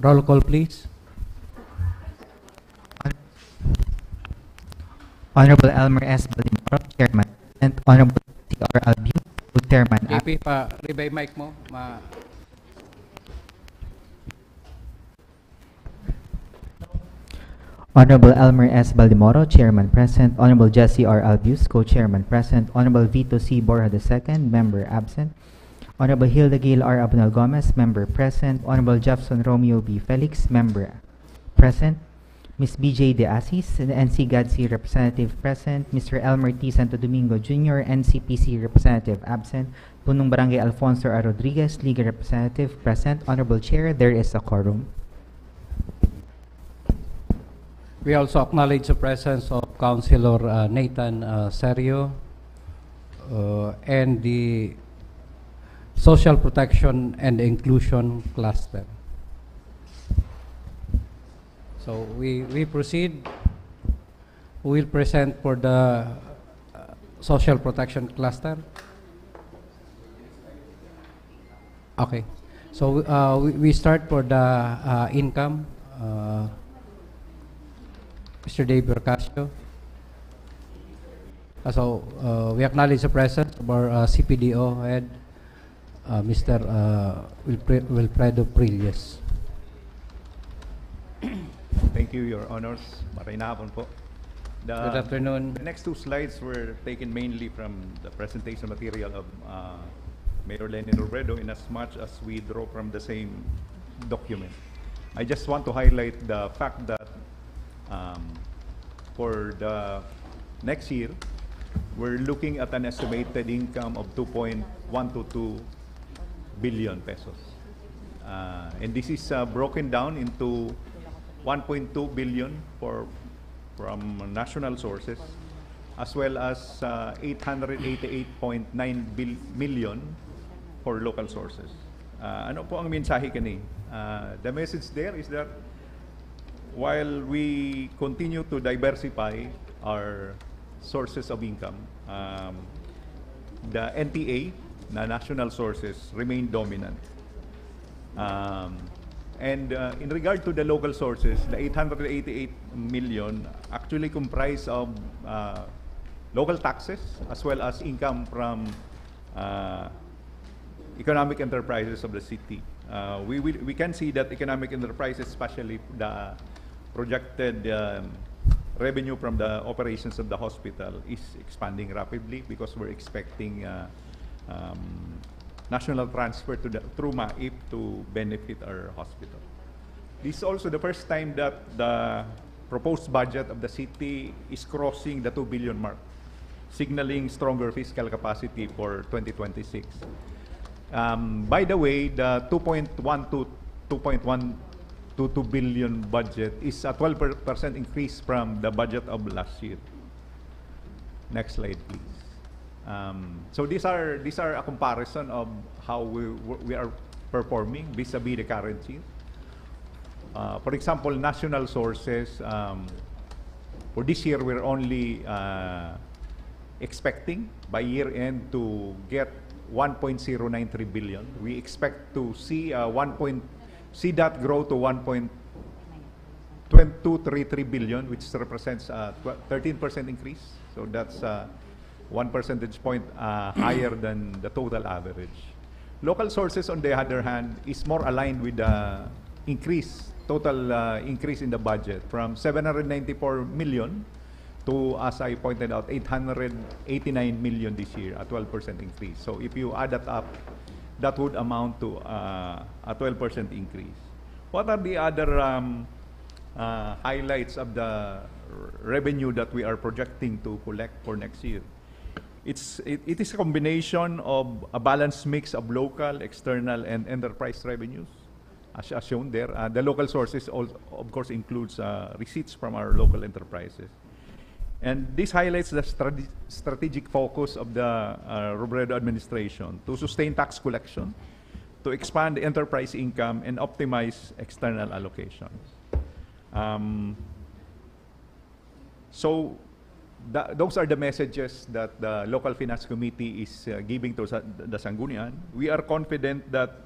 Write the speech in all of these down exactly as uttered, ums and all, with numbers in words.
Roll call, please. Honorable Elmer S. Baldemoro, Chairman, and Honorable C R Albion, Co-Chairman. J P, pa-revive mic mo. Ma- Honorable Elmer S. Baldemoro, Chairman present. Honorable Jesse R. Albius, Co-Chairman present. Honorable Vito C. Borja the second, Member absent. Honorable Hilda Gail R. Abunal Gomez, Member present. Honorable Jefferson Romeo B. Felix, Member present. Miss B J De Asis, N C GADC Representative present. Mister Elmer T. Santo Domingo Junior, N C P C Representative absent. Punong Barangay Alfonso R. Rodriguez, Liga Representative present. Honorable Chair, there is a quorum. We also acknowledge the presence of Councilor, uh, Nathan, uh, Serio, uh, and the Social Protection and Inclusion Cluster. So we, we proceed. Who will present for the, uh, Social Protection Cluster? Okay. So, uh, we, we start for the, uh, income. Uh, Mister Dave Vercasio. Uh, so, uh, we acknowledge the presence of our, uh, C P D O head, uh, Mister, uh, Wilfre-, Wilfredo Prilles. Thank you, Your Honors. Maray na hapon po. The, Good afternoon. The next two slides were taken mainly from the presentation material of, uh, Mayor Leni Robredo, in as much as we draw from the same document. I just want to highlight the fact that, um, for the next year, we're looking at an estimated income of two point one two two billion pesos. Uh, and this is, uh, broken down into one point two billion for, from national sources, as well as, uh, eight hundred eighty-eight point nine bil-, million for local sources. Uh, ano po ang mensahe kani? Uh, the message there is that while we continue to diversify our sources of income, um, the N T A na national sources remain dominant. Um, and, uh, in regard to the local sources, the eight hundred eighty-eight million actually comprise of, uh, local taxes as well as income from, uh, economic enterprises of the city. Uh, we, we, we can see that economic enterprises, especially the projected, um, revenue from the operations of the hospital, is expanding rapidly because we're expecting, uh, um, national transfer to the, through MAIP to benefit our hospital. This is also the first time that the proposed budget of the city is crossing the two billion mark, signaling stronger fiscal capacity for twenty twenty-six. Um, by the way, the two point one to two point one two two billion budget is a twelve percent increase from the budget of last year. Next slide, please. Um, so these are, these are a comparison of how we, we are performing vis-a-vis the current year. Uh, for example, national sources, um, for this year, we're only, uh, expecting by year end to get one point zero nine three billion. We expect to see, uh, one point, see that grow to one point two three three billion, which represents a thirteen percent increase. So that's, uh, one percentage point, uh, higher than the total average. Local sources, on the other hand, is more aligned with the increase, total, uh, increase in the budget from seven hundred ninety-four million to, as I pointed out, eight hundred eighty-nine million this year, a twelve percent increase. So if you add that up, that would amount to, uh, a twelve percent increase. What are the other, um, uh, highlights of the revenue that we are projecting to collect for next year? It's, it, it is a combination of a balanced mix of local, external, and enterprise revenues. As, as shown there, uh, the local sources, al-, of course, includes, uh, receipts from our local enterprises. And this highlights the strate-, strategic focus of the, uh, Robredo administration to sustain tax collection, to expand enterprise income, and optimize external allocations. Um, so, tha-, those are the messages that the Local Finance Committee is, uh, giving to sa-, the Sangguniang. We are confident that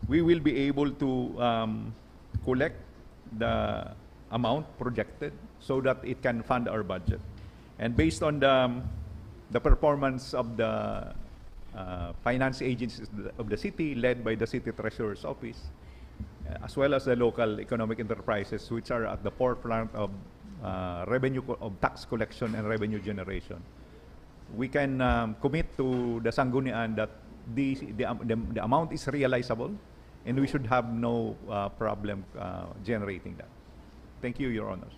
we will be able to, um, collect the amount projected so that it can fund our budget. And based on the, the performance of the, uh, finance agencies of the city, led by the city treasurer's office, uh, as well as the local economic enterprises which are at the forefront of, uh, revenue co-, of tax collection and revenue generation, we can, um, commit to the Sanggunian that the, the, the, the amount is realizable and we should have no, uh, problem, uh, generating that. Thank you, Your Honors.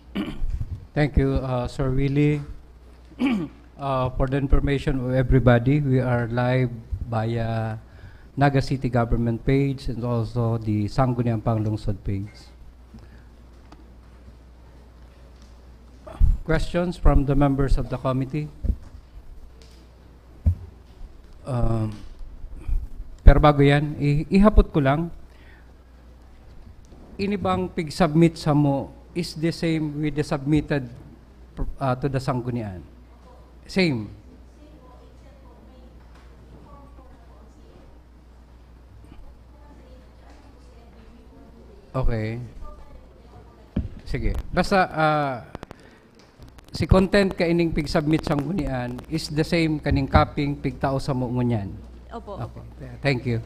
Thank you, uh, Sir Willie. Uh, for the information of everybody, we are live via Naga City Government page and also the Sangguniang Panglungsod page. Questions from the members of the committee? Um, pero bago yan, i- ihapot ko lang, ini bang pig-submit samo is the same with the submitted, uh, to the Sanggunian? Same. Okay. Sige. Basta, ah, si content kaining pig-submit Sanggunian is the same kaning copy pigtao samo ngunyan. Opo, Okay. opo. Thank you.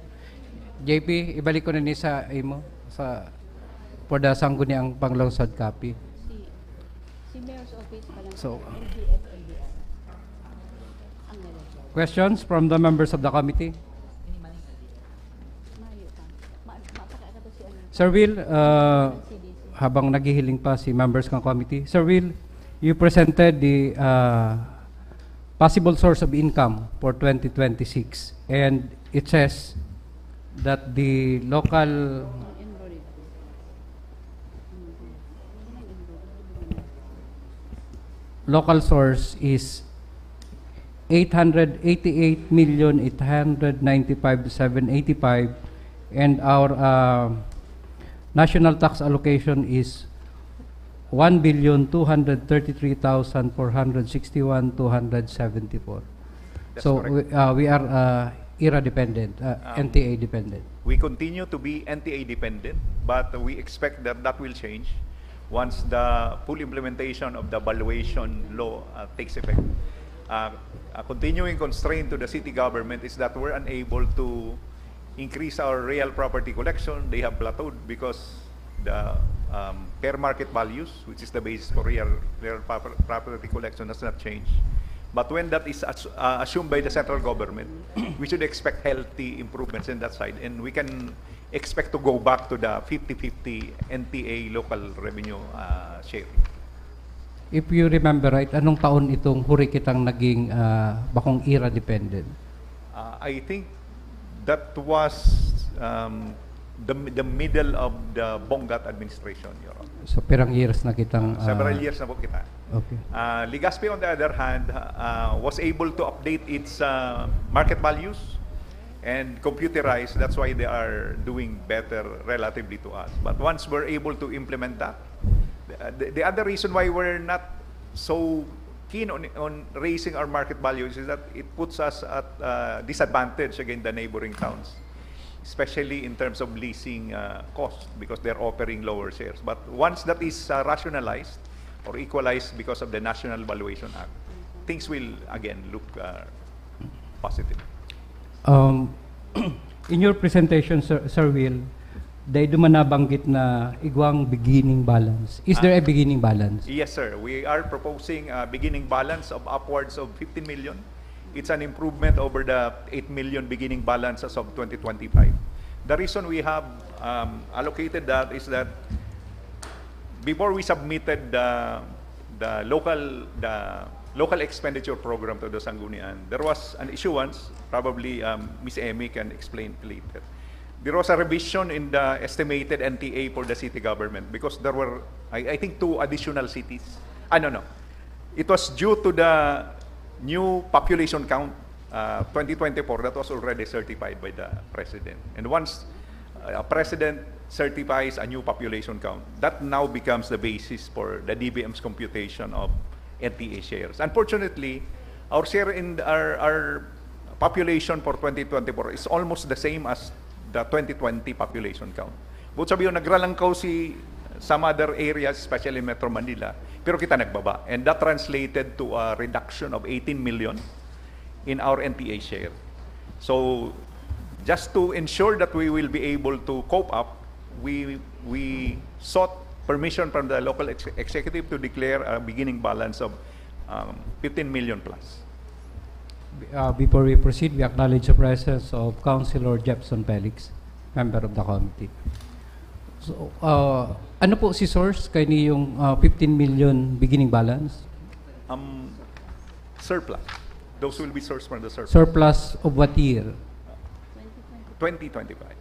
J P, ibalik ko na ni sa imo sa for the Sangguniang Panglungsod copy. Si, si Mayor's Office pa lang. So- N D F, N D R. Ang nalagay. Questions from the members of the committee? Mayo pa. Ma, mapakakato si ano. Sir Will, uh, C D C. habang naghihiling pa si members ng committee, Sir Will, you presented the, uh, possible source of income for twenty twenty-six, and it says that the local Enrolled. local source is eight hundred eighty-eight million eight hundred ninety-five seven eighty-five, and our, uh, national tax allocation is one billion two hundred thirty-three thousand four hundred sixty-one two hundred seventy-four. That's So correct. We, uh, we are, uh, era dependent, uh, Um, N T A dependent. We continue to be N T A dependent, but we expect that that will change once the full implementation of the valuation law, uh, takes effect. Uh, a continuing constraint to the city government is that we're unable to increase our real property collection. They have plateaued because the, um, fair market values, which is the basis for real, real proper- property collection, has not changed. But when that is as- uh, assumed by the central government, we should expect healthy improvements in that side, and we can expect to go back to the fifty fifty N T A local revenue, uh, sharing. If you remember right, anong taon itong huri kitang naging, ah, bakong era dependent? Uh, I think that was, um, the, the middle of the Bongat administration, Your Honor. So, pirang years na kitang, ah, Several years na po kita. Okay. Uh, Legazpi, on the other hand, uh, was able to update its, uh, market values and computerize. That's why they are doing better relatively to us. But once we're able to implement that, the, the, the other reason why we're not so keen on, on raising our market values is that it puts us at, uh, disadvantage against the neighboring towns, especially in terms of leasing, uh, cost, because they're offering lower shares. But once that is, uh, rationalized or equalized because of the National Valuation Act, things will again look, uh, positive. Um, in your presentation, Sir, Sir Will, dai duman nabanggit na igwang beginning balance. Is there a beginning balance? Yes, sir. We are proposing a beginning balance of upwards of fifteen million. It's an improvement over the eight million beginning balance as of twenty twenty-five. The reason we have, um, allocated that is that before we submitted the, the local, the local expenditure program to the Sanggunian, there was an issuance, probably, um, Miss Emmy can explain later. There was a revision in the estimated N T A for the city government because there were, I, I think, two additional cities. Ah, no, no. It was due to the new population count, uh, twenty twenty-four, that was already certified by the president. And once, uh, a president certifies a new population count, that now becomes the basis for the D B M's computation of N T A shares. Unfortunately, our share in our, our population for twenty twenty-four is almost the same as the twenty twenty population count. But sabi yun, nagralangkaw si some other areas, especially Metro Manila, pero kita nagbaba. And that translated to a reduction of eighteen million in our N T A share. So, just to ensure that we will be able to cope up, we, we sought permission from the local ex-, executive to declare a beginning balance of, um, fifteen million plus. Uh, before we proceed, we acknowledge the presence of Councilor Jepson Felix, member of the committee. So, uh, ano po si source kay niyong uh, fifteen million beginning balance? Um, surplus. Those will be sourced from the surplus. Surplus of what year? twenty twenty-five.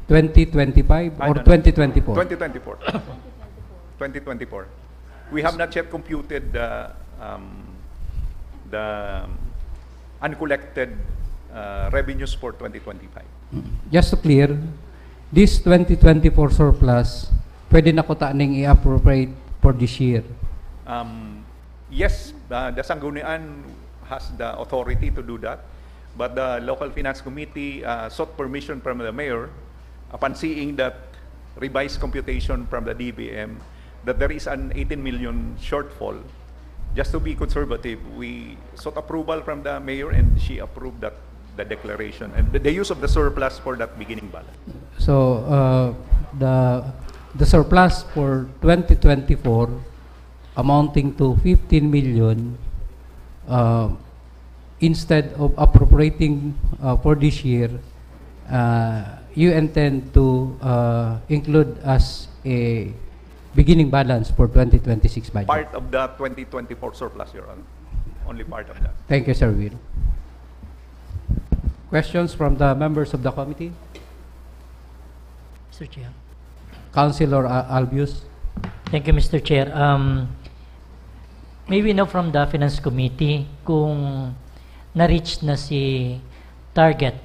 twenty twenty-five Ah, or no, no. twenty twenty-four? twenty twenty-four. twenty twenty-four. We have not yet computed the, um, the uncollected, uh, revenues for twenty twenty-five. Just to clear, this twenty twenty-four surplus, pwede na kuta ning i-appropriate for this year? Um, yes, uh, the Sanggunian has the authority to do that, but the local finance committee, uh, sought permission from the mayor upon seeing that revised computation from the D B M that there is an eighteen million shortfall. Just to be conservative, we sought approval from the mayor and she approved that, the declaration and the, the use of the surplus for that beginning balance. So, uh, the the surplus for twenty twenty-four amounting to fifteen million, uh, instead of appropriating uh, for this year, uh, you intend to uh, include as a beginning balance for twenty twenty-six budget? Part of the twenty twenty-four surplus, Your Honor. Only part of that. Thank you, Sir Will. Questions from the members of the committee? Mister Chair. Councilor uh, Albius? Thank you, Mister Chair. Um, may we know from the Finance Committee kung na-reach na si target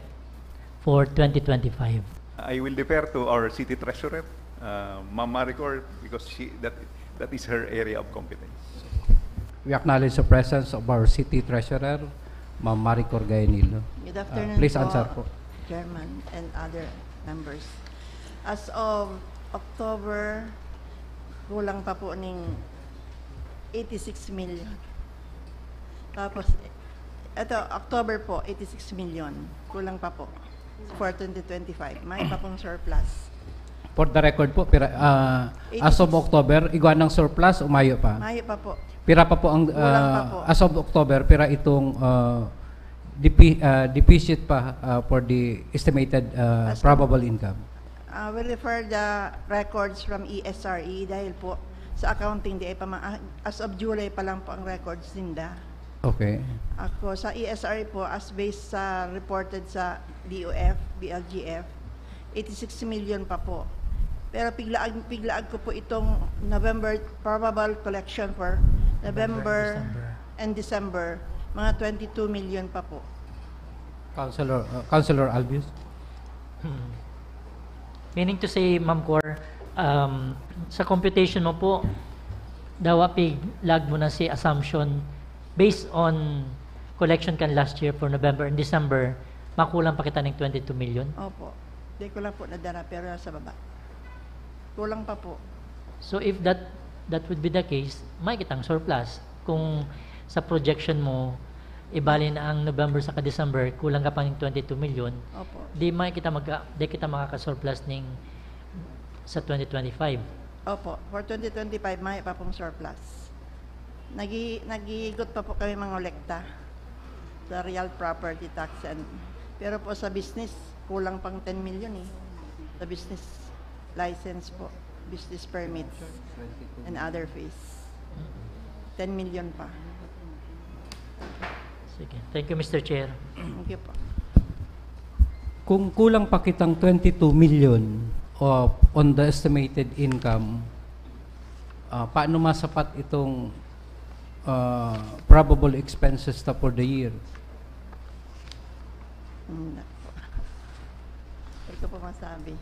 for twenty twenty-five? I will defer to our city treasurer, uh, Ma'am Maricor, because she, that, that is her area of competence. We acknowledge the presence of our city treasurer, Ma'am Maricor Gayanilo. Good Uh, afternoon please po, answer po. Chairman and other members. As of October, kulang pa po ning eighty-six million. Tapos, ito, October po, eighty-six million. Kulang pa po for twenty twenty-five. May pa pong surplus. For the record po, pira, ah, as of Eighty-six. October, igwa ng surplus o mayo pa? Mayo pa po. Pira pa po ang, Kulang pa ah, po. As of October, pira itong ah, depi- ah, deficit pa ah, for the estimated ah, As of- probable income? I will refer the records from E S R E dahil po sa accounting, di pa ma- ah, as of July pa lang po ang records ninda. Okay. Ako, sa E S R E po, as based sa reported sa D O F, B L G F, eighty-six million pa po. Pero piglaag, piglaag ko po itong November probable collection for November December. and December, mga twenty-two million pa po. Councilor, uh, Councilor Albius? Hmm. Meaning to say, Ma'am Cor, um, sa computation mo po, dawa piglag mo na si assumption based on collection kan last year for November and December, makulang pa kita ng twenty-two million? Opo. Di ko lang po nadara, pero nasa baba. Kulang pa po. So if that that would be the case, may kitang surplus. Kung sa projection mo, ibali na ang November saka December, kulang ka pa ng twenty-two million, Opo. di may kita magka, di kita makaka-surplus ning sa twenty twenty-five. Opo. For twenty twenty-five, may pa pong surplus. Nagi, nagigot pa po kami mangolekta sa real property tax. And, pero po sa business, kulang pang ten million eh. Sa business license po, business permits, and other fees. Ten million pa. Sige. Thank you, Mister Chair. Thank you po. Kung kulang pa kitang twenty-two million of, on the estimated income, ah, paano masapat itong ah, probable expenses ta for the year? Mm, nako. Hindi ko po masabi.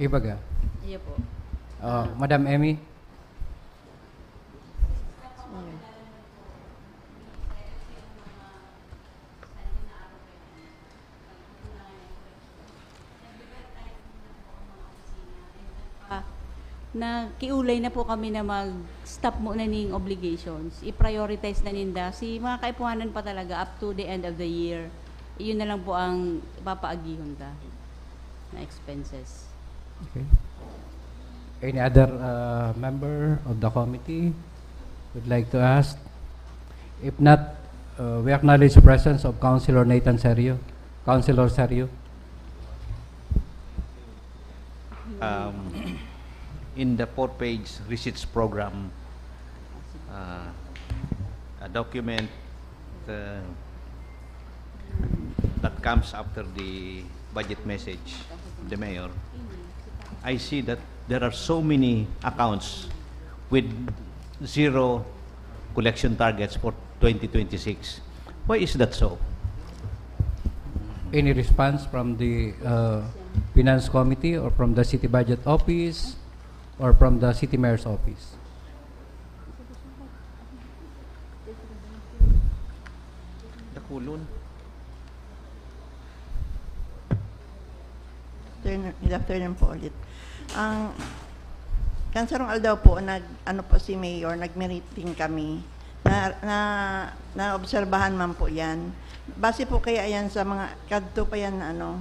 Ibaga. Iyo po. Ah, Madam Emmy? Mm. Nakiulay na po kami na mag-stop muna ning obligations. I-prioritize na ninda. Si mga kaipuhanan pa talaga up to the end of the year. Iyon na lang po ang papaagihon ta na expenses. Okay. Any other uh, member of the committee would like to ask? If not, uh, we acknowledge the presence of Councilor Nathan Serio. Councilor Serio. Um, in the four-page receipts program, uh, a document uh, that comes after the budget message of the mayor, I see that there are so many accounts with zero collection targets for twenty twenty-six. Why is that so? Any response from the uh, Finance Committee or from the City Budget Office or from the City Mayor's Office? Dakulon. Afternoon, good afternoon po ulit. Ang kansarong aldaw po, nag, ano po si Mayor, nag-meeting kami. Na, na, naobserbahan man po yan. Base po kaya yan sa mga, kadto pa yan na ano,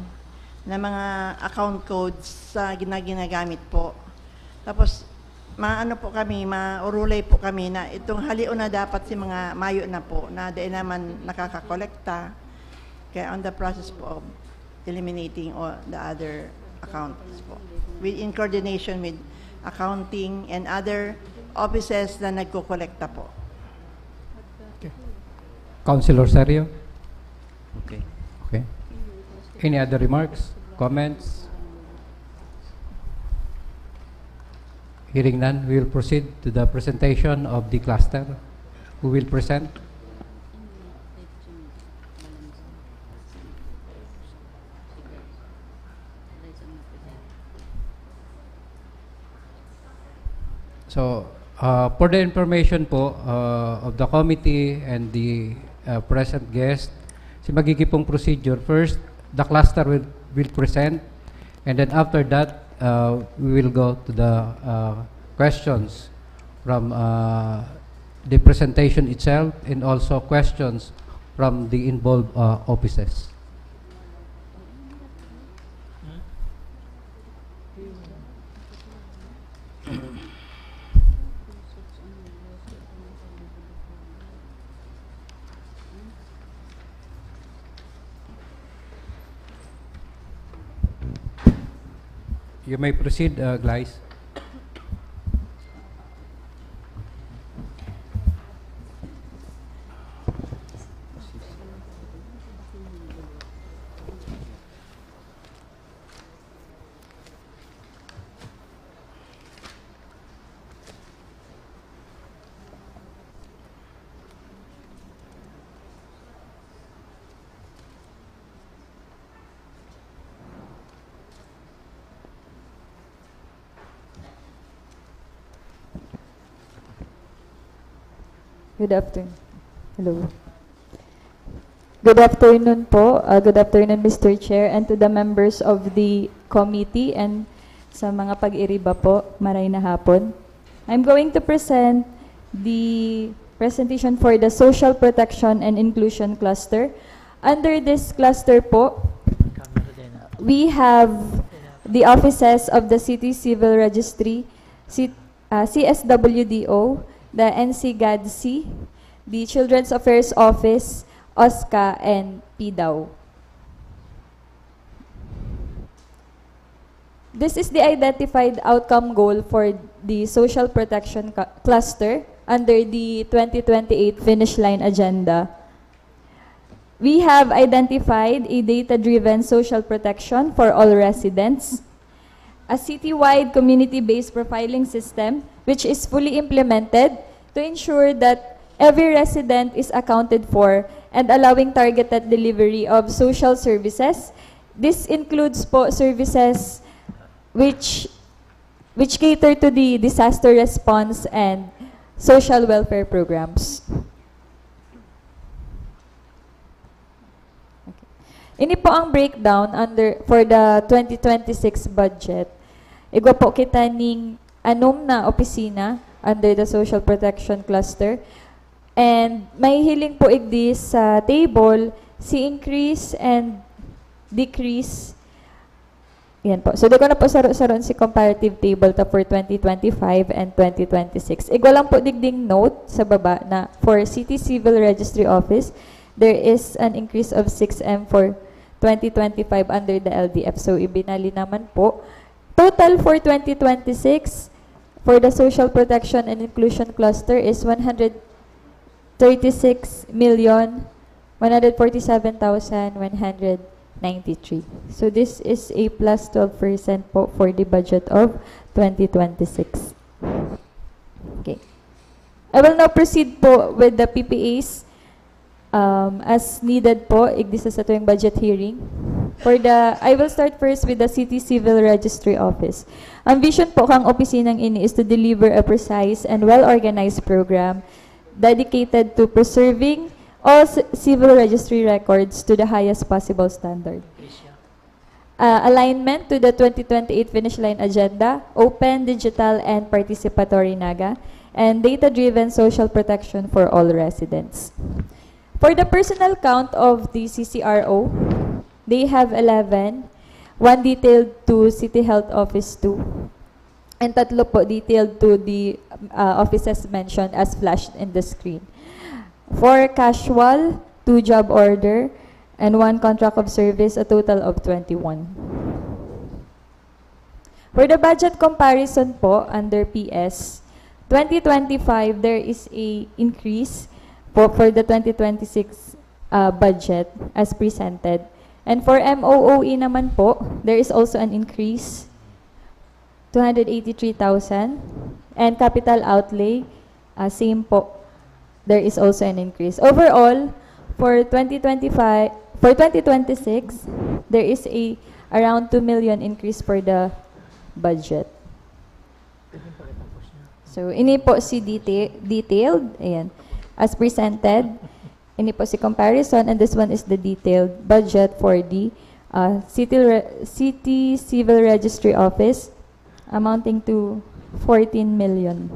na mga account codes sa gina-, ginagamit po. Tapos, maano po kami, maurulay po kami na itong halion na dapat si mga mayo na po, na dahil naman nakakakolekta. Kaya on the process po of eliminating all the other accounts po. With, in coordination with accounting and other offices na nagkokolekta po. Councilor Serio? Okay. Okay. Any other remarks, comments? Hearing none, we will proceed to the presentation of the cluster. Who will present? So, uh, for the information po uh, of the committee and the uh, present guest, si magiging pong procedure, first, the cluster will, will present, and then after that, uh, we will go to the uh, questions from uh, the presentation itself and also questions from the involved uh, offices. You may proceed, uh, Glyce. Good afternoon. Hello. Good afternoon po. Uh, good afternoon, Mister Chair, and to the members of the committee and sa mga pag-iriba po. Maray na hapon. I'm going to present the presentation for the Social Protection and Inclusion Cluster. Under this cluster po, we have the offices of the City Civil Registry, C- uh, C S W D O, the N C GADC, the Children's Affairs Office, OSCA, and PDAW. This is the identified outcome goal for the social protection cu- cluster under the twenty twenty-eight Finish Line Agenda. We have identified a data-driven social protection for all residents, a citywide community-based profiling system which is fully implemented to ensure that every resident is accounted for and allowing targeted delivery of social services. This includes po services which which cater to the disaster response and social welfare programs. Okay. Ini po ang breakdown under for the twenty twenty-six budget. Igwa po kita ning anom na opisina under the social protection cluster. And mahihiling po igdi sa table si increase and decrease. Yan po. So, di ko na po saro-saroon si comparative table ta for twenty twenty-five and twenty twenty-six. Igwa lang po digding note sa baba na for City Civil Registry Office, there is an increase of six M for twenty twenty-five under the L D F. So, ibinali naman po. Total for twenty twenty-six for the Social Protection and Inclusion Cluster is one hundred thirty-six million one hundred forty-seven thousand one hundred ninety-three. So this is a plus twelve percent po for the budget of twenty twenty-six. Okay. I will now proceed po with the P P As, um, as needed po, igdi sa satuyang budget hearing. For the, I will start first with the City Civil Registry Office. Ang vision po kang opisinang ini is to deliver a precise and well-organized program dedicated to preserving all ci-, civil registry records to the highest possible standard. Uh, alignment to the twenty twenty-eight Finish Line Agenda, open, digital, and participatory Naga, and data-driven social protection for all residents. For the personnel count of the C C R O, they have eleven, one detailed to City Health Office two, and tatlo po detailed to the, uh, offices mentioned as flashed in the screen. Four casual, two job order, and one contract of service, a total of twenty-one. For the budget comparison po, under P S, twenty twenty-five, there is a increase po for the twenty twenty-six, uh, budget as presented. And for M O O E naman po, there is also an increase, two hundred eighty-three thousand. And capital outlay, uh, same po. There is also an increase. Overall, for twenty twenty-five, for twenty twenty-six, there is a around two million increase for the budget. So, ini po si deta-, detailed, ayan, as presented. Ini po si comparison, and this one is the detailed budget for the, uh, city re-, City Civil Registry Office, amounting to fourteen million.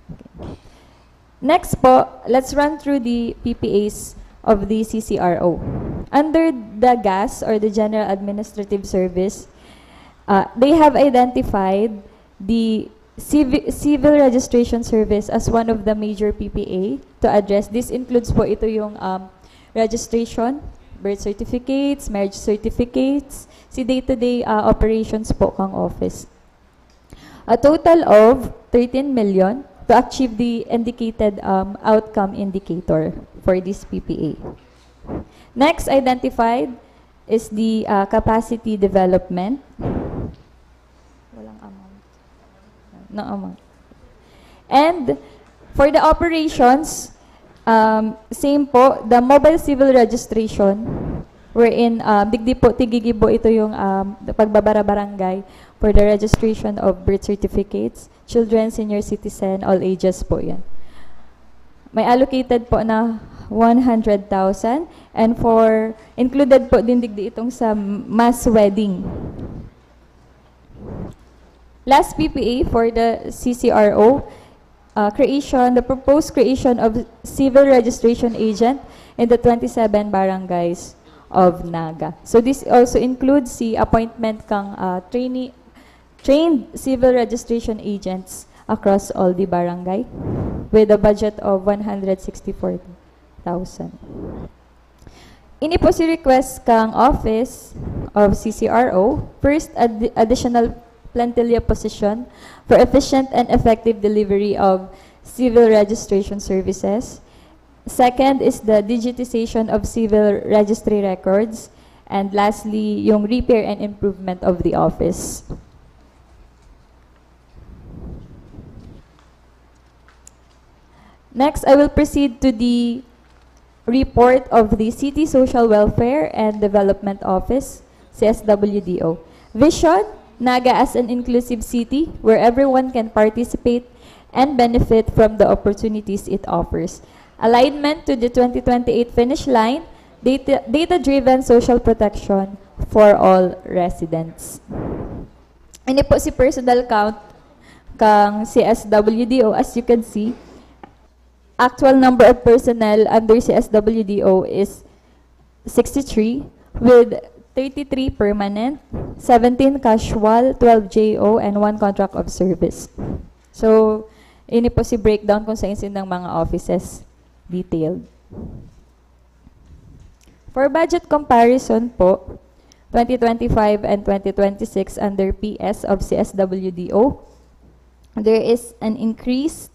Okay. Next po, let's run through the P P As of the C C R O. Under the GAS or the General Administrative Service, uh, they have identified the civi-, civil registration service as one of the major P P A to address. This includes po ito yung, um, registration, birth certificates, marriage certificates, si day-to-day, uh, operations po kang office. A total of thirteen million to achieve the indicated, um, outcome indicator for this P P A. Next identified is the, uh, capacity development. Walang amount. No amount. And for the operations, um, same po, the mobile civil registration, wherein, um, digdi po tigigibo ito yung, um, pagbabara-barangay for the registration of birth certificates, children, senior citizen, all ages po yan. May allocated po na one hundred thousand, and for, included po din digdi itong sa mass wedding. Last P P A for the C C R O, uh, creation, the proposed creation of civil registration agent in the twenty-seven barangays of Naga. So this also includes the appointment kang, uh, trainee, trained civil registration agents across all the barangay with a budget of one hundred sixty-four thousand. Ini po si request kang Office of C C R O, first ad-, additional plantilla position for efficient and effective delivery of civil registration services. Second is the digitization of civil registry records. And lastly, yung repair and improvement of the office. Next, I will proceed to the report of the City Social Welfare and Development Office, C S W D O. Vision, Naga as an inclusive city where everyone can participate and benefit from the opportunities it offers. Alignment to the twenty twenty-eight finish line, data, data-driven social protection for all residents. Ini po si personnel count kang C S W D O. As you can see, actual number of personnel under C S W D O is sixty-three, with thirty-three permanent, seventeen casual, twelve J O, and one contract of service. So, ini po si breakdown kung saan-saan ng mga offices, detailed. For budget comparison po, twenty twenty-five and twenty twenty-six under P S of C S W D O, there is an increase,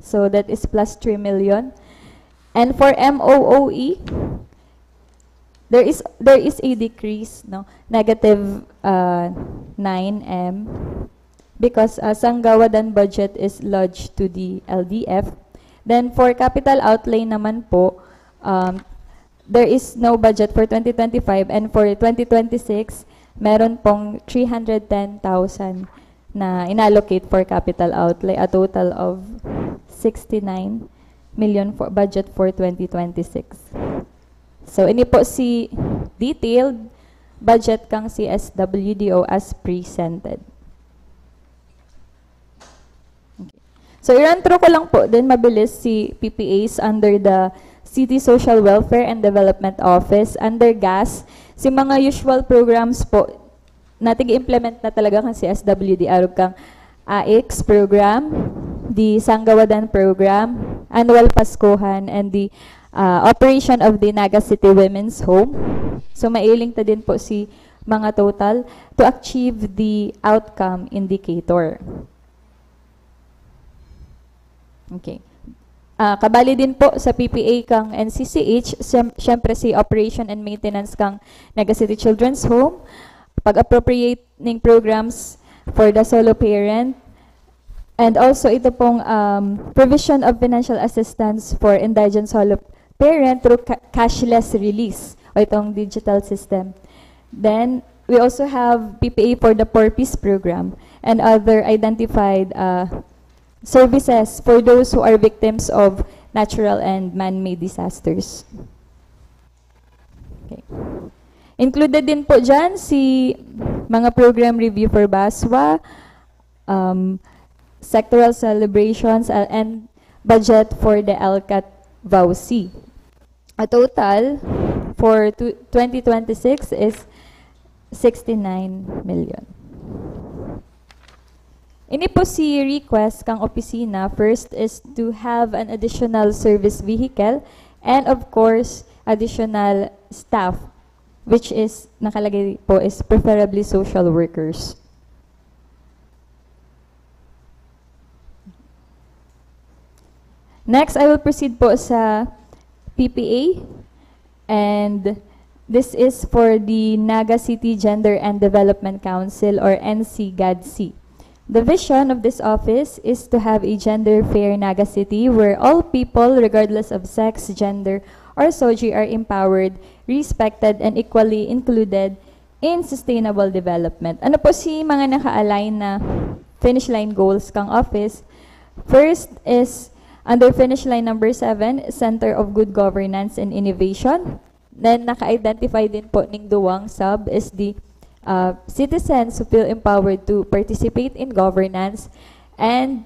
so that is plus three million. And for M O O E, there is, there is a decrease, no? Negative, uh, nine M, because, uh, Sanggawadan budget is lodged to the L D F. Then for capital outlay naman po, um, there is no budget for twenty twenty-five, and for twenty twenty-six, meron pong three hundred ten thousand na inallocate for capital outlay, a total of sixty-nine million for budget for twenty twenty-six. So, ini po si detailed budget kang C S W D O as presented. Okay. So, i-run through ko lang po din mabilis si P P As under the City Social Welfare and Development Office, under gas, si mga usual programs po natin i-implement na talaga kan C S W D, arog kang A I C S program, the Sanggawadan program, annual Paskuhan, and the, uh, operation of the Naga City Women's Home. So, mailing ta din po si mga total to achieve the outcome indicator. Okay. Ah, kabali din po sa P P A kang N C C H, siyem-, siyempre si operation and maintenance kang Naga City Children's Home, pag-appropriate ning programs for the solo parent, and also ito pong, um, provision of financial assistance for indigent solo parent through ca-, cashless release o itong digital system. Then, we also have P P A for the Four Ps program and other identified, uh, services for those who are victims of natural and man-made disasters. Okay. Included din po dyan si mga program review for BASWA, um, sectoral celebrations, uh, and budget for the ELCAT VAWC. A total for tw-, twenty twenty-six is sixty-nine million. Ini po si request kang opisina. First is to have an additional service vehicle and, of course, additional staff, which is, nakalagay po, is preferably social workers. Next, I will proceed po sa P P A, and this is for the Naga City Gender and Development Council, or N C GADC. The vision of this office is to have a gender-fair Naga City where all people, regardless of sex, gender, or SOGI, are empowered, respected, and equally included in sustainable development. Ano po si mga naka-align na finish line goals kang office? First is under finish line number seven, Center of Good Governance and Innovation. Then, naka-identify din po ning duwang sub is the, uh, citizens who feel empowered to participate in governance and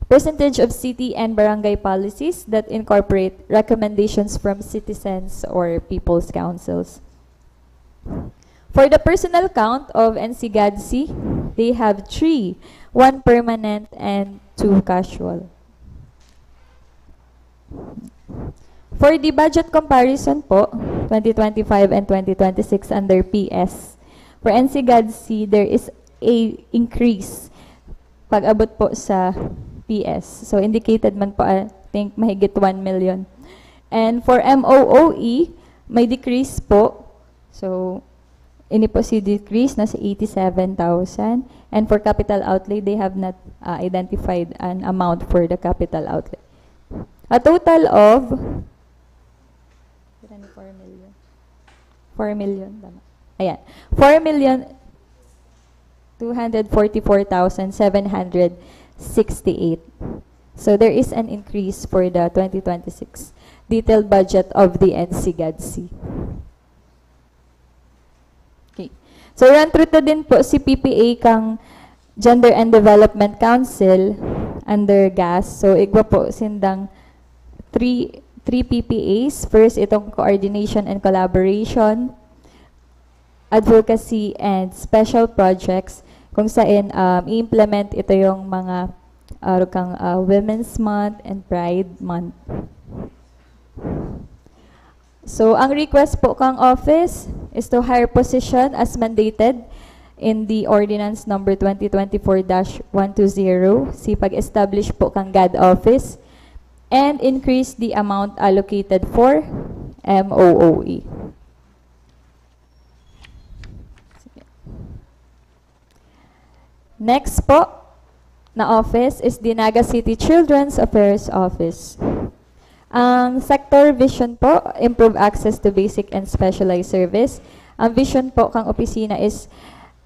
percentage of city and barangay policies that incorporate recommendations from citizens or people's councils. For the personnel count of N C GADC, they have three, one permanent and two casual. For the budget comparison po, twenty twenty-five and twenty twenty-six under P S, for N C GADC, there is a increase pag-abot po sa P S. So, indicated man po, I think, mahigit one million. And for M O O E, may decrease po. So, ini po si decrease na sa eighty-seven thousand. And for capital outlay, they have not, uh, identified an amount for the capital outlay. A total of, pira ni four million? Four million, tama. Ayan. Four million two hundred forty-four thousand seven hundred sixty-eight. So, there is an increase for the twenty twenty-six detailed budget of the N C GADC. Okay. So, run through ta din po si P P A kang Gender and Development Council under GAS. So, igwa po sindang three, three P P As. First, itong coordination and collaboration, advocacy, and special projects kung saan um, i-implement ito yung mga uh, kang uh, Women's Month and Pride Month. So, ang request po kang office is to hire position as mandated in the Ordinance Number twenty twenty-four dash one two zero, si pag-establish po kang GAD office, and increase the amount allocated for M O O E. Next po na office is the Naga City Children's Affairs Office. Ang sector vision po, improve access to basic and specialized service. Ang vision po kang opisina is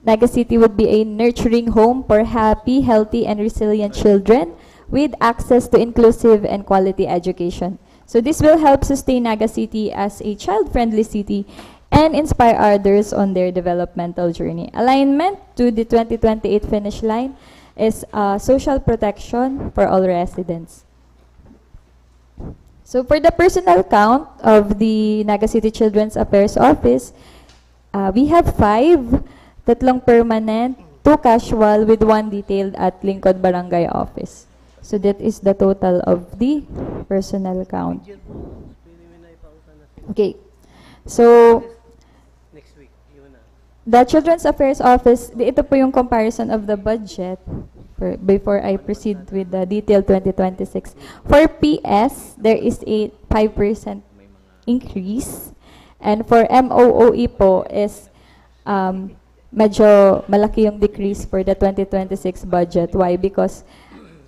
Naga City would be a nurturing home for happy, healthy, and resilient children with access to inclusive and quality education. So this will help sustain Naga City as a child-friendly city and inspire others on their developmental journey. Alignment to the twenty twenty-eight finish line is uh, social protection for all residents. So for the personnel count of the Naga City Children's Affairs Office, uh, we have five, tatlong permanent, two casual with one detailed at Lingkod Barangay Office. So that is the total of the personnel count. Okay. So, Next week, yun na. The Children's Affairs Office, di- ito po yung comparison of the budget for, before I proceed with the detail twenty twenty-six. For P S, there is a five percent increase. And for M O O E po is um, medyo malaki yung decrease for the twenty twenty-six budget. Why? Because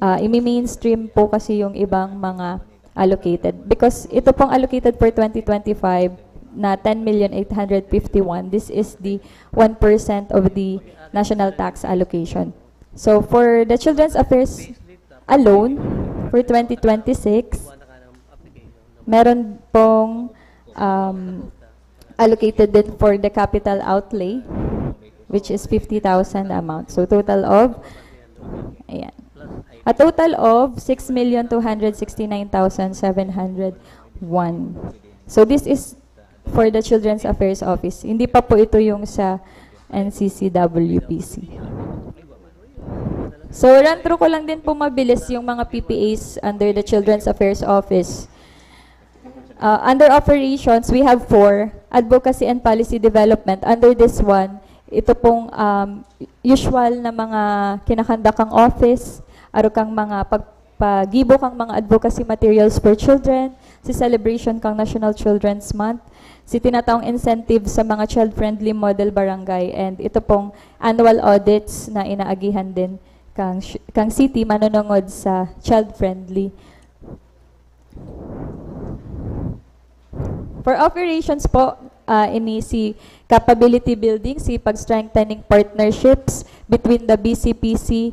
uh, imi-mainstream po kasi yung ibang mga allocated. Because ito pong allocated for twenty twenty-five na ten million eight hundred fifty-one, this is the one percent of the national tax allocation. So for the Children's Affairs alone, for twenty twenty-six, meron pong um, allocated din for the capital outlay, which is fifty thousand amount. So total of, ayan, a total of six million two hundred sixty-nine thousand seven hundred one. So this is for the Children's Affairs Office. Hindi pa po ito yung sa N C C W P C. So, run through ko lang din po mabilis yung mga P P As under the Children's Affairs Office. Uh, under operations, we have four, advocacy and policy development. Under this one, ito pong um, usual na mga kinakanda kang office, aro kang mga pagpagibo kang mga advocacy materials for children, si celebration kang National Children's Month, si tinataong incentive sa mga child-friendly model barangay, and ito pong annual audits na inaagihan din kang, kang city manunungod sa child-friendly. For operations po, uh, ini si capability building, si pag-strengthening partnerships between the B C P C,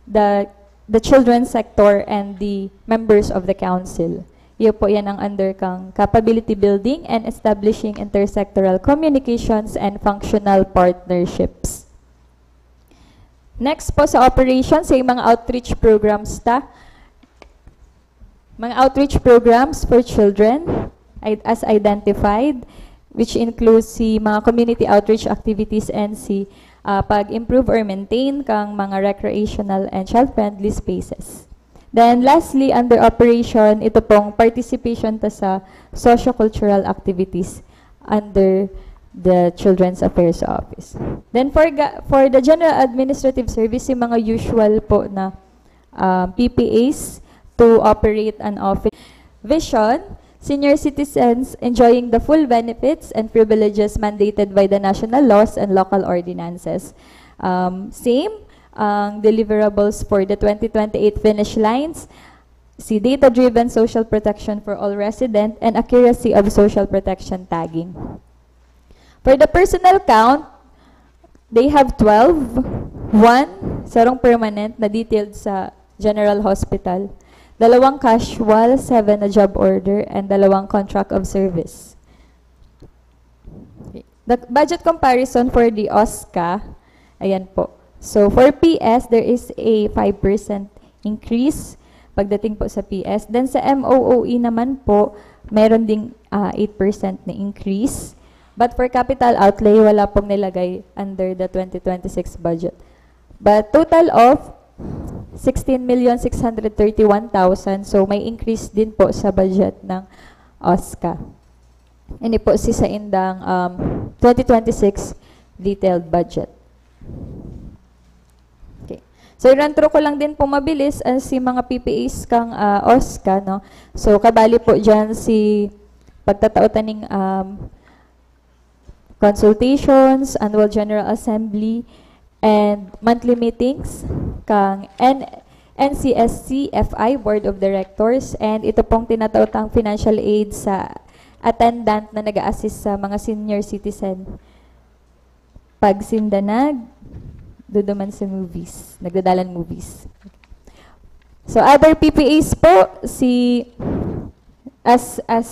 the, the children's sector, and the members of the council. Iyo po yan ang under kang capability building and establishing intersectoral communications and functional partnerships. Next po sa operations, yung mga outreach programs ta. Mga outreach programs for children as identified, which includes si mga community outreach activities and si uh, pag-improve or maintain kang mga recreational and child-friendly spaces. Then lastly, under operation, ito pong participation ta sa socio-cultural activities under the Children's Affairs Office. Then for for the general administrative service, yung mga usual po na uh, P P As to operate an office. Vision, senior citizens enjoying the full benefits and privileges mandated by the national laws and local ordinances. Um, same, ang deliverables for the twenty twenty-eight finish lines, si data-driven social protection for all resident and accuracy of social protection tagging. For the personnel count, they have twelve. One, sarong permanent na detailed sa General Hospital. Dalawang casual, seven na job order, and dalawang contract of service. The budget comparison for the OSCA, ayan po. So, for P S, there is a five percent increase pagdating po sa P S. Then, sa M O O E naman po, meron ding ah, eight percent na increase. But for capital outlay, wala pong nilagay under the twenty twenty-six budget. But total of sixteen million six hundred thirty-one thousand. So, may increase din po sa budget ng OSCA. Ini po si saindang um, twenty twenty-six detailed budget. Okay. So, i-run through ko lang din po mabilis ang si mga P P As kang ah, OSCA, no? So, kabali po dyan si pagtatao ta ning um, consultations, annual general assembly, and monthly meetings kang N- N C S C F I Board of Directors, and ito pong tinatao tang financial aid sa attendant na nag-a-assist sa mga senior citizen. Pag sinda nag, duduman sa movies, nagdadalan movies. So, other P P As po, si, as, as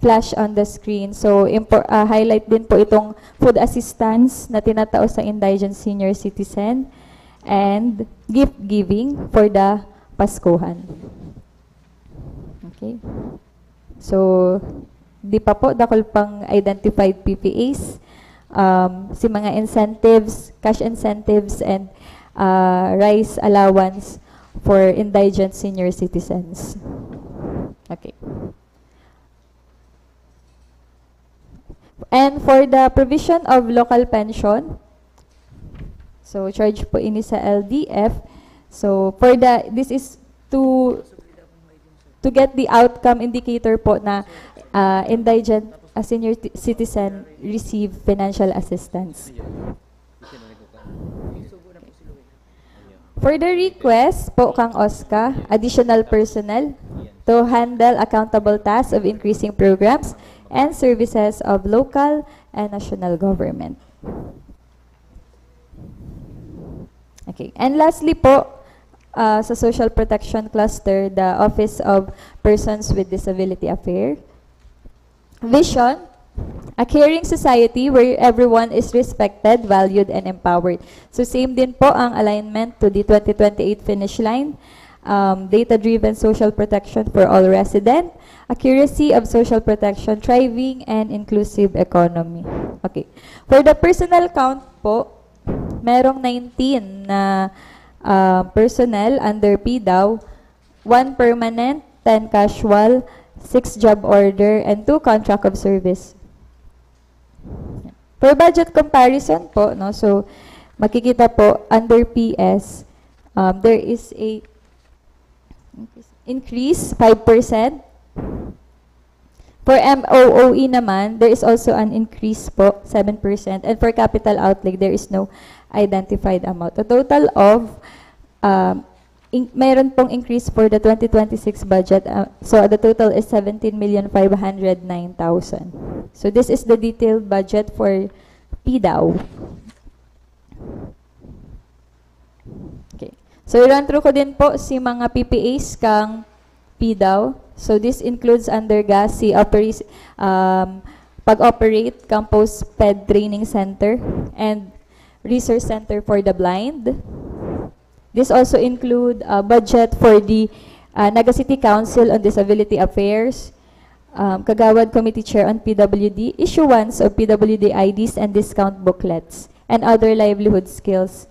flash on the screen. So, impo- ah, highlight din po itong food assistance na tinatao sa indigent senior citizen and gift giving for the Paskuhan. Okay. So, di pa po, dakul pang identified P P As. Um, si mga incentives, cash incentives, and uh, rice allowance for indigent senior citizens. Okay. And for the provision of local pension, so charge po ini sa L D F. So for the, this is to to get the outcome indicator po na uh, indigent a senior t- citizen receive financial assistance. Further request po kang OSCA, additional personnel to handle accountable tasks of increasing programs and services of local and national government. Okay. And lastly po, uh, sa social protection cluster, the Office of Persons with Disability Affairs. Vision, a caring society where everyone is respected, valued, and empowered. So same din po ang alignment to the twenty twenty-eight finish line. Um, data-driven social protection for all resident, accuracy of social protection, thriving and inclusive economy. Okay. For the personnel count po, merong nineteen na uh, personnel under P D A W, one permanent, ten casual, six job order, and two contract of service. For budget comparison po, no, so makikita po under P S, um, there is a increase five percent. For M O O E naman, there is also an increase po, seven percent. And for capital outlay, there is no identified amount. A total of, um, in, mayroon pong increase for the twenty twenty-six budget. Uh, so the total is seventeen million five hundred nine thousand. So this is the detailed budget for P D A W. Okay. So, i-run through ko din po si mga P P As kang P D A W. So, this includes under GAS si operas- um, pag-operate kang Post-Ped Training Center and Resource Center for the Blind. This also include uh, budget for the uh, Naga City Council on Disability Affairs, um, Kagawad Committee Chair on P W D, issuance of P W D I Ds and discount booklets, and other livelihood skills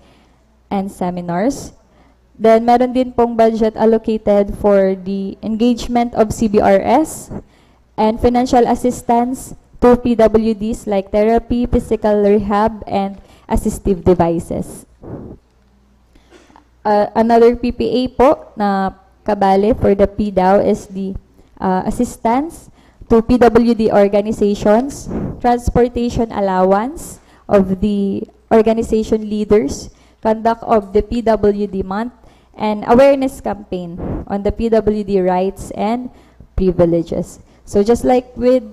and seminars. Then, meron din pong budget allocated for the engagement of C B R S and financial assistance to P W Ds like therapy, physical rehab, and assistive devices. Uh, another P P A po na kabale for the P D A W is the uh, assistance to P W D organizations, transportation allowance of the organization leaders, conduct of the P W D month, and awareness campaign on the P W D rights and privileges. So just like with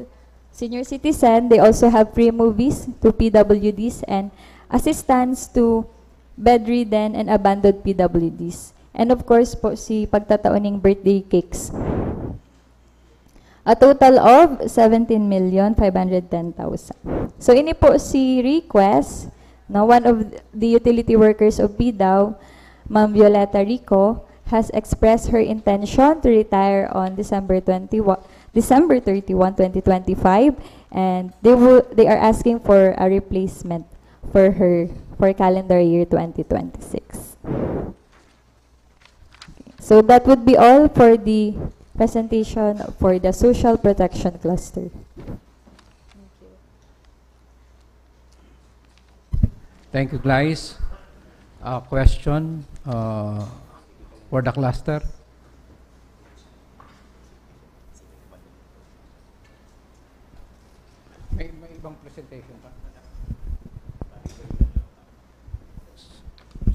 senior citizen, they also have free movies to P W Ds and assistance to bedridden and abandoned P W Ds. And of course po, si pagtatao ning birthday cakes. A total of seventeen million five hundred ten thousand. So, ini po si request Now, one of the utility workers of PDAW, Ma'am Violeta Rico, has expressed her intention to retire on December twenty-one, December thirty-one, twenty twenty-five, and they will, they are asking for a replacement for her for calendar year twenty twenty-six. So that would be all for the presentation for the social protection cluster. Thank you, Glyce. Uh, question uh, for the cluster? May, may ibang presentation pa?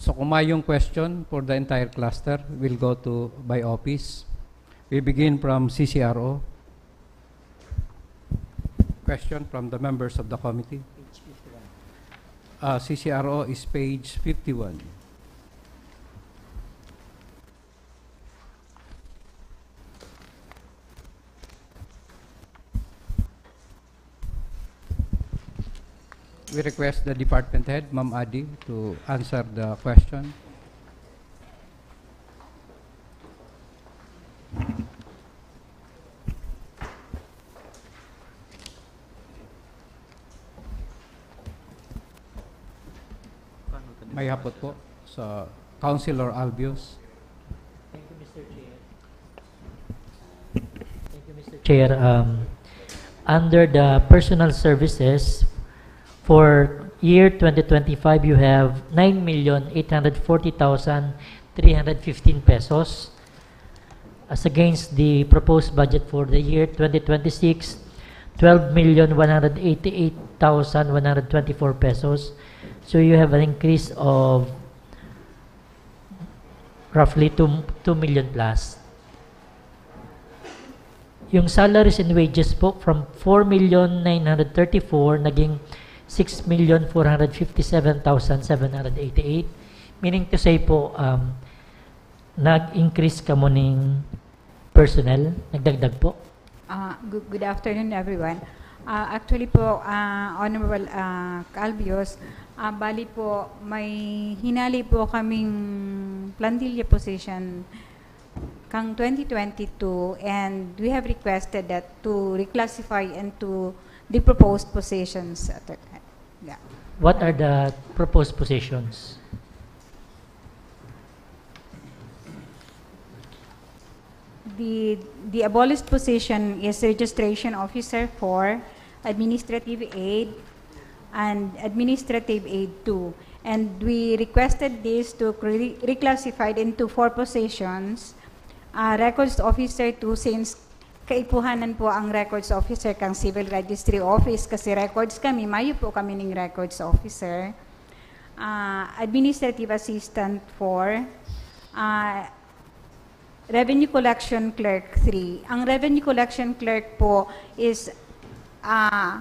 So kung may yung question for the entire cluster, we'll go to by office. We begin from C C R O. Question from the members of the committee. Uh, C C R O is page fifty-one. We request the department head, Ma'am Adi, to answer the question. May hapot po sa Councilor Albios. Thank you, Mister Chair. Thank you, Mister Chair. Um, under the personal services, for year twenty twenty-five, you have nine million eight hundred forty thousand three hundred fifteen pesos, as against the proposed budget for the year twenty twenty-six, twelve million one hundred eighty-eight thousand one hundred twenty-four pesos. So you have an increase of roughly two, two million plus. Yung salaries and wages po, from four million nine hundred thirty-four, naging six million four hundred fifty-seven thousand seven hundred eighty-eight. Meaning to say po, um, nag-increase kamo ning personnel, nagdagdag po. Uh, good, good afternoon, everyone. Uh, actually po, uh, Honorable uh, Calbios, uh, bali po, may hinali po kaming plantilla position kang twenty twenty-two, and we have requested that to reclassify into the proposed positions. At, yeah. What are the proposed positions? The, the abolished position is registration officer four, administrative aid, and administrative aid two. And we requested this to cre- reclassified into four positions. Uh, records officer two, since kaipuhanan po ang records officer kang civil registry office kasi records kami, mayo po kami ning records officer. Uh, administrative assistant four, uh, revenue collection clerk three. Ang revenue collection clerk po is uh,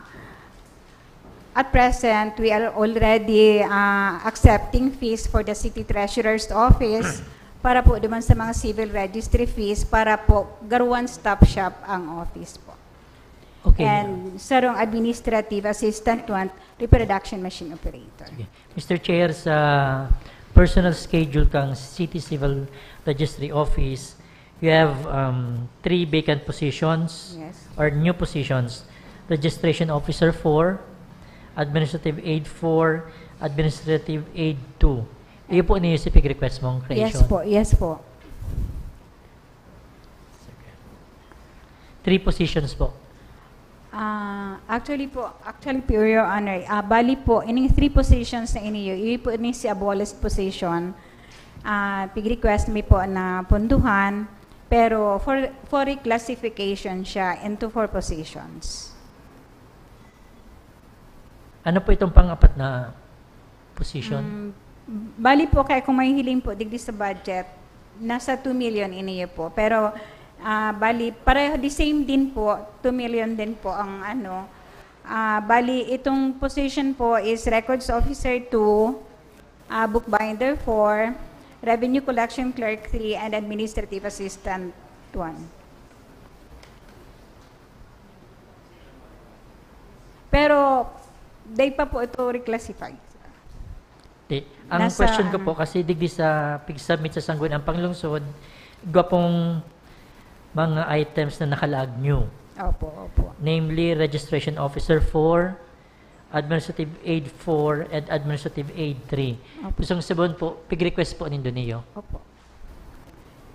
at present, we are already uh, accepting fees for the city treasurer's office para po naman sa mga civil registry fees para po garuan stop shop ang office po. Okay. And sarong administrative assistant one, reproduction machine operator. Okay. Mister Chair, sa personal schedule kang City Civil Registry Office, you have um, three vacant positions Yes. or new positions. Registration Officer four, Administrative Aid four, Administrative Aid two. Iyo po niyo si pig-request mong Yes creation? Po, yes po. Three positions po. Ah, actually po, actually po, Your Honor, ah, bali po, ining three positions na iniyo, iyo po ni si abolished position, ah, pig-request mi po na punduhan, pero for, for reclassification siya into four positions. Ano po itong pang-apat na position? Mm, bali po, kaya kung may hiling po, digdi sa budget, nasa two million iniyo po. Pero, ah, bali, pareho, the same din po, two million din po ang ano. Ah, bali, itong position po is Records Officer two, ah, Bookbinder four, Revenue Collection Clerk three, and Administrative Assistant one. Pero, they pa po ito reclassify. Di, ang Nasa, question ko ah, po, kasi digdi sa pig-submit sa Sangguniang Panglungsod, igwa pong mga items na nakalaag new. Opo, opo. Namely, Registration Officer four, Administrative Aid four, and Administrative Aid three. Opo. Gusto kong sabihin po, pig-request po nindo niyo. Opo.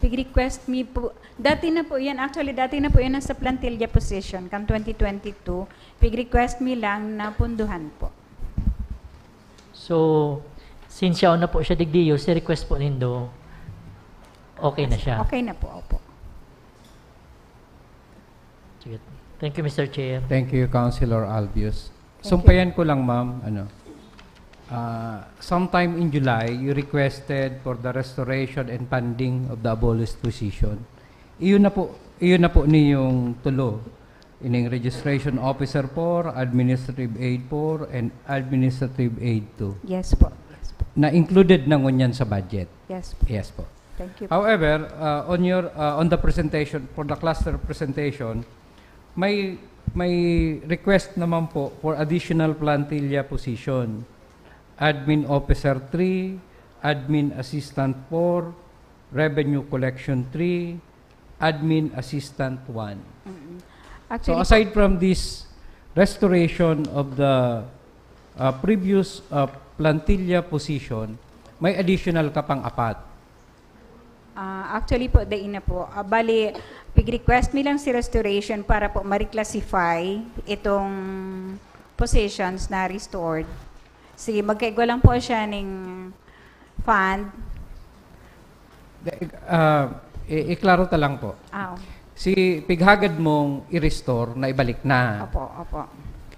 Pig-request mi po. Dati na po yan. Actually, dati na po yan nasa plantilla position. Kan twenty twenty-two, pig-request mi lang na punduhan po. So, since siya na po siya digdiyo, si request po nindo, okay na siya. Okay na po, opo. Sige. Thank you, Mister Chair. Thank you, Councilor Albius. Thank Sumpayan ko lang, ma'am. Ano, ah, sometime in July, you requested for the restoration and funding of the abolished position. Iyon na po, iyon na po niyong tulo. Ining Registration Officer four, Administrative Aid four, and Administrative Aid two. Yes po. Yes po. Na included na ngunyan sa budget. Yes po. Yes po. Thank you. However, uh, on your uh, on the presentation, for the cluster presentation, may may request naman po for additional plantilla position. Admin Officer three, Admin Assistant four, Revenue Collection three, Admin Assistant one. Mm-mm. So Actually, aside from this restoration of the uh, previous uh, plantilla position, may additional ka pang apat. Ah, actually po, dai na po. Ah, bali, pig-request mi lang si restoration para po ma-reclassify itong positions na restored. Sige, magkaigwa lang po siya ning fund. Da- ah, i- iklaro ta lang po. Ah, Si pighagad mong i-restore na ibalik na. Opo, opo.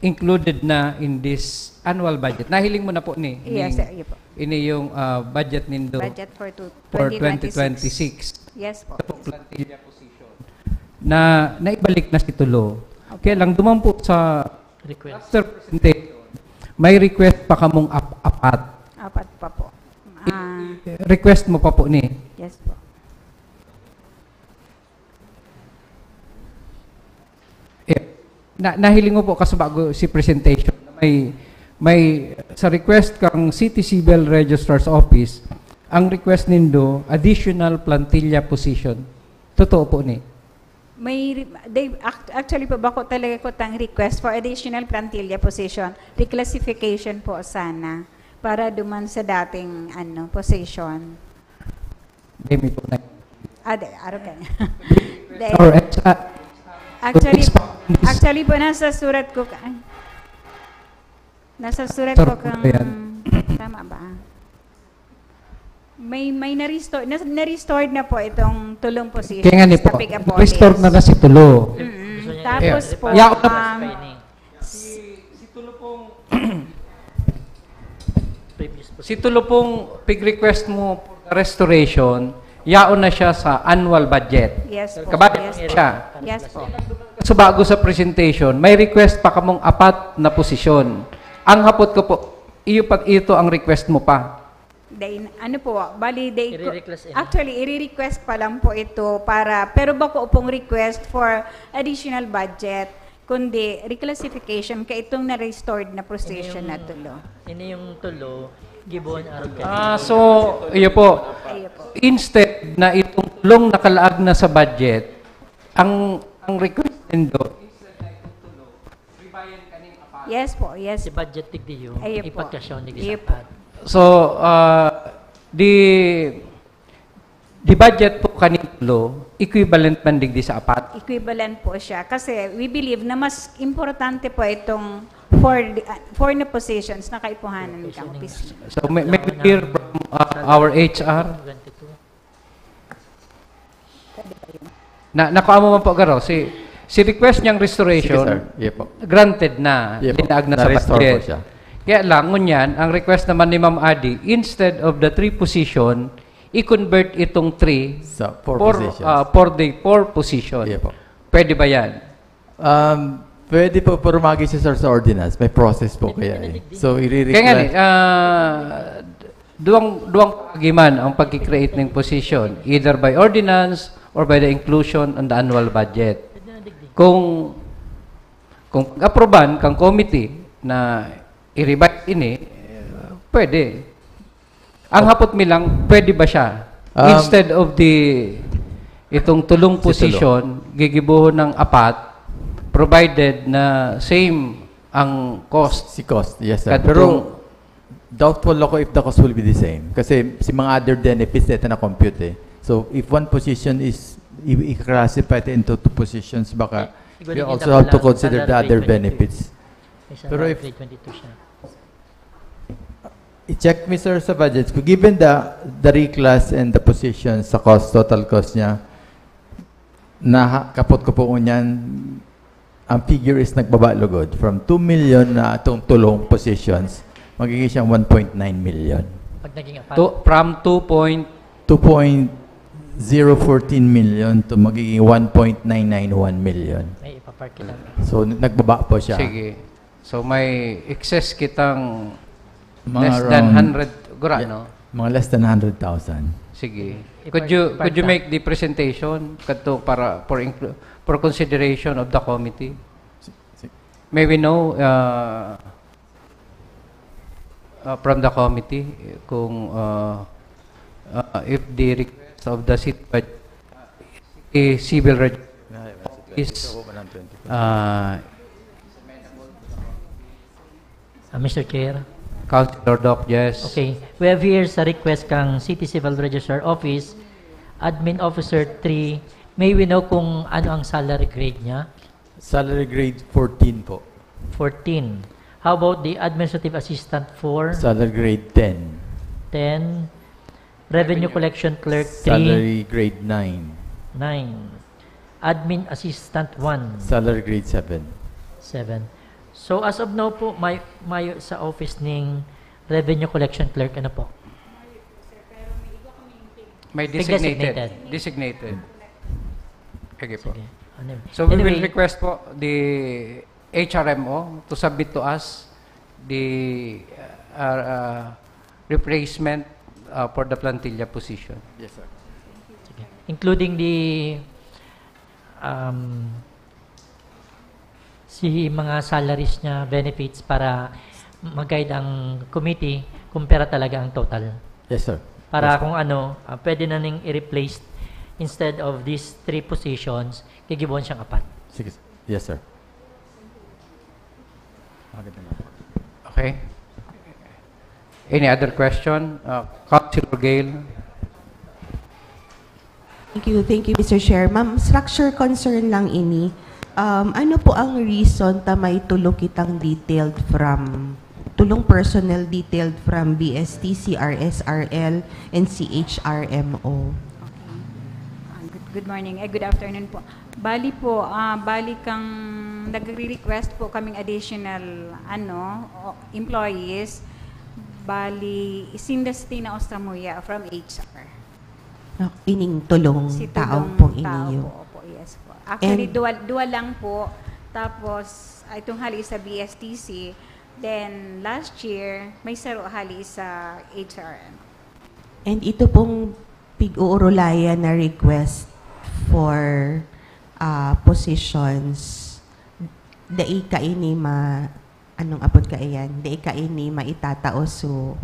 Included na in this annual budget. Nahiling mo na po ni. Yes, ni- sir, iyo po. Ini yung ah, budget nindo Budget for two- for twenty twenty-six. twenty twenty-six. Yes po. Sa plantilla position. Na naibalik na si Tulo. Opo. Kaya lang duman po sa Request. cluster presentation, may request pa kamong ap- apat. Apat pa po. Ah, Request mo pa po ni. Yes po. Eh, na, nahiling mo po kasubago si presentation. May may sa request kang City Civil Registrar's Office, ang request nindo additional plantilla position. Totoo po ni. May re- they act- actually po, bako talaga ko tang request for additional plantilla position, reclassification po sana para duman sa dating ano position. Hindi po na. Ah, di, araw ka. Di. Or ex- ah, Actually, expound this. Actually po, nasa surat ko ka- ay. Nasa surat Sir, ko kang ayan. Tama ba? May may na-restore na, na-restored na po itong tulong position. Kaya nga ni po, restore na na si Tulo. Mm-mm. Tapos po, Yeah. um, Si Tulo pong pig-request mo for the restoration, yaon na siya sa annual budget. Yes po. Kabayan Yes. siya. Yes po. So bago sa presentation, may request pa kamong apat na posisyon. Ang hapot ko po, iyo pa, ito ang request mo pa. Then, ano po, bali, they, I-re-request ini. Actually, i-request pa lang po ito para, pero bako pong request for additional budget, kundi reclassification ka itong na-restored na position na Tulo. Ini yung Tulo, gibuon aron kay Ah, so, iyo po. Ayun po. Instead na itong tulong nakalaag na sa budget, ang ang request nindo, Yes po, yes si po. Budget Tigdiyo, Ayun po. ipagkasyaw ni Ayun po. Gisapat. So, uh, the the budget po kaning Tulo, equivalent man digdi sa apat. Equivalent po siya. Kasi we believe na mas importante po itong for the, uh, for the positions na kaipuhanan ng opisina. So, may, may we hear from uh, our H R. Na, nakuha mo man po, Garo, si, si request niyang restoration, Sige, sir. Iya po. Granted na, Iya po. linaag na sa Na-restore budget. Po siya. Kaya lang, ngunyan, ang request naman ni Ma'am Adi, instead of the three position, i-convert itong three Sa four for, positions. Uh, for the four position. Iya po. Pwede ba yan? Um, pwede po, pero magi siya, sir, sa ordinance. May process po kaya eh. So, i-request. Kaya nga ni, ah, duwang, duwang paagi man ang pagki-create ng position, either by ordinance or by the inclusion on the annual budget. Kung kung pag-aproban kang committee na i-revise ini, eh, pwede. Ang hapot mi lang, pwede ba siya? Um, Instead of the, itong tulong Si tulo. position, gigibuhon ng apat, provided na same ang cost. Si cost, yes, sir. Kadtong- Pero doubtful ako if the cost will be the same. Kasi si mga other benefits, ito na compute eh. So, if one position is, i- i-classify it into two positions, baka Siguro we kita also po have to lang consider sa the other grade twenty-two. benefits. May sa Pero if- grade twenty-two siya. I-check mi, sir, sa budgets ko. Given the, the reclass and the position sa cost, total cost niya, na kapot ko po ngunyan, ang figure is nagbaba lugod. From two million na itong tulong positions, magiging siyang one point nine million. Pag naging apat. To, from two point, two point zero fourteen million to magiging one point nine nine one million. May ipapark kita. So, nagbaba po siya. Sige. So may excess kitang Mga less than around- one hundred, gura, Yeah. no? Mga less than one hundred thousand. Sige. Ipa- Could you could you iparta. make the presentation kadto para for inclu- for consideration of the committee? Si- si- May we know uh, uh, from the committee kung uh, uh, if the request of the city, bud- city civil reg- is uh, Ah, Mister Chair. Councilor Doc Jess. Okay. We have here sa request kang City Civil Registrar Office, Admin Officer three. May we know kung ano ang salary grade niya? Salary grade fourteen po. Fourteen. How about the Administrative Assistant four? Salary grade ten. Ten. Revenue Collection Clerk three. Salary grade nine. Nine. Admin Assistant one. Salary grade seven. Seven. So as of now po, may, may sa office ning Revenue Collection Clerk, ano po? May May designated. designated. Designated. Sige po. Sige. Ano yun? So we will Anyway, request po the H R M O to submit to us the uh, uh, replacement uh, for the plantilla position. Yes, sir. Including the um, si mga salaries niya, benefits para mag-guide ang committee kung pera talaga ang total. Yes, sir. Para Yes, sir. kung ano, ah, pwede na ning i-replace instead of these three positions, gigibuan siyang apat. Sige, sir. Yes, sir. Maganda na po. Okay. Any other question? Uh, Councilor Gail? Thank you, thank you, Mister Chair. Ma'am, structure concern lang ini. Um, ano po ang reason ta may tulo kitang detailed from, tulong personnel detailed from B S T, C R S R L, and C H R M O? Okay. Ah, good, good morning. Eh, good afternoon po. Bali po, ah, bali kang nagre-request po kaming additional ano, o- employees. Bali, sinda si Tina Ostramuya from H R. No, ining tulong Si taong tulong pong tao iniyo. po, opo, yes po. Actually, And- duwa, duwa lang po. Tapos, ah, itong hali sa B S T C. Then, last year, may saro hali sa H R M. And ito pong pig-uurulayan na request for ah, positions, dai kaini ma-, anong apod kaiyan? Dai kaini maitatao. So,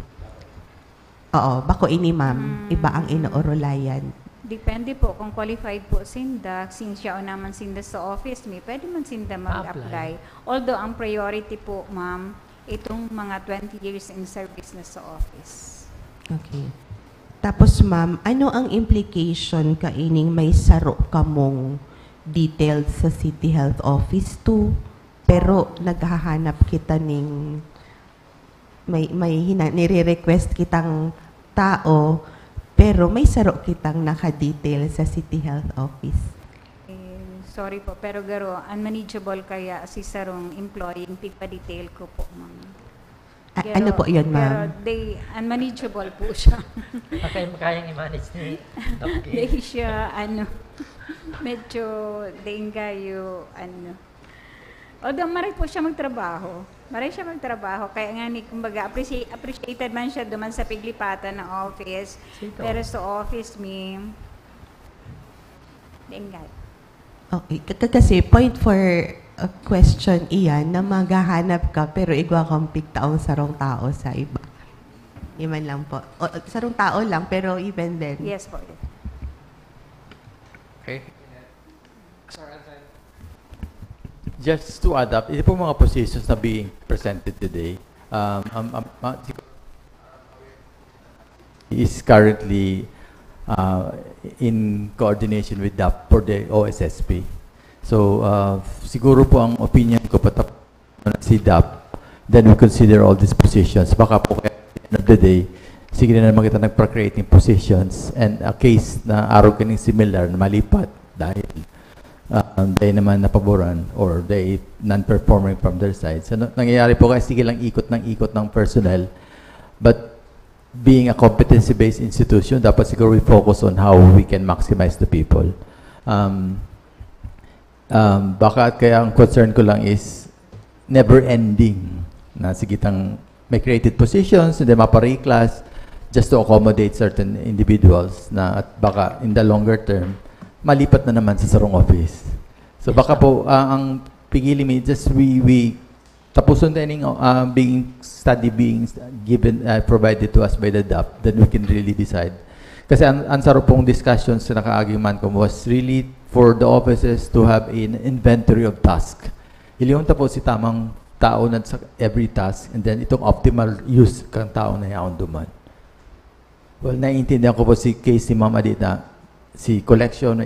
oo, bako ini, ma'am. Mm. Iba ang inuurulayan. Depende po kung qualified po sinda, since yaon naman sinda sa office mi, pwede man sinda mag-apply. Although ang priority po, ma'am, itong mga twenty years in service na sa office. Okay. Tapos, ma'am, ano ang implication kaining may saro kamong detailed sa City Health Office two, pero naghahanap kita ning, may, may hina-, nire-request kitang tao, pero may saro kitang naka-detail sa City Health Office? Eh, sorry po, pero garo, unmanageable kaya si sarong employee, pigpa-detail ko po, ma'am. A-, ano po yun, Pero ma'am? they, unmanageable po siya. Kaya makayang i-manage ni Doc Gay. Hindi siya, ano, medyo denggayo, ano. Although, maray po siya magtrabaho. Maray siya magtrabaho. Kaya nga, ni, kumbaga, appreci- appreciated man siya duman sa piglipatan na office. Sito. Pero sa office mi, denggayo. Okay, k- k- kasi point for a question iyan na maghahanap ka pero igwa kang pigtaong sarong tao sa iba. Iman lang po. O, sarong tao lang, pero even then. Yes po. Okay. Just to add up, ito po mga positions na being presented today, um, um, um, uh, is currently uh, in coordination with DAP for the O S S P. So, uh, siguro po ang opinion ko patapos na si DAP, then we consider all these positions. Baka po kaya at the end of the day, sige na naman kita nagpa-create ng positions and a case na arog kaning similar na malipat dahil uh, they naman napaboran or they non-performing from their side. So, na- nangyayari po kasi sige lang ikot ng ikot ng personnel. But being a competency-based institution, dapat siguro we focus on how we can maximize the people. Um, um, baka kaya ang concern ko lang is never-ending na sige tang may created positions, hindi mapa-reclass just to accommodate certain individuals na at baka in the longer term, malipat na naman sa sarong office. So baka po, ah, ang pigili mi, just we, we tapuson tayo ning, ah, being study being given, ah, provided to us by the DAP, then we can really decide. Kasi ang, ang saro pong discussions sa nakaaging man ko was really for the offices to have an inventory of task. Ilihon ta po si tamang tao na sa every task, and then itong optimal use kang tao na yaon duman. Well, naiintindihan ko po si case ni Ma'am Adita, si collection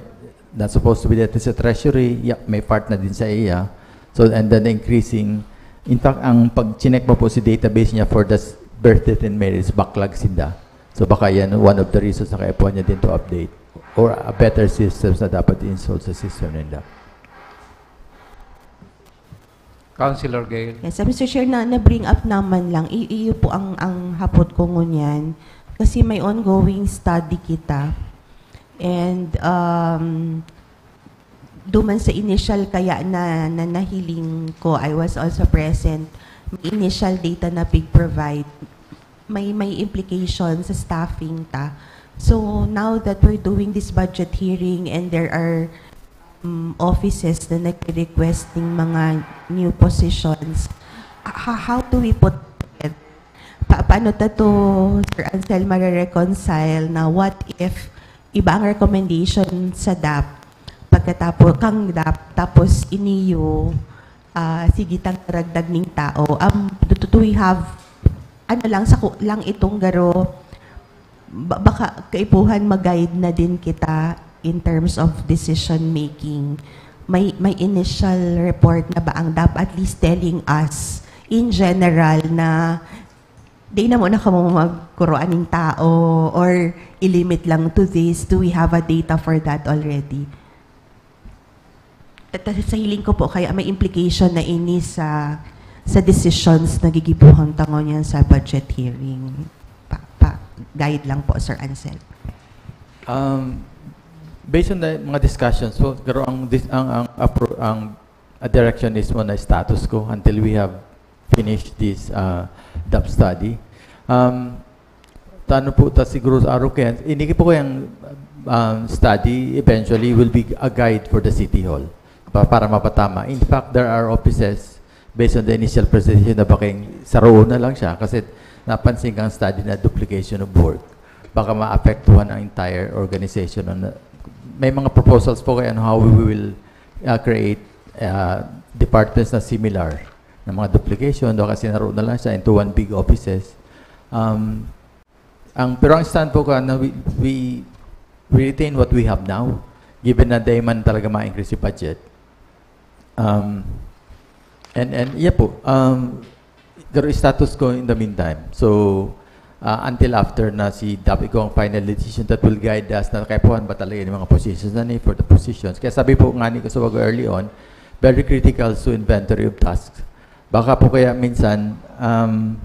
na supposed to be dito sa treasury, ya- may part na din sa iya. So, and then increasing, in fact, ang pag-check mo po si database niya for the s- birth, death, and marriage, backlog sinda. So, baka yan one of the reasons na kaya po niya din to update or a better systems na dapat i-install sa system nila. Councilor Gail. Yes, uh, Mister Chair, na, na-bring up naman lang, i- iyo po ang, ang hapot ko ngunyan. Kasi may ongoing study kita. And um, duman sa initial kaya na, na nahiling ko, I was also present, may initial data na pig-provide, may, may implication sa staffing ta. So now that we're doing this budget hearing and there are um, offices na nagre-request ng mga new positions, ha- how do we put together? Pa- paano ta to, Sir Ansel, mare-reconcile na what if iba ang recommendation sa DAP, pagkatapos kang DAP, tapos iniyo, ah, sige tang ragdag ning tao. Um, do, do we have, ano lang, sa ku- lang itong garo, ba- baka kaipuhan mag-guide na din kita in terms of decision making. May, may initial report na ba ang DAP at least telling us in general na di na muna kamo magkuroan ning tao or i-limit lang to this? Do we have a data for that already? At sa hiling ko po, kaya may implication na ini sa sa decisions na gigibuhon ta ngunyan sa budget hearing. Pa, pa, guide lang po, Sir Ansel. Um, based on the mga discussions, so, pero ang, dis- ang, ang, appro- ang uh, direction is muna status quo until we have finished this uh, DAP study. Um, tano po ta siguro sa araw kaya, ini po kayang um, study eventually will be a guide for the City Hall pa, para mapatama. In fact, there are offices based on the initial presentation na baking saroon na lang siya kasi napansin kang study na duplication of work. Baka maapektuhan ang entire organization. Ano, may mga proposals po kaya on how we will uh, create uh, departments na similar na mga duplication, do kasi naroon na lang siya into one big offices. Um, ang, pero ang stand po ko, ano, we, we, we retain what we have now, given na di man talaga ma-increase yung budget. Um, and, and, yeah po, um, pero status quo in the meantime. So, uh, until after na si DAP ikaw ang final decision that will guide us na kaipuhan ba talaga yung mga positions na ni for the positions. Kaya sabi po nga ni Kusuwago early on, very critical to inventory of tasks. Baka po kaya minsan, um,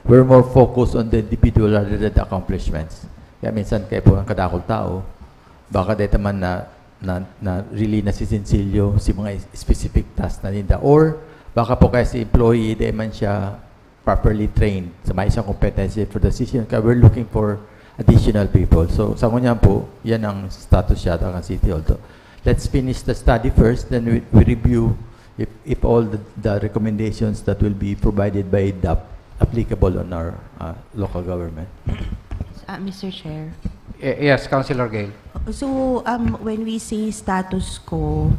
we're more focused on the individual rather than the accomplishments. Kaya minsan kayo po ang kadakol tao, baka dito man na, na, na really nasisinsilyo si mga specific task na ninda. Or baka po kaya si employee, di man siya properly trained sa may isang competency for the decision. Kaya we're looking for additional people. So, sa ngunyan po, yan ang status yata ng City Hall. So, let's finish the study first, then we, we review if, if all the, the recommendations that will be provided by DAP applicable on our uh, local government. Uh, Mister Chair. Y- yes, Councilor Gail. So, um, when we say status quo,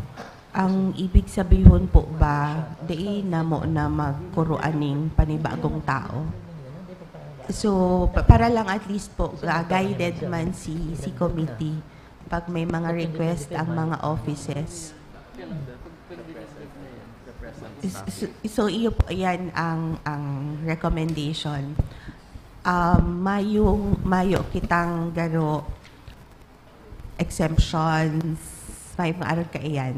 ang ibig sabihon po ba, di na mo na magkuruan ning panibagong tao? So, pa- para lang at least po, uh, guided man si, si committee pag may mga request ang mga offices. Is- So, so iyo po, yan ang, ang recommendation. Um, mayong, mayo kitang garo exemptions, may mga aron kaiyan.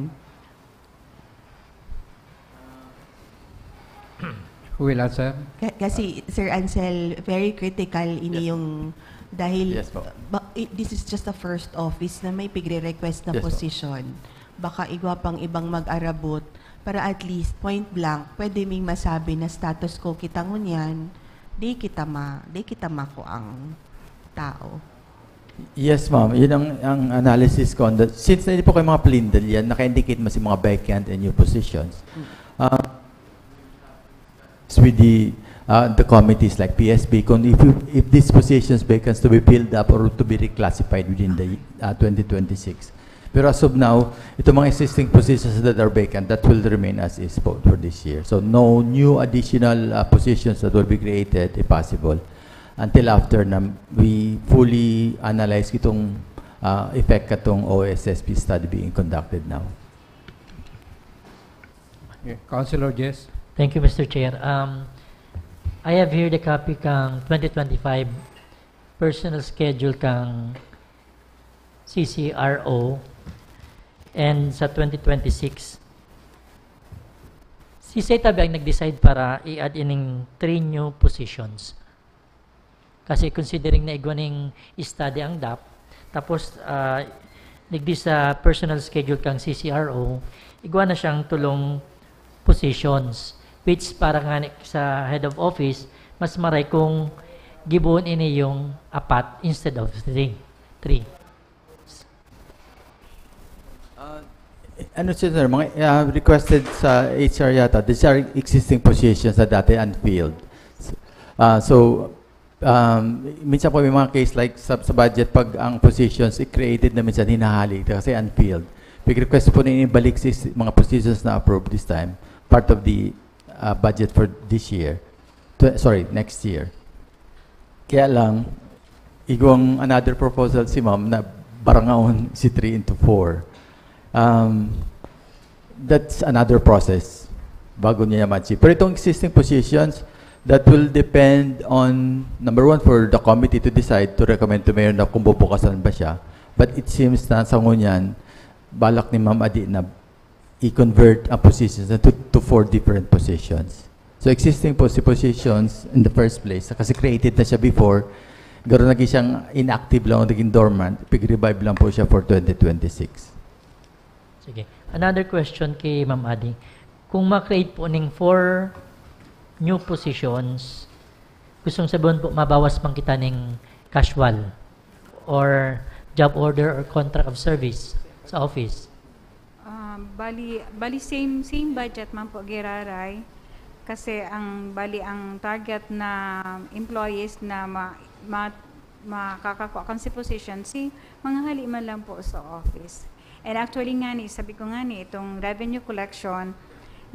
Who will answer? Ka- kasi, Sir Ansel, very critical ini Yes. Yung dahil Yes po. ba- i- this is just the first office na may pigre-request na Yes po. Position. Baka igwa pang ibang mag-arabot para at least point blank pwede ming masabi na status quo kita ngunyan, di kita ma di kita mako ang tao. Yes, ma'am. Yun ang, ang analysis ko. On the, since na hindi po kayo mga palindol yan, naka-indicate mas yung mga vacant and new positions. Uh, with the, uh, the committees like P S B, kung if, you- if these positions vacancies to be filled up or to be reclassified within the uh, twenty twenty-six. Pero as of now, itong mga existing positions that are vacant, that will remain as is po for this year. So no new additional uh, positions that will be created if possible until after na we fully analyze itong uh, effect katong O S S P study being conducted now. Yeah, Councilor Jess? Thank you, Mister Chair. Um, I have here the copy kang twenty twenty-five personal schedule kang C C R O and sa twenty twenty-six. Si Seta ba ang nag-decide para i-add ining three new positions? Kasi considering na igwa ning study ang D A P, tapos ah, digdi sa personal schedule kang C C R O, igwa na siyang tulong positions, which para nga ni- sa head of office, mas maray kung giboon ini yung apat instead of three. Three. Uh, ano siya, sir? Mga uh, requested sa H R yata. These are existing positions na dati unfilled. Uh, so, um, minsan po may mga case like sa, sa budget, pag ang positions i-created na minsan hinahali kasi unfilled. Pag-request po na ibalik si mga positions na approved this time, part of the uh, budget for this year. Tw- sorry, next year. Kaya lang, igwang another proposal si ma'am na barangaon si three into four. Um, that's another process bago niya ma-achieve. Pero itong existing positions, that will depend on, number one, for the committee to decide to recommend to mayor na kung bubukasan ba siya. But it seems na sa ngunyan, balak ni Ma'am Adi na i-convert ang positions na to, to four different positions. So existing po si positions in the first place, kasi created na siya before, pero naging siyang inactive lang o naging dormant, pig-revive lang po siya for twenty twenty-six. Sige. Another question kay Ma'am Adi. Kung ma-create po ning four new positions, gustong sabihin po, mabawas man kita ning casual or job order or contract of service sa office? Um, bali, bali same same budget man po giraray, kasi ang bali ang target na employees na ma, ma, makakakuha kan si position si mga hali man lang po sa office. And actually nga ni, sabi ko nga ni, itong revenue collection,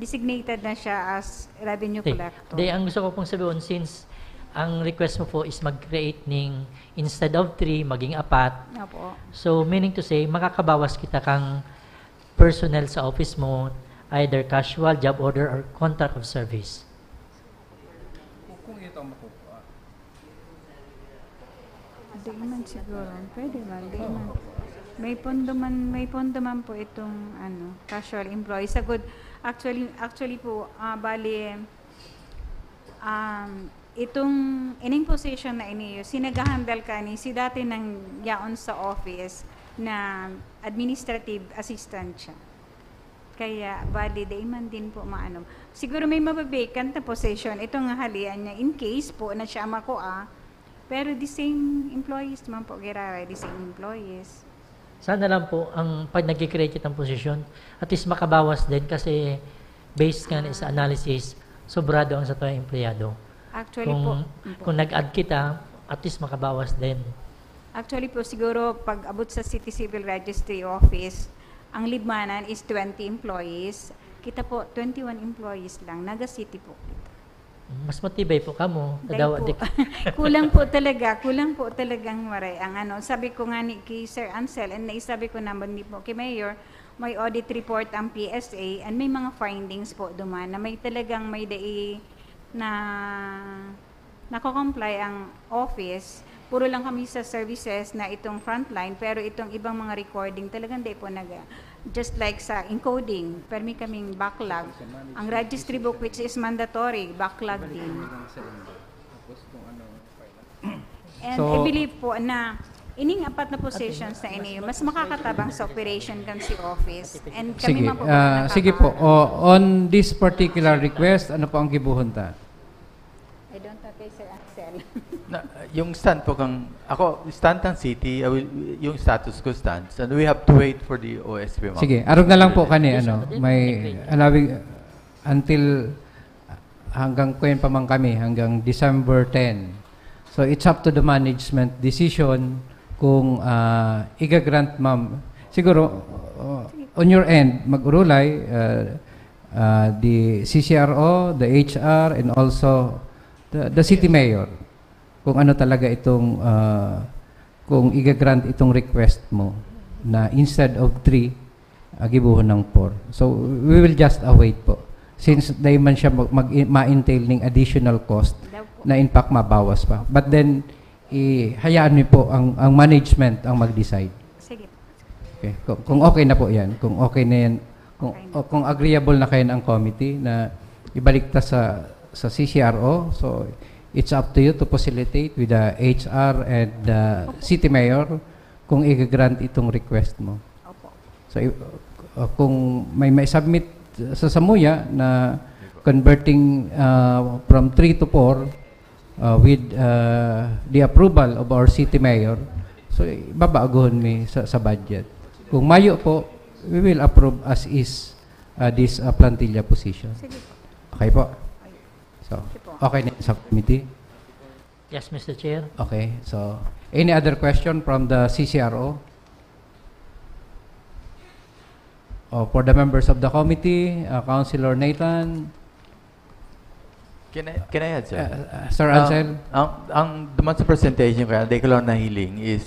designated na siya as revenue Di, collector. di, ang gusto ko pong sabihin, since ang request mo po is mag-create ning instead of three, maging apat. Opo. So, meaning to say, makakabawas kita kang personnel sa office mo, either casual, job order, or contract of service. Kung ito ang makukuha. Di man siguro. Pwede man, di man. May pondo man, may pondo man po itong ano, casual employee. Sa good, actually, actually po, ah, bali, um, itong ining position na ini, sinagahandle ka ni si dati nang yaon sa office na administrative assistant siya. Kaya bali, di man din po maano. Siguro may mababakant na position. Ito nga halian niya, in case po na siya makua, pero the same employees naman po, giraray, the same employees. Sana lang po, ang, pag nag-create kitang posisyon, at least makabawas din kasi based nga sa analysis, sobrado ang sa tuwang empleyado. Actually po, Kung, kung nag-add kita, at least makabawas din. Actually po, siguro pag abot sa City Civil Registry Office, ang libmanan is twenty employees. Kita po, twenty-one employees lang. Naga City po. Mas matibay po kamo. Dahil Kadawa po, di kulang po talaga, kulang po talagang maray ang ano. Sabi ko nga ni kay Sir Ansel, and naisabi ko naman din po kay Mayor, may audit report ang P S A and may mga findings po duman na may talagang may dai na nako-comply ang office. Puro lang kami sa services na itong frontline, pero itong ibang mga recording talagang di po nag, just like sa encoding, permi kaming backlog. Ang registry book, which is mandatory, backlog din. And So- I believe po na ining apat na positions na ini, mas makakatabang sa operation kan si office. And kami Sige, man po ah, nakaka- sige po. O, on this particular request, ano po ang gibohon ta? I don't know kay Sir Ansel. Na, yung stand po kang, ako, stand ng city, I will, yung status ko stands, and we have to wait for the O S P, ma'am. Sige, arog na lang po Really? kani, Yes, ano, ano din, may ano din. allowing until hanggang kuyan pa man kami, hanggang December ten. So, it's up to the management decision kung ah, iga-grant, ma'am. Siguro, uh, on your end, mag-urulay, uh, uh, the C C R O, the H R, and also the, the city mayor. Kung ano talaga itong, uh, kung iga-grant itong request mo na instead of three, agibuhon ng four. So, we will just await po. Since dahil man siya mag, mag, ma-entail ning additional cost Daw po. na in fact mabawas pa. But then, i, hayaan mi po ang, ang management ang mag-decide. Sige. Okay. Kung, kung okay na po yan, kung okay na yan, kung, o, kung agreeable na kayo ang committee na ibalik ta sa, sa C C R O, so it's up to you to facilitate with the H R and the city mayor kung i-grant itong request mo. Opo. So, i- uh, kung may may submit sa Samuya na converting uh, from three to four uh, with uh, the approval of our city mayor, so babaguhon mi sa, sa budget. Kung mayo po, we will approve as is uh, this uh, plantilla position. Sige po. Okay po? So, Sige po. okay na sa committee? Yes, Mister Chair. Okay, so any other question from the C C R O? O for the members of the committee, uh, Councilor Nathan, Can I, can I add, sir? uh, uh, Sir Ah, Ansel? Ang, ang duman sa presentation kaya, di ko lang nahiling is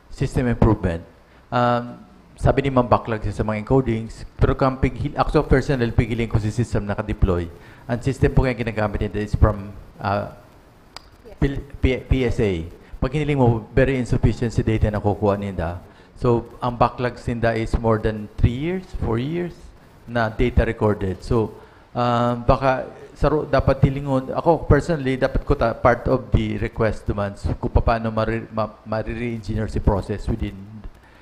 system improvement. Um, sabi ni Ma'am backlog siya sa mga encodings, pero kung pig, ako personal, pighiling ko si system na naka-deploy. Ang system po kaya ginagamit nila is from uh, Pil- P- P S A. Pag hiniling mo, very insufficient si data na kukuha ninda. So, ang backlog ninda is more than three years, four years na data recorded. So, ah, baka sa ro- dapat hilingon, ako personally, dapat ko ta, part of the request duman, so, kung paano mari, ma, re-engineer si process within.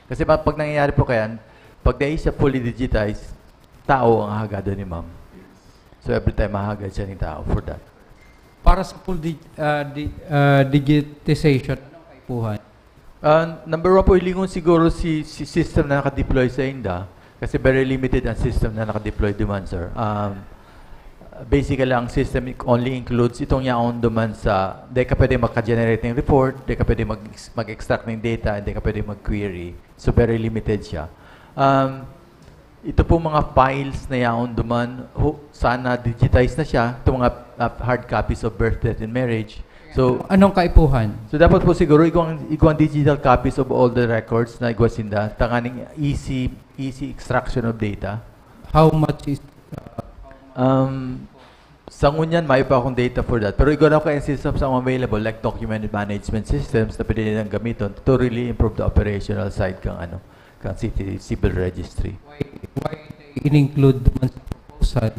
Kasi ma- pag nangyayari po kaya, pag dahil siya fully digitized, tao ang hahagadon ni ma'am. So, every time mahagad siya ng tao for that. Para sa full di, uh, di, uh, digitization, anong kaipuhan? Uh, number one po, hilingon siguro si, si system na naka-deploy sa inda kasi very limited ang system na naka-deploy duman, sir. Um, basically, ang system only includes itong yaon duman sa, di ka pwede maka-generate ng report, di ka pwede mag, mag-extract ng data, di ka pwede mag-query. So, very limited siya. Um, ito po mga files na yaon duman, ho, sana digitize na siya. Itong mga uh, hard copies of birth, death, and marriage. So, Anong kaipuhan? So dapat po siguro igwang, igwang digital copies of all the records na igwa sinda, tanganing easy easy extraction of data. How much is Um, sa ngunyan, may pa akong data for that. Pero igwa na ko kaya systems ang available, like document management systems na pwede nilang gamiton to really improve the operational side kang ano, kang city civil registry. Why, why they in-include man sa proposal?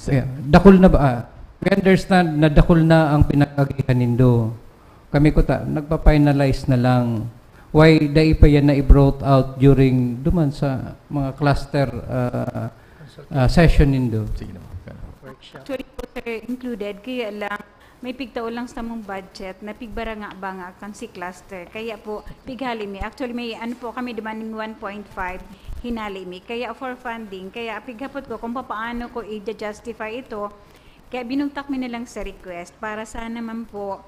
Yeah, dakul na ba? Ah, we understand na dakul na ang pinag-agihan nindo. Kami kuta, nagpa-finalize na lang. Why dai pa yan na i-brought out during duman sa mga cluster ah, ah, session nindo? Sige naman. Workshop. Actually po, sir, included. Kaya lang, may pigtao lang sa mong budget na pigbara nga ba nga kan si cluster. Kaya po, pighali mi. Actually, may ano po kami duman ning one point five, hinali mi. Kaya for funding, kaya pighapot ko kung paano ko i-justify ito. Kaya binuntak mi na lang sa request para sana man po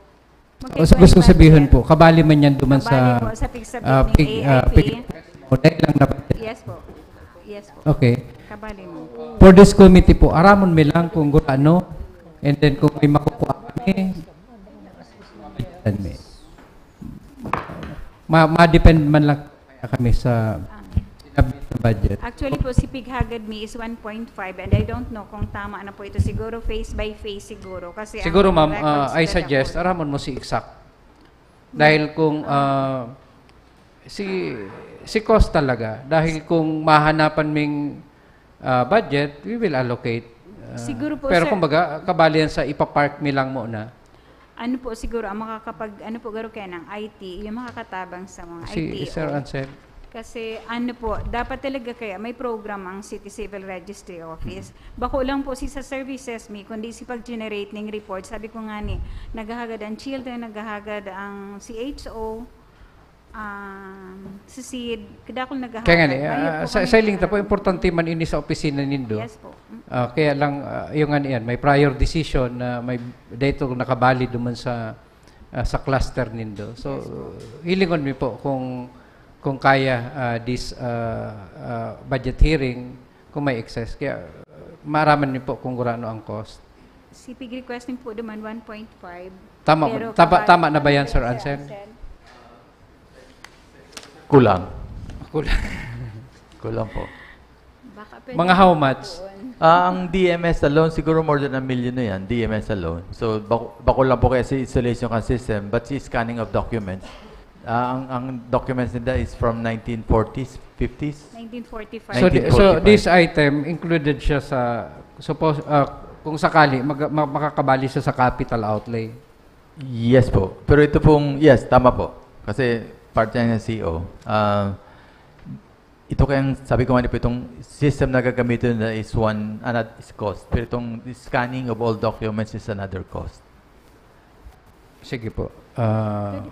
O, sa gusto magkikwentuhan sabihin ulit. po, kabali man yan duman sa, Kabali po sa pig-submit ah, ng pig, ah, A I P. pig, o, dahil lang na budget. Yes po. Yes po. Okay. Kabali man po. For this committee po, aramon mi lang kung ano, and then kung may makukuha kami, then may, ma, ma-depend man lang kaya kami sa Ah. sinabit na budget. Actually po, si pighagad mi is one point five and I don't know kung tama na po ito. Siguro phase by phase siguro. Kasi ang Siguro, ma'am, records ah, I ko na suggest, po. aramon mo si exact. Dahil kung ah, si si cost talaga, dahil kung mahanapan ming ah, budget, we will allocate. Ah, Siguro po, pero sir. Kumbaga, kabali yan sa ipapark mi lang muna. Ano po siguro ang makakapag, ano po garo kaya ng I T, yung makakatabang sa mga Si I T O? Sir Ansel. Kasi ano po, dapat talaga kaya may program ang City Civil Registry Office. Bako lang po si sa services mi, kundi si pag-generate ng report. Sabi ko nga ni, naghahagad ang children, naghahagad ang C H O, ah, si seed, kadakol naghahagad. Kaya nga ni, Ayun ah, po sa, kami sa iling ta po, nag- importante man ini sa opisina nindo. Yes po. Mm. Ah, kaya lang, ah, yung nga niyan, may prior decision na may dito nakabalid duman sa ah, sa cluster nindo. So, Yes po. Hilingon mi po kung kung kaya ah, this ah, ah, budget hearing kung may excess. Kaya ah, maaraman mi po kung gurano ang cost. Si pig requesting po naman one point five. Tama, Pero tama, kapag- tama na ba ano yan, po, Sir Sir Ansel? Ansel? Kulang. Kulang. Kulang po. Baka pwede Mga how much? doon. Ah, ang D M S alone, siguro more than a million na yan, D M S alone. So, bako, bako lang po kaya si installation ng system, but si scanning of documents. Ah, ang, ang documents nila is from nineteen forties, fifties. nineteen forty-five. So, di- so nineteen forty-five. This item included siya sa, suppose, ah, kung sakali, mag, ma- makakabali siya sa capital outlay. Yes po. Pero ito pong, yes, tama po. Kasi part yan ng C O. Ah, ito kayang, sabi ko nga po, itong system na gagamitin na is one, another is cost. Pero itong scanning of all documents is another cost. Sige po. Ah,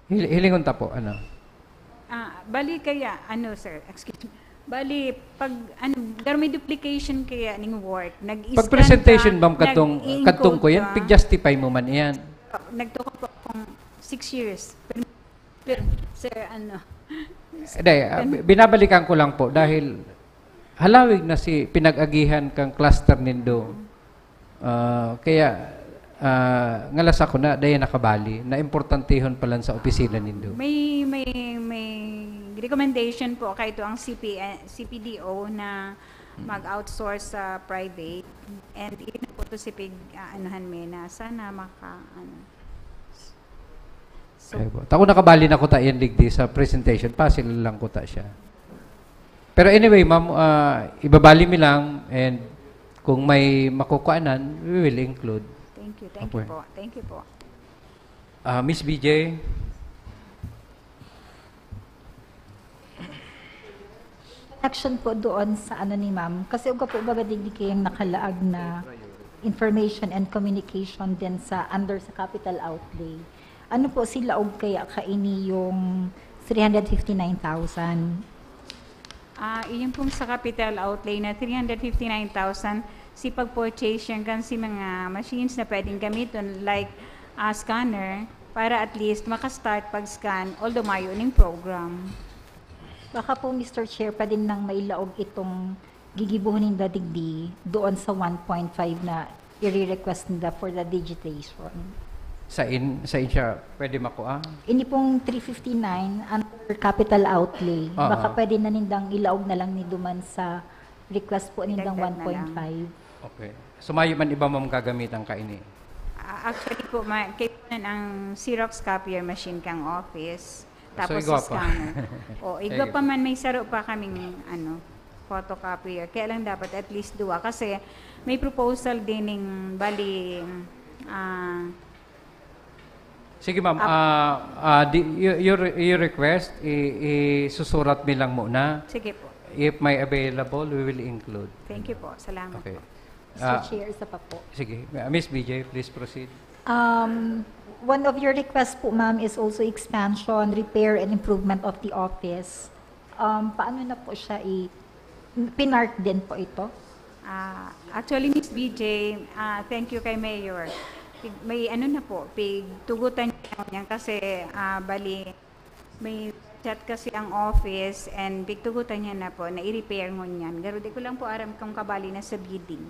hil- hilingon ta po, ano? Ah, bali kaya, ano sir, excuse me. Bali, pag ano, garo may duplication kaya ning work, nag Pag presentation, ma'am, katong, katong ko yan, pig-justify mo man yan. Nagtuko po akong six years. Pero, pero, sir, ano, Hindi, ah, bi- binabalikan ko lang po dahil halawig na si pinag-agihan kang cluster nindo. Ah, kaya ah, ngalas ako na dahil nakabali na importantehon pa lang sa opisina nindo. May may may recommendation po kay ito ang C P, eh, C P D O na mag-outsource sa private, and yun po to si pig, ah, anuhan mi na sana maka ano. So, Ay po. Tako nakabali na ko ta yan digdi sa presentation, pasil lang ko ta siya. Pero anyway, ma'am, ah, ibabali mi lang, and kung may makukuanan, we will include. Thank you, thank Okay. You po. Thank you po. Ah, Miss B J? Action po doon sa ano ni ma'am. Kasi uga po baga digdi kayong nakalaag na information and communication din sa under sa capital outlay. Ano po sila og kaya kaini yung three hundred fifty-nine thousand? Ah, iyon pong sa capital outlay na three hundred fifty-nine thousand, si pag-purchase yan kan si mga machines na pwedeng gamiton, like, ah, scanner, para at least makastart pag-scan, although mayo ning program. Baka po, Mister Chair, pwede nang mailaog itong gigibuhon ninda digdi doon sa one point five na i-request ninda for the digitation. Sa in, sa in siya pwede makuha? Ini pong three fifty-nine under capital outlay, Ah, baka ah. Pwede na nindang ilaog na lang ni duman sa request po nindang Idagdag na lang. one point five. Okay. So mayo man iba, ma'am, gagamitan kaini? Ah, actually po, ma- kaipunan ang Xerox copier machine kang office. So, Tapos igwa si pa. Scanner. O, igwa Sige. Pa man, may saro pa kaming ano, photocopier. Kaya lang dapat at least duwa. Kasi may proposal din ning bali, ah, Sige, ma'am. Ap- Ah, ah, di, your, your, your request, i, isusurat mi lang muna. Sige po. If may available, we will include. Thank you po. Salamat Okay. po. Mister Ah, Chair, isa pa po. Sige. Ah, Miss B J, please proceed. Um, one of your requests po, ma'am, is also expansion, repair, and improvement of the office. Um, paano na po siya i- pinark din po ito? Ah, actually, Miss B J, ah, thank you kay Mayor. Pig-, may ano na po, pigtugutan niya yan kasi, ah, bali, may chat kasi ang office and pigtugutan niya na po na i-repair ngunyan. Garo di ko lang po aram kung kabali na sa bidding.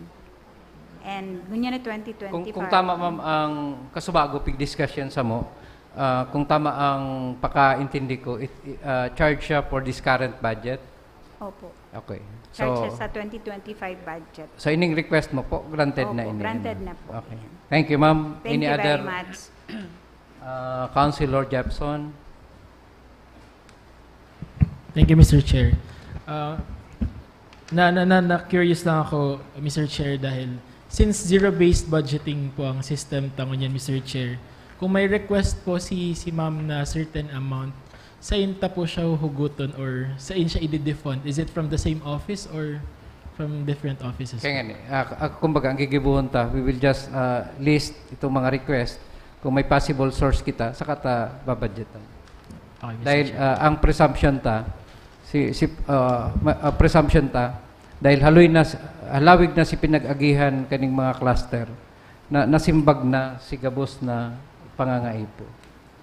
And ngunyan na twenty twenty-five. Kung, kung tama, ma'am, ang kasubago, pig-discussion sa mo, ah, kung tama ang pakaintindi ko, it, ah, charge siya for this current budget? Opo. Okay. Charge So, siya sa twenty twenty-five budget. So, ining request mo po, granted Opo, na ini, granted ano? na po. Okay. Thank you, ma'am. Thank Any you other, very much. uh, Councilor Jepson? Thank you, Mister Chair. Uh, na, na, na, na curious lang ako, Mister Chair, dahil since zero-based budgeting po ang system ta ngunyan, Mister Chair, kung may request po si, si ma'am na certain amount, sain ta po siya huhuguton or sain siya i-defund? Is it from the same office or from different offices Kaya po? nga ni, ah, ah, kumbaga, ang gigibuhon ta, we will just, ah, list itong mga request. Kung may possible source kita, saka ta babudgetan. Okay, Mister Dahil, Chair. ah, ang presumption ta, si, si, ah, ma-, ah, presumption ta, dahil haloy na s-, halawig na si pinag-agihan kaning mga cluster, na nasimbag na si gabos na pangangaipo.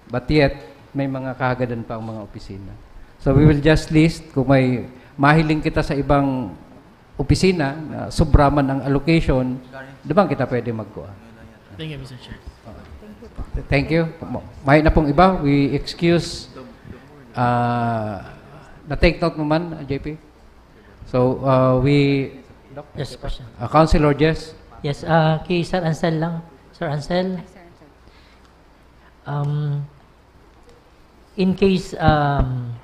But yet, may mga kahagadan pa ang mga opisina. So we will just list, kung may mahiling kita sa ibang opisina na sobra man ang allocation, duman kita pwede magkuha. Thank you, Mister Chair. Thank you. Mo-, may na pong iba, we excuse, ah, na-take note mo man, J P? So, uh, we, Yes, question. uh, Councilor Jess? Yes, ah, kay Sir Ansel lang. Sir Ansel, um, in case, um,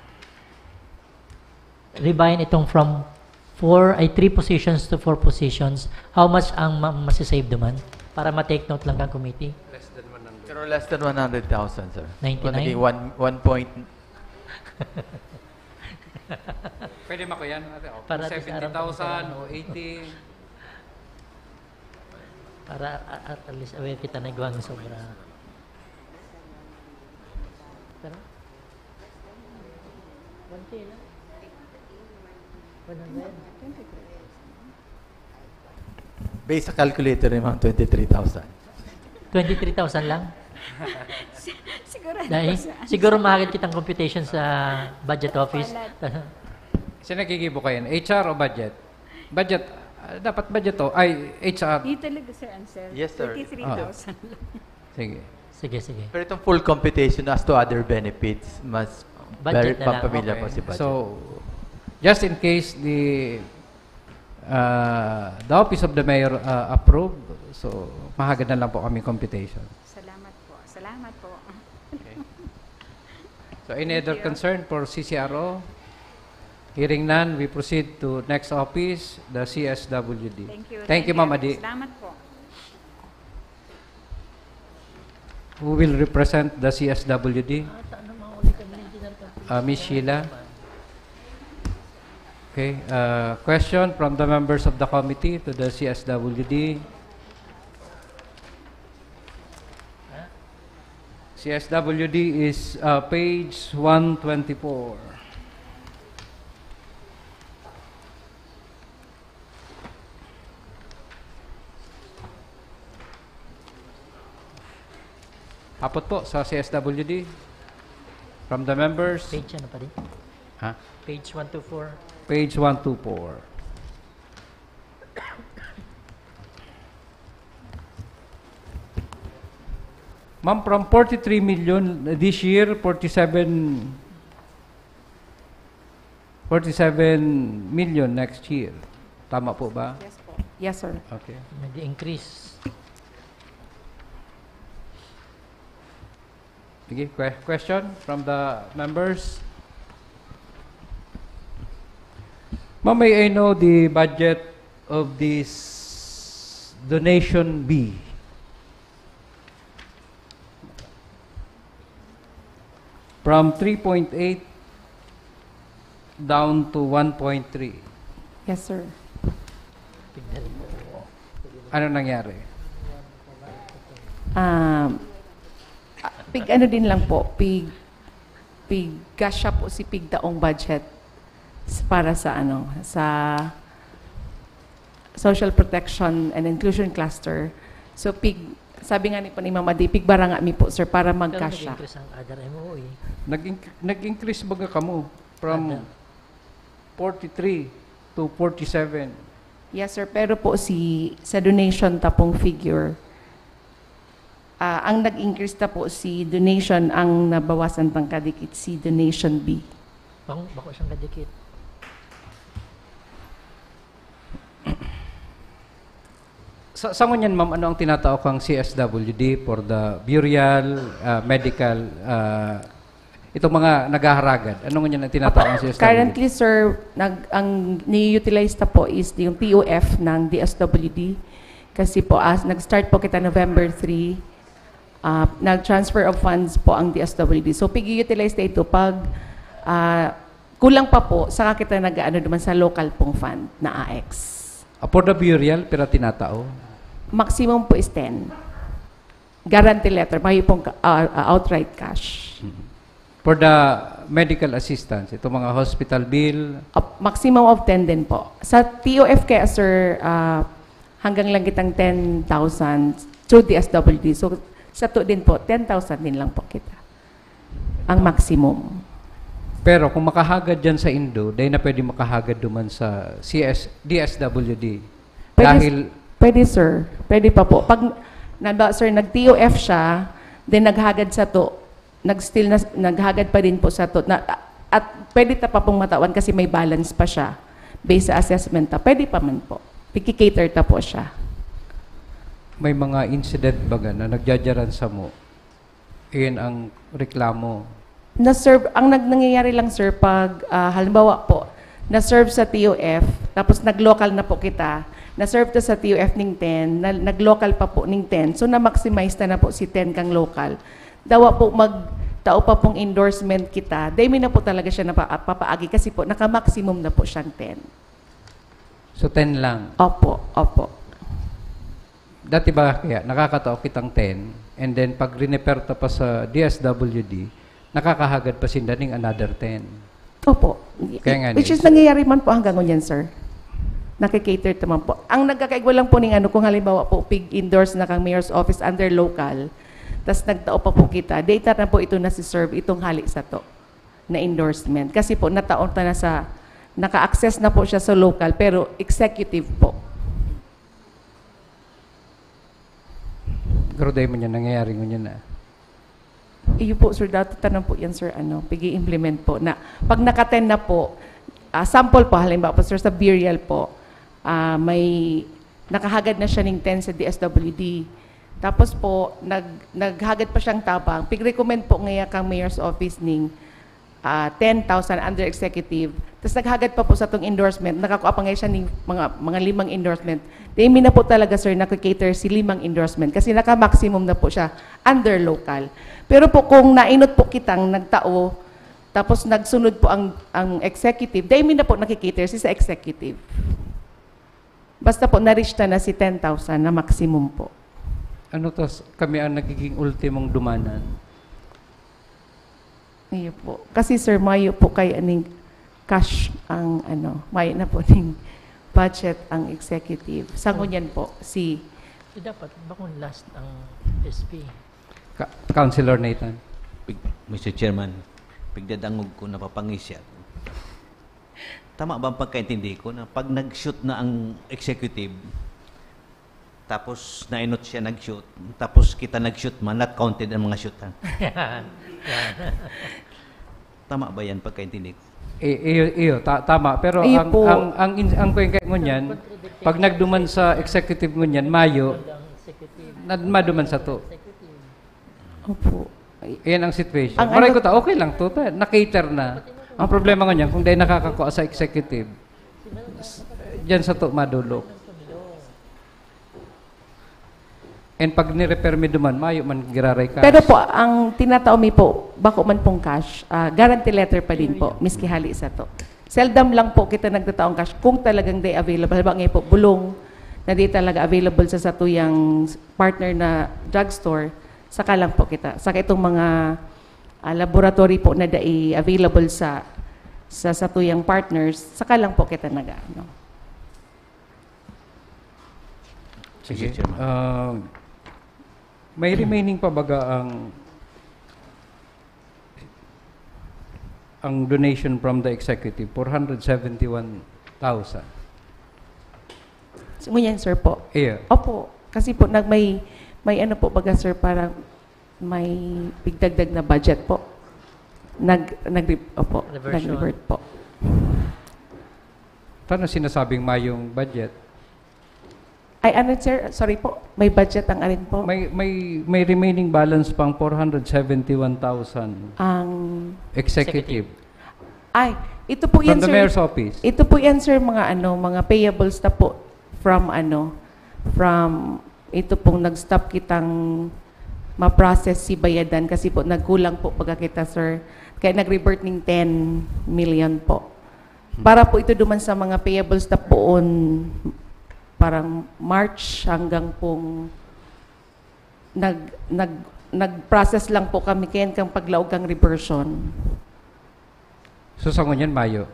rebayan itong from four, ay, three positions to four positions, how much ang ma-, masisave duman? Para ma-take note lang kang committee. Pero less than one hundred thousand, sir. Ninety-nine? Kung naging one, one point Pwede mako yan, ate, oh. Para at least aram seventy thousand kung o eighty. Para a-, at, at least aware kita na igwang sobra. Pero, one K lang. One hundred? Based sa calculator, yung mga twenty-three thousand. Twenty-three thousand lang? Si-, sigurado Dahil, ko sa siguro mahagad kitang computation sa budget office. Palat. Sino nagigibo kayo? H R o budget? Budget, ah, dapat budget to. Ay, H R. Di talaga, Sir Ansel. Yes, sir. Twenty-three thousand lang. Sige. Sige, sige. Pero itong full computation as to other benefits, mas Budget very na lang. pamilyar Okay. po si budget. So, just in case the, uh, the Office of the Mayor, uh, approve, so mahagad na lang po kami computation. Salamat po. Salamat po. Okay. So, any Thank other you. concern for C C R O? Hearing none, we proceed to next office, the C S W D. Thank you. Thank you, Thank you. Ma'am Adi. Salamat po. Who will represent the C S W D? Uh, Miss Sheila. Okay, uh, question from the members of the committee to the C S W D. C S W D is, uh, page one twenty-four. Hapot po sa C S W D. From the members. Page ano pa rin? Ha? Page one two four. Page one two four. Ma'am, from forty-three million this year, forty-seven, forty-seven million next year. Tama po ba? Yes po. Yes, sir. Okay. Nag-increase. Sige, que-, question from the members? Ma'am, may I know the budget of this donation B? From three point eight down to one point three. Yes, sir. Ano nangyari? Um, ah, pig ano din lang po, pig, pig kasya po si pigtaong budget s-, para sa ano, sa, Social Protection and Inclusion Cluster. So, pig, sabi nga ni po ni Ma'am Adi, pigbaranga mi po, sir, para magkasya. Nag-increase ang other M O E. Nag-inc- nag-increase baga kamo from Ada. forty-three to forty-seven. Yes, sir. Pero po si sa donation ta pong figure, ah, ang nag-increase ta po si donation, ang nabawasan pang kadikit si donation B. Bako, bako siyang kadikit. Sa, sa ngunyan, ma'am, ano ang tinatao kang C S W D for the burial, ah, medical, ah, itong mga naghaharagad? Ano ngunyan ang tinatao kang C S W D? Currently, sir, nag, ang ni-utilize ta po is yung T O F ng D S W D. Kasi po, as, nag-start po kita November three. Ah, nag-transfer of funds po ang D S W D. So, pig-utilize na ito pag ah, kulang pa po, saka kita nag-ano naman sa local pong fund na A X. Ah, for the burial, pira tinatao? Maximum po is ten. Guarantee letter, may pong ka- ah, ah, outright cash. For the medical assistance, itong mga hospital bill, Up- maximum of ten din po. Sa T O F kaya, sir, ah, hanggang lang kitang ten thousand through D S W D. So, sa to din po, ten thousand din lang po kita. Ang maximum. pero kung makahagad dyan sa Indo, dahil na pwede makahagad duman sa C S, D S W D. Pwede, Dahil, pwede, sir. Pwede pa po. Pag, naba, sir, nag-T O F siya, then naghagad sa to, nag-still na, naghagad pa din po sa to. Na, at pwede ta pa pong matawan kasi may balance pa siya based sa assessment ta. Pwede pa man po. Piki-cater ta po siya. may mga incident baga na nagjajaran sa mo, iyan ang reklamo. Na-serve, ang nag, nangyayari lang, sir, pag, ah, halimbawa po, na-serve sa T O F, tapos nag-local na po kita, na-serve ta sa T O F ning ten, na, nag-local pa po ning ten, so na-maximize na, na po si ten kang local. Dawa po magtao pa pong endorsement kita, dahil mi na po talaga siya napapaagi kasi po, naka-maximum na po siyang ten. So, ten lang. Opo, opo. Dati ba kaya nakakatao kitang ten, and then pag rinefer ta pa sa D S W D, nakakahagad pa sinda ning another ten. Opo. Kaya nga, Which is sir. Nangyayari man po hanggang ngunyan, sir. Nakikater naman po. Ang nagkakaigwa lang po ning ano, kung halimbawa po, pig-endorse na kang mayor's office under local, tas nagtao pa po kita, data na po ito na si serve itong hali sa to na endorsement. Kasi po, nataon ta na sa, naka-access na po siya sa local, pero executive po. Pero dahil mo niya nangyayari ngunyan na. Iyo po, sir, dati tanan po yan, sir, ano, pig-i-implement po. Na, pag naka-ten na po, ah, sample po, halimbawa po, sir, sa burial po, ah, may nakahagad na siya ning ten sa D S W D. Tapos po, nag, naghagad pa siyang tabang. Pig-recommend po ngaya kang mayor's office ning ah, ten thousand under executive. Tapos naghagad pa po sa tong endorsement, nakakuha pa ngayon siya ng mga, mga limang endorsement. Then, mi na po talaga, sir, nakikater si limang endorsement kasi naka-maximum na po siya under local. Pero po, kung nainot po kitang nagtao, tapos nagsunod po ang, ang executive, dahil mi na po nakikater si sa executive. Basta po, na-reach na, na si ten thousand na maximum po. Ano tas kami ang nagiging ultimong dumanan? Iyo po. Kasi, sir, mayo po kay aning cash ang ano, mayo na po ning budget ang executive. Sa ngunyan po, si So, dapat bakong last ang S P. Ka- Councilor Nathan. Pig- Mister Chairman, pigdadangog ko, napapangisya ako. Tama ba ang pagkaintindi ko na pag nag-shoot na ang executive, tapos nainot siya nag-shoot, tapos kita nag-shoot man, not counted ang mga shoot, ha? Tama ba yan pagkaintindi ko? I- iyo, iyo, ta- tama. Pero Iyo ang, po. ang, ang, in- ang kuwing kaya ngunyan, pag nagduman sa executive ngunyan, mayo, nad maduman sa to. Opo. Iyan ang situation. Ang Maray ano- ko ta, okay lang to. Ta, na-cater na. Ang problema ngunyan, kung dahil nakakakuha sa executive, s- dyan sa to madulok. And pag nirepair mi duman, mayo man giraray cash. Pero po, ang tinatao mi po, bako man pong cash, ah, guarantee letter pa din po, miski hali sa to. Seldom lang po kita nagtataong cash kung talagang di available. Halimbawa ngayon po, bulong na di talaga available sa satuyang partner na drugstore, saka lang po kita. Saka itong mga ah, laboratory po na dai available sa sa satuyang partners, saka lang po kita nag-ano. Mister Chairman. Ah, may remaining pa baga ang, ang donation from the executive, four hundred seventy-one thousand? Ngunyan, sir po. Iya. Opo. Kasi po, nag, may, may ano po baga, sir, parang may pigdagdag na budget po. Nag, nag, opo, Reversion. Nag-revert po. Paano sinasabing mayong budget? Ay, ano, sir? Sorry po. May budget ang alin po? May, may, may remaining balance pang four hundred seventy-one thousand Ang, executive. ay, ito po From yan, the sir. mayor's office. Ito po yan, sir, mga ano, mga payables na po from ano, from ito pong nag-stop kitang ma-process si bayadan kasi po nagkulang po pagka kita, sir. Kaya nag-revert ning ten million po. Para po ito duman sa mga payables na poon, parang March hanggang pong nag, nag, nag-process lang po kami kayan kang paglaog kang reversion. So sa ngunyan, Mayo.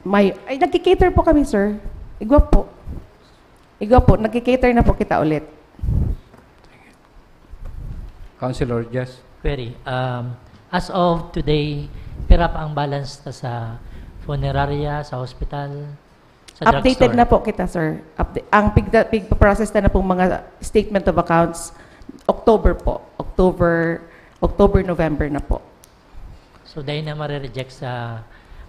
May, ay, nagki-cater po kami, sir. Igwa po. Igwa po, nagki-cater na po kita ulit. Councilor Jess. Query. Um, as of today, pira pa ang balance ta sa funeraria, sa hospital, sa Updated drugstore? Na po kita, sir. Upda- ang pigda- pigpaprocess na na pong mga statement of accounts, October po. October, October, November na po. So, dahil na marireject sa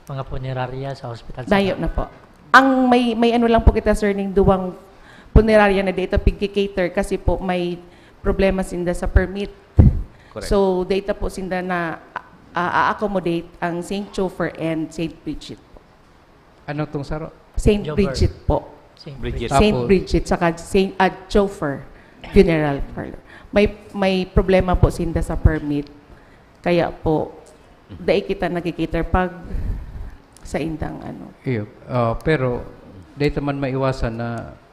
mga funeraria, sa hospital, sa Dayo na po. Ang may, may ano lang po kita, sir, ning duwang punerarya na dito pigki-cater kasi po may problema sinda sa permit. Correct. So, data po sinda na a- a-accommodate ang Saint Chopher and Saint Bridget po. Ano tong saro? Saint Joker. Bridget po. Saint Bridget. Bridget. Saint Tapos? Bridget saka Saint ah, Chopher Funeral Parlor. May may problema po sinda sa permit. Kaya po, dai kita nagki-cater pag sa indang ano. Iyo. Ah, pero dito man maiwasan na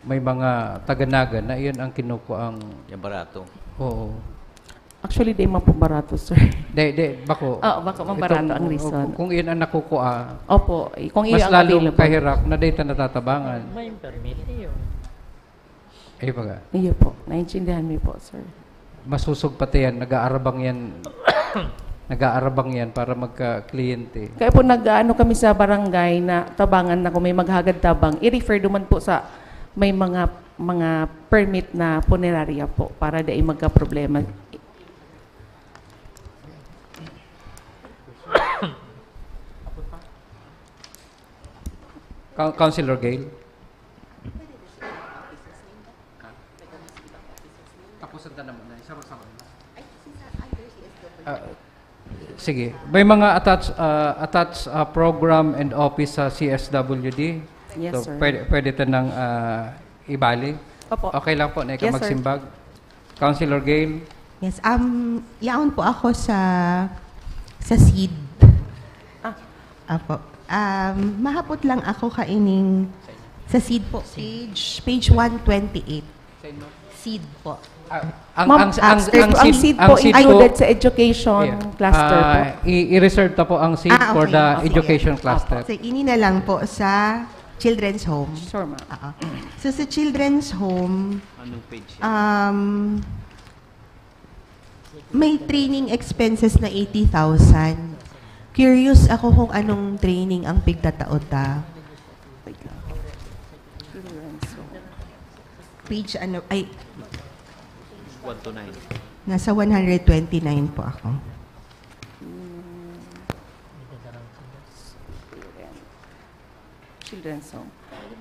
may mga taga-Naga na iyon ang kinukuha ang... Yung barato. Oo. Actually, di man po barato, sir. Di, di, bako. Oo, bako man barato ang reason. Kung, kung iyon ang nakukuha, Opo, kung iyo mas ang lalong available. Kahirap na dito natatabangan. May permit, iyo. Eh, baga, Iyo po, naintindihan mo po, sir. Masusog pati yan, nag-aarabang yan. Nag-aarabang yan para magka-kliyente. Kaya po nag-aano kami sa barangay na tabangan na kung may maghagad tabang, i-refer duman po sa may mga mga permit na punerarya po para dai magka-problema. Coun- Councilor Gale? Tapusan ta na muna. Isa, isa, isa. Ah, sige. May mga attached ah, attached ah, program and office sa C S W D. Yes, So, sir. Pwede, pwede ta nang ah, ibali. Opo. Okay lang po na ikaw Yes, sir. magsimbag. Councilor Gale? Yes, um, yaon po ako sa sa seed. Ah. Apo. Um, mahapot lang ako kaining sa seed po, page page one twenty-eight. Seed po. Ah, ang, Ma'am, ang, ang, after ang po, ang seed- seed ang po seed included po- sa education Yeah. cluster po. Ah, i- i-reserve ta po ang seed Ah, for okay. the Okay. education Yes. cluster. So, ini na lang po sa children's home. Sure, ma'am. Oo. So, sa children's home, Anong page yan? um, may training expenses na eighty thousand. Curious ako kung anong training ang pigtatao ta. Page ano, ay, One to nine. Nasa one hundred twenty-nine po ako. Children's home.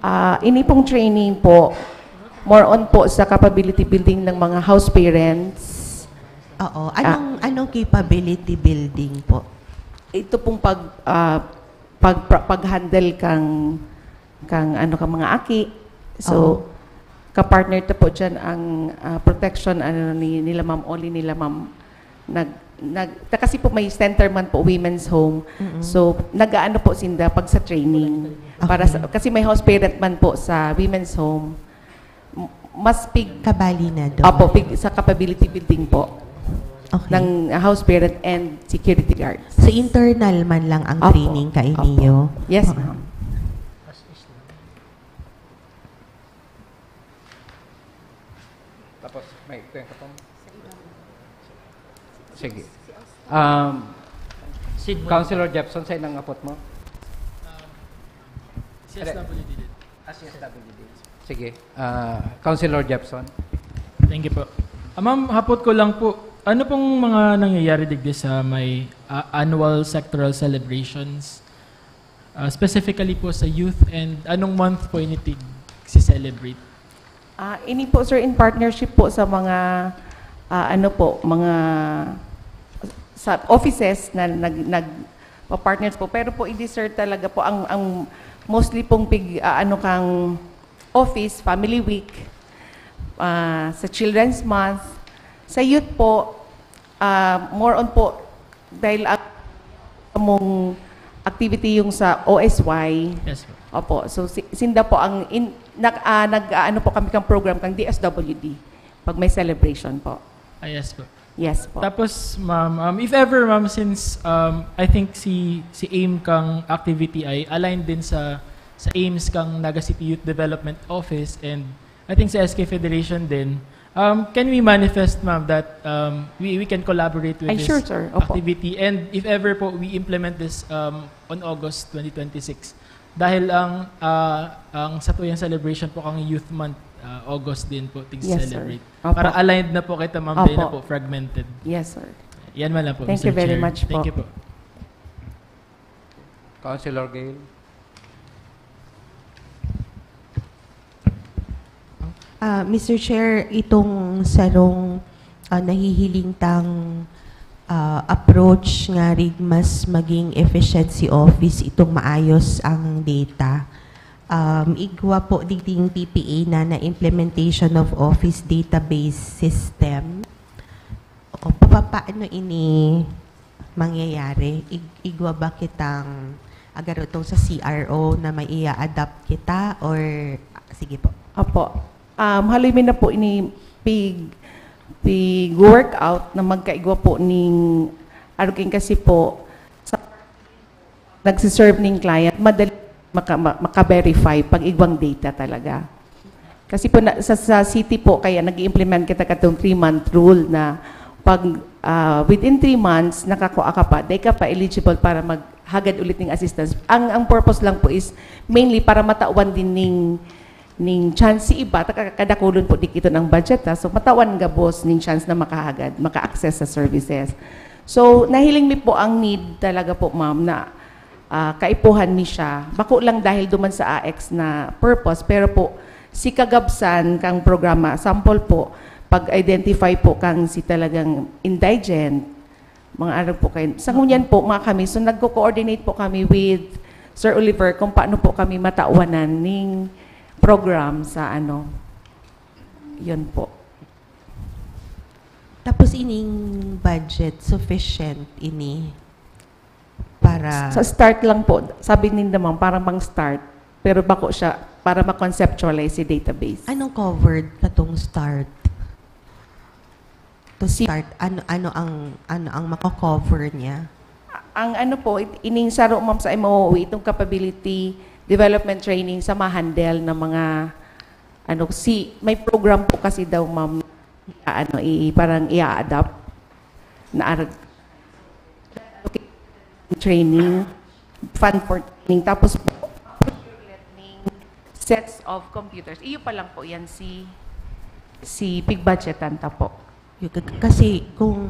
Ah, ini pong training po, more on po sa capability building ng mga house parents. Oo. Anong, anong capability building po? Ito pong pag ah, pag pra- pag-handle kang kang ano kang mga aki. So, Oo. Ka-partner ta po diyan ang ah, protection ano ni nila Ma'am Oli, nila Ma'am nag nag ta- kasi po may center man po, women's home. Mm-mm. So, nag-aano po sinda pag sa training para sa, Okay. kasi may house parent man po sa women's home. M- Mas pig Kabali na doon. Opo, pig, sa capability building po Okay. ng house parent and security guards. So, internal man lang ang Opo. Training kay Opo. niyo? Yes, Oo. Ma'am. Sige. Um, Sid mo. Councilor Jepson, sa inang apot mo? C S W D din. Ah, C S W D. Sige. Ah, Councilor Jepson. Thank you po. Ah, ma'am, hapot ko lang po, ano pong mga nangyayari digdi sa may ah, annual sectoral celebrations, ah, specifically po sa youth, and anong month po ini tig si-celebrate? Ah, ini po, sir, in partnership po sa mga, ah, ano po, mga sa offices na nag, nag partners po. Pero po, i-desert talaga po ang, ang mostly pong pig, ah, ano kang office, Family Week, ah, sa Children's Month. Sa youth po, ah, more on po, dahil ang mong activity yung sa O S Y. Yes po. Opo. So, si, sinda po ang, in, nag, ah, nag, ah, ano po kami kang program kang D S W D pag may celebration po. Ah, yes po. Yes po. Tapos, ma'am, um, if ever, ma'am, since um, I think si si aim kang activity ay aligned din sa sa aims kang Naga City Youth Development Office and I think sa S K Federation din, um, can we manifest, ma'am, that um, we, we can collaborate with Ay, this sure, sir. Opo. activity? And if ever po we implement this um, on August twenty twenty-six, dahil ang ah, ang satuyang celebration po kang Youth Month, ah, August din po, tig Yes, sir. celebrate. Opo. Para aligned na po kita, ma'am, Opo. di na po fragmented. Yes, sir. Yan man lang po, Thank you Mister very Chair. much Thank po. you po. Councilor Gail. Ah, Mister Chair, itong sarong ah, nahihiling tang ah, approach ngarig mas maging efficient si office, itong maayos ang data. Um, igwa po digding P P A na na implementation of office database system. O papaano ini mangyayari? Ig- igwa ba kitang agaro tong sa C R O na may i-adapt kita or sige po? Opo. Um, haloy mi na po ini pig pig workout na magkaigwa po ning aruging kasi po sa nagsiserve ning client, madali maka, ma- maka-verify pag igwang data talaga. Kasi po na, sa, sa city po, kaya nag-implement kita katong three-month rule na pag ah, within three months, nakakuha ka pa, di ka pa eligible para maghagad ulit ng assistance. Ang, ang purpose lang po is mainly para matawan din ning, ning chance si iba, ta- kadakulon po di kito ng budget, ha? So matawan gabos ning chance na makahagad, maka-access sa services. So nahiling mi po ang need talaga po, ma'am, na ah, kaipuhan mi siya. Bako lang dahil duman sa A X na purpose, pero po, si kagabsan kang programa, sample po, pag-identify po kang si talagang indigent, mga arog po kayo. Sa ngunyan po, mga kami, so nagko-coordinate po kami with Sir Oliver kung paano po kami matawanan ning program sa ano, yun po. Tapos ining budget, sufficient ini para Sa start lang po, sabi ninda, ma'am, parang pang start. Pero bako siya para ma-conceptualize si database. Anong covered katong start? To Si- start, ano ano ang ano ang mako-cover niya? Ang ano po, it- ining saro, ma'am, sa M O O, itong capability development training sa ma-handle ng mga ano, si may program po kasi daw, ma'am, ano, i, parang i-adapt na arag training, fund for training, tapos po sets of computers. Iyo pa lang po yan si si pigbudgetan ta po. Yung k- k- kasi kung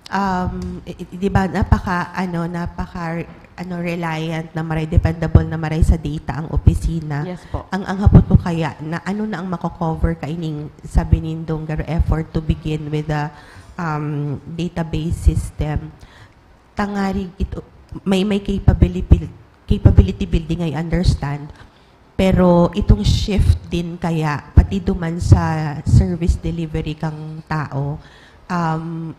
um i- i- 'di ba, napaka ano napaka ano reliant na maray, dependable na maray sa data ang opisina. Yes po. Ang ang hapot ko kaya na ano na ang mako-cover kaining sabi nindong garo effort to begin with the um, database system. Tangarig ito may may capability capability building, I understand. Pero itong shift din kaya pati duman sa service delivery kang tao, um,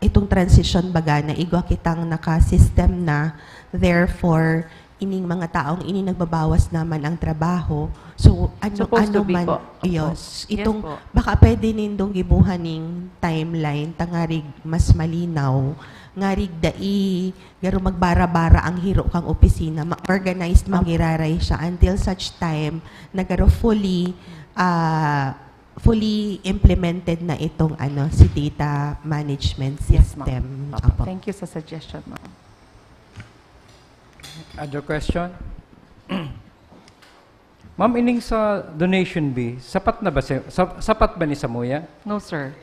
itong transition baga na igwa kitang naka-system na, therefore ining mga taong ini nagbabawas naman ang trabaho. So ano Supposed ano to be man po. Opo. Yes, Yes itong po. baka pwede nindong gibuhan ning timeline tangarig mas malinaw, ngarig dai garo magbara-bara ang hiro kang opisina, ma-organized man giraray siya until such time na garo fully ah, fully implemented na itong, ano, si data management Yes, ma'am. system. Opo. Opo. Thank you sa suggestion, ma'am. Other question? Ma'am, ining sa donation bee, sapat na ba si, sa, sapat ba ni samuya? No, sir.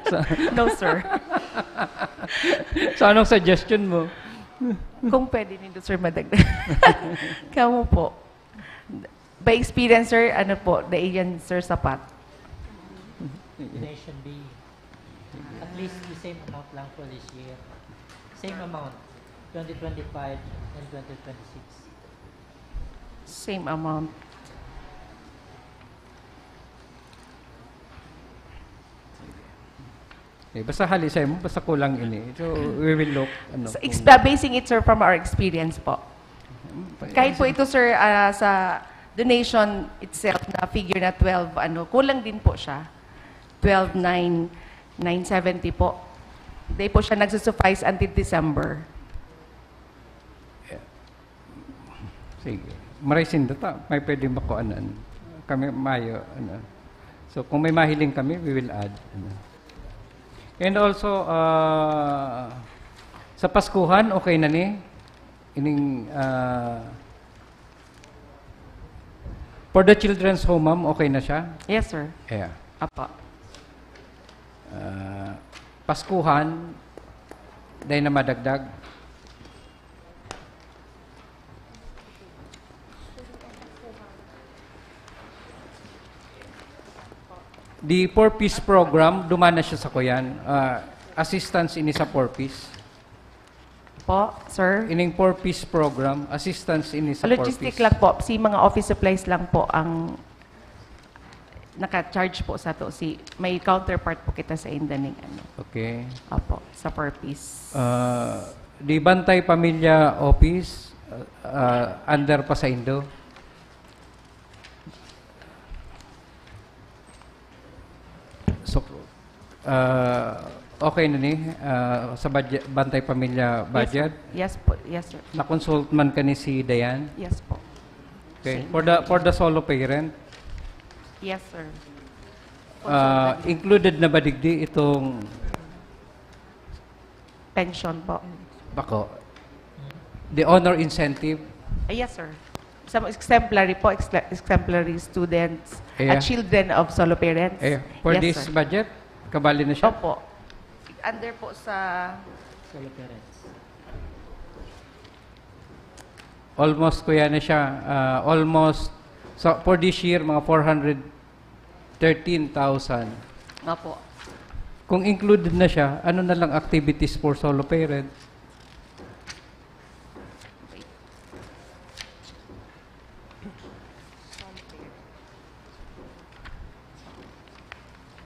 Sa, No, sir. so anong suggestion mo? Kung pwede nindo, sir, madagdag. Kamo po. By experience, sir, ano po, dai yan, sir, sapat. Donation bee. At least the same amount lang for this year. Same amount, twenty twenty-five and twenty twenty-six. Same amount. Eh, basta halisay mo, basta kulang ini. So, we will look. Ano, So, ex- kung- uh, basing it, sir, from our experience po. Kahit po ito, sir, ah, sa donation itself na figure na twelve, ano, kulang din po siya. Twelve nine nine seventy po. Di po siya nagsasuffice until December. Sige. Maray sinda ta, may pwede makuanan. Kami mayo, ano. So, kung may mahiling kami, we will add. Ano. And also, uh, sa Paskuhan, okay na ni? Ining, uh, for the children's home, ma'am, okay na siya? Yes, sir. Yeah. Apo. Uh, Paskuhan, dahil na madagdag. The Four Ps program, duman na siya sa kuyan. Ah, assistance ini sa Four Ps. Po, sir. Ining Four Ps program, assistance ini sa Four Ps. Logistic lang po. Si mga office supplies lang po ang naka-charge po sa to. Si, may counterpart po kita sa indaning ano. Okay. Apo, sa Four Ps. Ah, di Bantay Pamilya Office, ah, under pa sa Indo. So, ah, okay na ni, ah, sa budget, Bantay Pamilya budget? Yes, sir. Yes po. Yes, sir. Na-consult man ka ni si Dayan? Yes po. Okay. Same. For the, for the solo parent, Yes, sir. ah, included na ba digdi itong Pension po. bako? The honor incentive? Ah, yes, sir. Some exemplary po, exle- exemplary students, Yeah. ah, children of solo parents. Eh, for Yes, this sir. budget, kabali na siya? Opo. Under po sa Solo parents. Almost, kuya, na siya. Ah, almost, so, for this year, mga four hundred thirteen thousand. Opo. Kung included na siya, ano na lang activities for solo parent?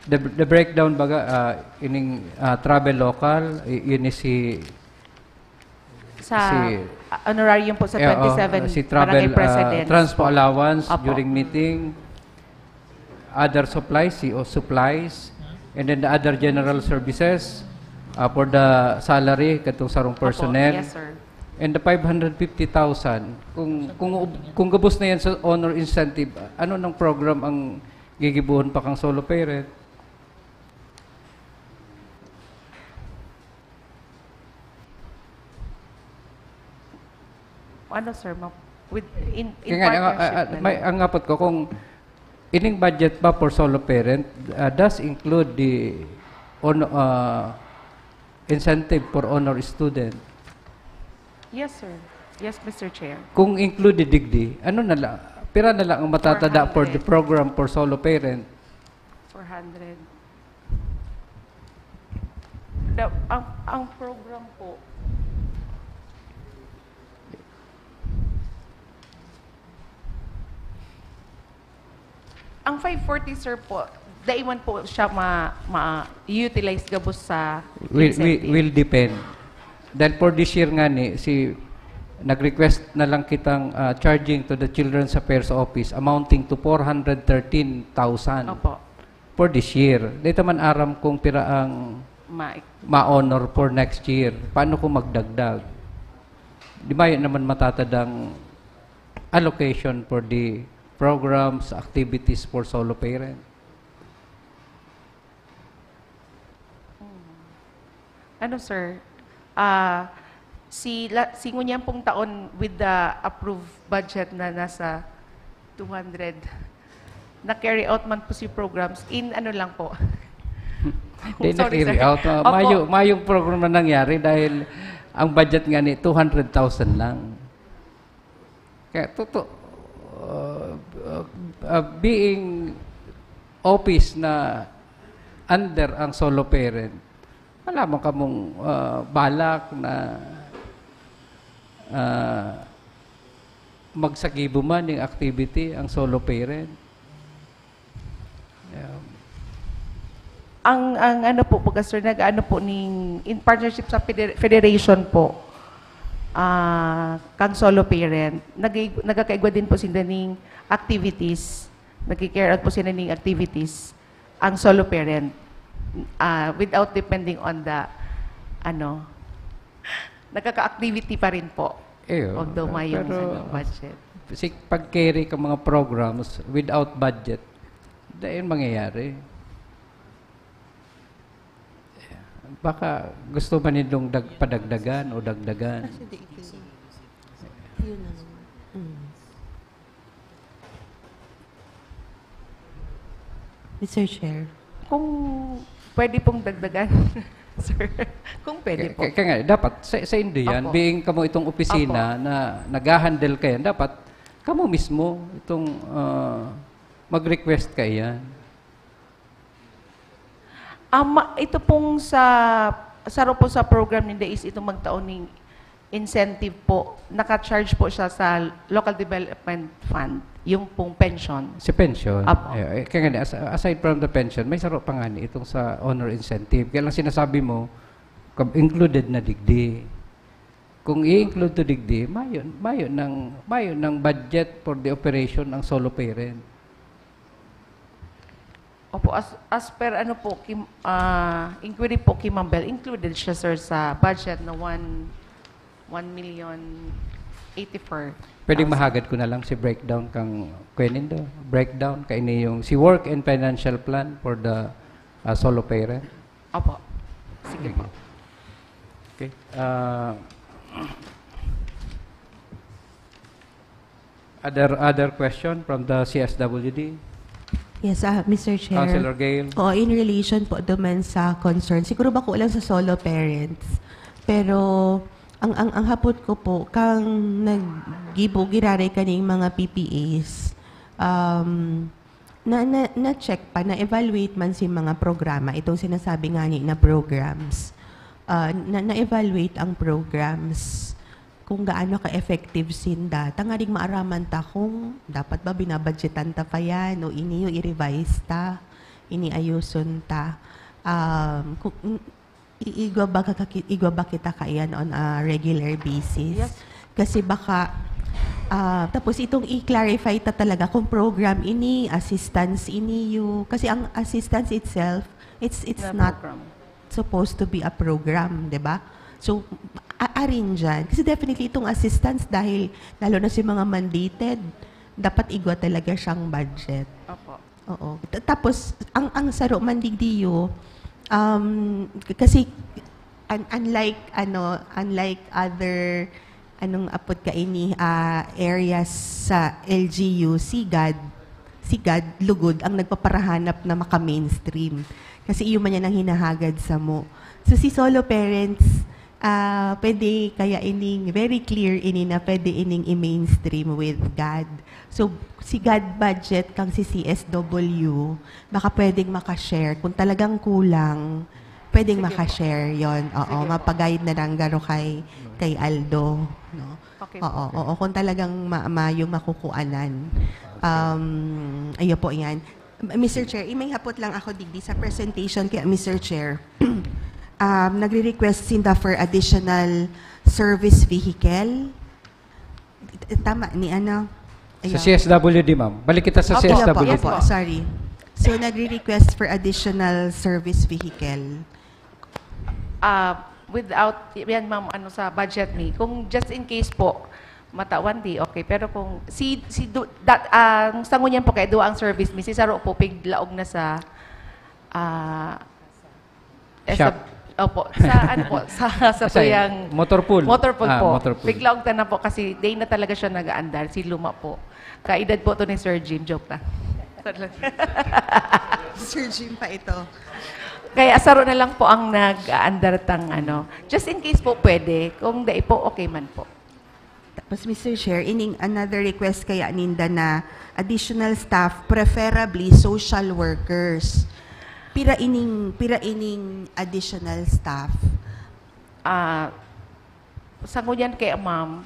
The, the breakdown baga, ah, ining, ah, travel local, i- ini si Sa Si- ah, honorarium po sa eh, oo, twenty-seven si travel, barangay ah, presidents transpo po. Allowance Opo. during meeting, other supplies, C O supplies, and then the other general services, ah, for the salary, katong sarong Opo, personnel, yes, sir. and the five hundred fifty thousand. Kung, kung, kung gabos na yan sa honor incentive, ano nang program ang gigibuhon pa kang solo parent? Ano, sir? Ma- with, in, in Kaya nga, ang, partnership ah, ah, na may, lang. Ang ngapot ko, kung ining budget ba for solo parent, ah, does include the on, ah, incentive for honor student? Yes, sir. Yes, Mister Chair. Kung included digdi, ano na lang, pira na lang ang matatada for the Four hundred. Program for solo parent? Four hundred. The, ang, ang program po, ang five forty, sir, po, dai man po siya ma, ma-utilize gabos sa Will, will, incentive. Will depend. Dahil for this year nga ni, si, nag-request na lang kitang, ah, charging to the Children's Affairs Office amounting to four hundred thirteen thousand Opo. for this year. Dito man aram kung pira ang Ma- ma-honor for next year. Paano kung magdagdag? Di ba yun naman matatadang allocation for the programs, activities for solo parent? Ano, sir? Ah, si, la, si ngunyan pong taon with the approved budget na nasa two hundred, na-carry out man po si programs in ano lang po. Di Sorry, na-carry sir. out. Ah, Opo. mayo, mayong program na nangyari dahil ang budget nga ni two hundred thousand lang. Kaya totoo, uh, uh, uh, being office na under ang solo parent, wala man kamong uh, balak na uh, magsagibo man yung activity ang solo parent. Yeah. Ang, ang ano po, baga, sir, nag-ano po ning, in partnership sa feder-, federation po, ah, kang solo parent, nag-, nagkakaigwa din po sila ning activities, nagki-carry out po sila ning activities, ang solo parent, ah, without depending on the, ano, nagkaka-activity pa rin po. Iyo, Although mayong, pero ano, budget. Si pag-carry ka mga programs without budget, dahil mangyayari. Baka gusto ba nindong dag-, padagdagan o dagdagan? Kasi di ito yun. Yun ang... Mm. Mister Chair. Kung pwede pong dagdagan, sir. Kung pwede po. Kaya, kaya nga, dapat sa, sa inyo yan, Opo. Being kamo itong opisina Opo. na naghahandle kayan, dapat kamo mismo itong ah, mag-request kayan. Ama, ito pong sa, saro po sa program ninda is itong magtao ning incentive po. Naka-charge po siya sa Local Development Fund, yung pong pension. Si pension. Apo. Eh, eh, kaya nga, as- aside from the pension, may saro pa nga ni itong sa honor incentive. Kaya lang sinasabi mo, kab- included na digdi. Kung i-include to digdi, mayo, mayo ng, mayo ng budget for the operation ang solo parent. Opo, as, as per ano po, kim, ah, inquiry po kay Ma'am Bel, included siya, sir, sa budget na one, one million eighty-four. Pwedeng mahagad ko na lang si breakdown kang Quenindo. Breakdown kaini yung si work and financial plan for the ah, solo parent. Opo. Sige po. Okay. Uh, other other question from the C S W D? Yes, ah, Mister Chair. Councilor Gail? Oo, in relation po naman sa concern. Siguro bako lang sa solo parents. Pero ang ang ang hapot ko po, kang naggibo giraray kaning mga P P As, um, na, na, na-check pa, na-evaluate man si mga programa, itong sinasabi nga ni na programs, ah, na, na-evaluate ang programs kung gaano ka-effective sinda. Tanganing maaraman ta kung dapat ba binabudgetan ta pa yan o ini yung i-revise ta, ini ayuson ta. Um, kung, i- igwa ba, ka, igwa ba kita kaiyan on a regular basis? Yes. Kasi baka, ah, tapos itong i-clarify ta talaga kung program ini, assistance ini, you, kasi ang assistance itself, it's it's Na not program. supposed to be a program, di ba? So, a- arin dyan. Kasi definitely itong assistance dahil lalo na si mga mandated, dapat igwa talaga siyang budget. Opo. Oo. Ta- Tapos, ang ang saro man digdiyo, um, k- kasi un- unlike ano, unlike other anong apod kaini ah, areas sa L G U, si God, si God lugod ang nagpaparahanap na maka-mainstream. Kasi iyo man yan ang hinahagad sa mo. So si solo parents, ah, pwede kaya ining very clear ini na pwede ining i-mainstream with God. So si God budget kang si C S W, baka pwedeng makashare. Kung talagang kulang, pwedeng Sige po. Makashare yon. Oo, Sige po. Mapag-guide na lang garo kay, kay Aldo. No? Okay Oo, po. Oo, kung talagang ma mayong makukuanan. Um, ayo po yan. M- Mister Chair, may hapot lang ako digdi sa presentation kaya, Mister Chair. Um, nagre-request sinda for additional service vehicle. Tama, ni ano? Sa C S W D, ma'am. Balik kita sa Opo, C S W D. Opo, sorry. So, nagre-request for additional service vehicle. Ah, without, yan ma'am, ano sa budget ni. Kung just in case po, matawan di, okay. Pero kung si, si du, dat, ang sango niyan po kay duwa ang service mi, si Saro po, piglaog na sa, ah, eh, sa Shop. Opo, sa ano po, sa, sa Sa tuyang motor pool. Motor pool Ah, po. Motor pool. Biglaog tanan po kasi day na talaga siya nag-aandar, si Luma po. Kaedad po to ni Sir Jim, joke lang. Sir Jim pa ito. Kaya saro na lang po ang nag-aandar tang ano. Just in case po pwede, kung dai po, okay man po. Tapos, Mister Chair, ining another request kaya ninda na additional staff, preferably social workers. Pira ining, pira ining additional staff? Ah, sa ngunyan kaya, ma'am,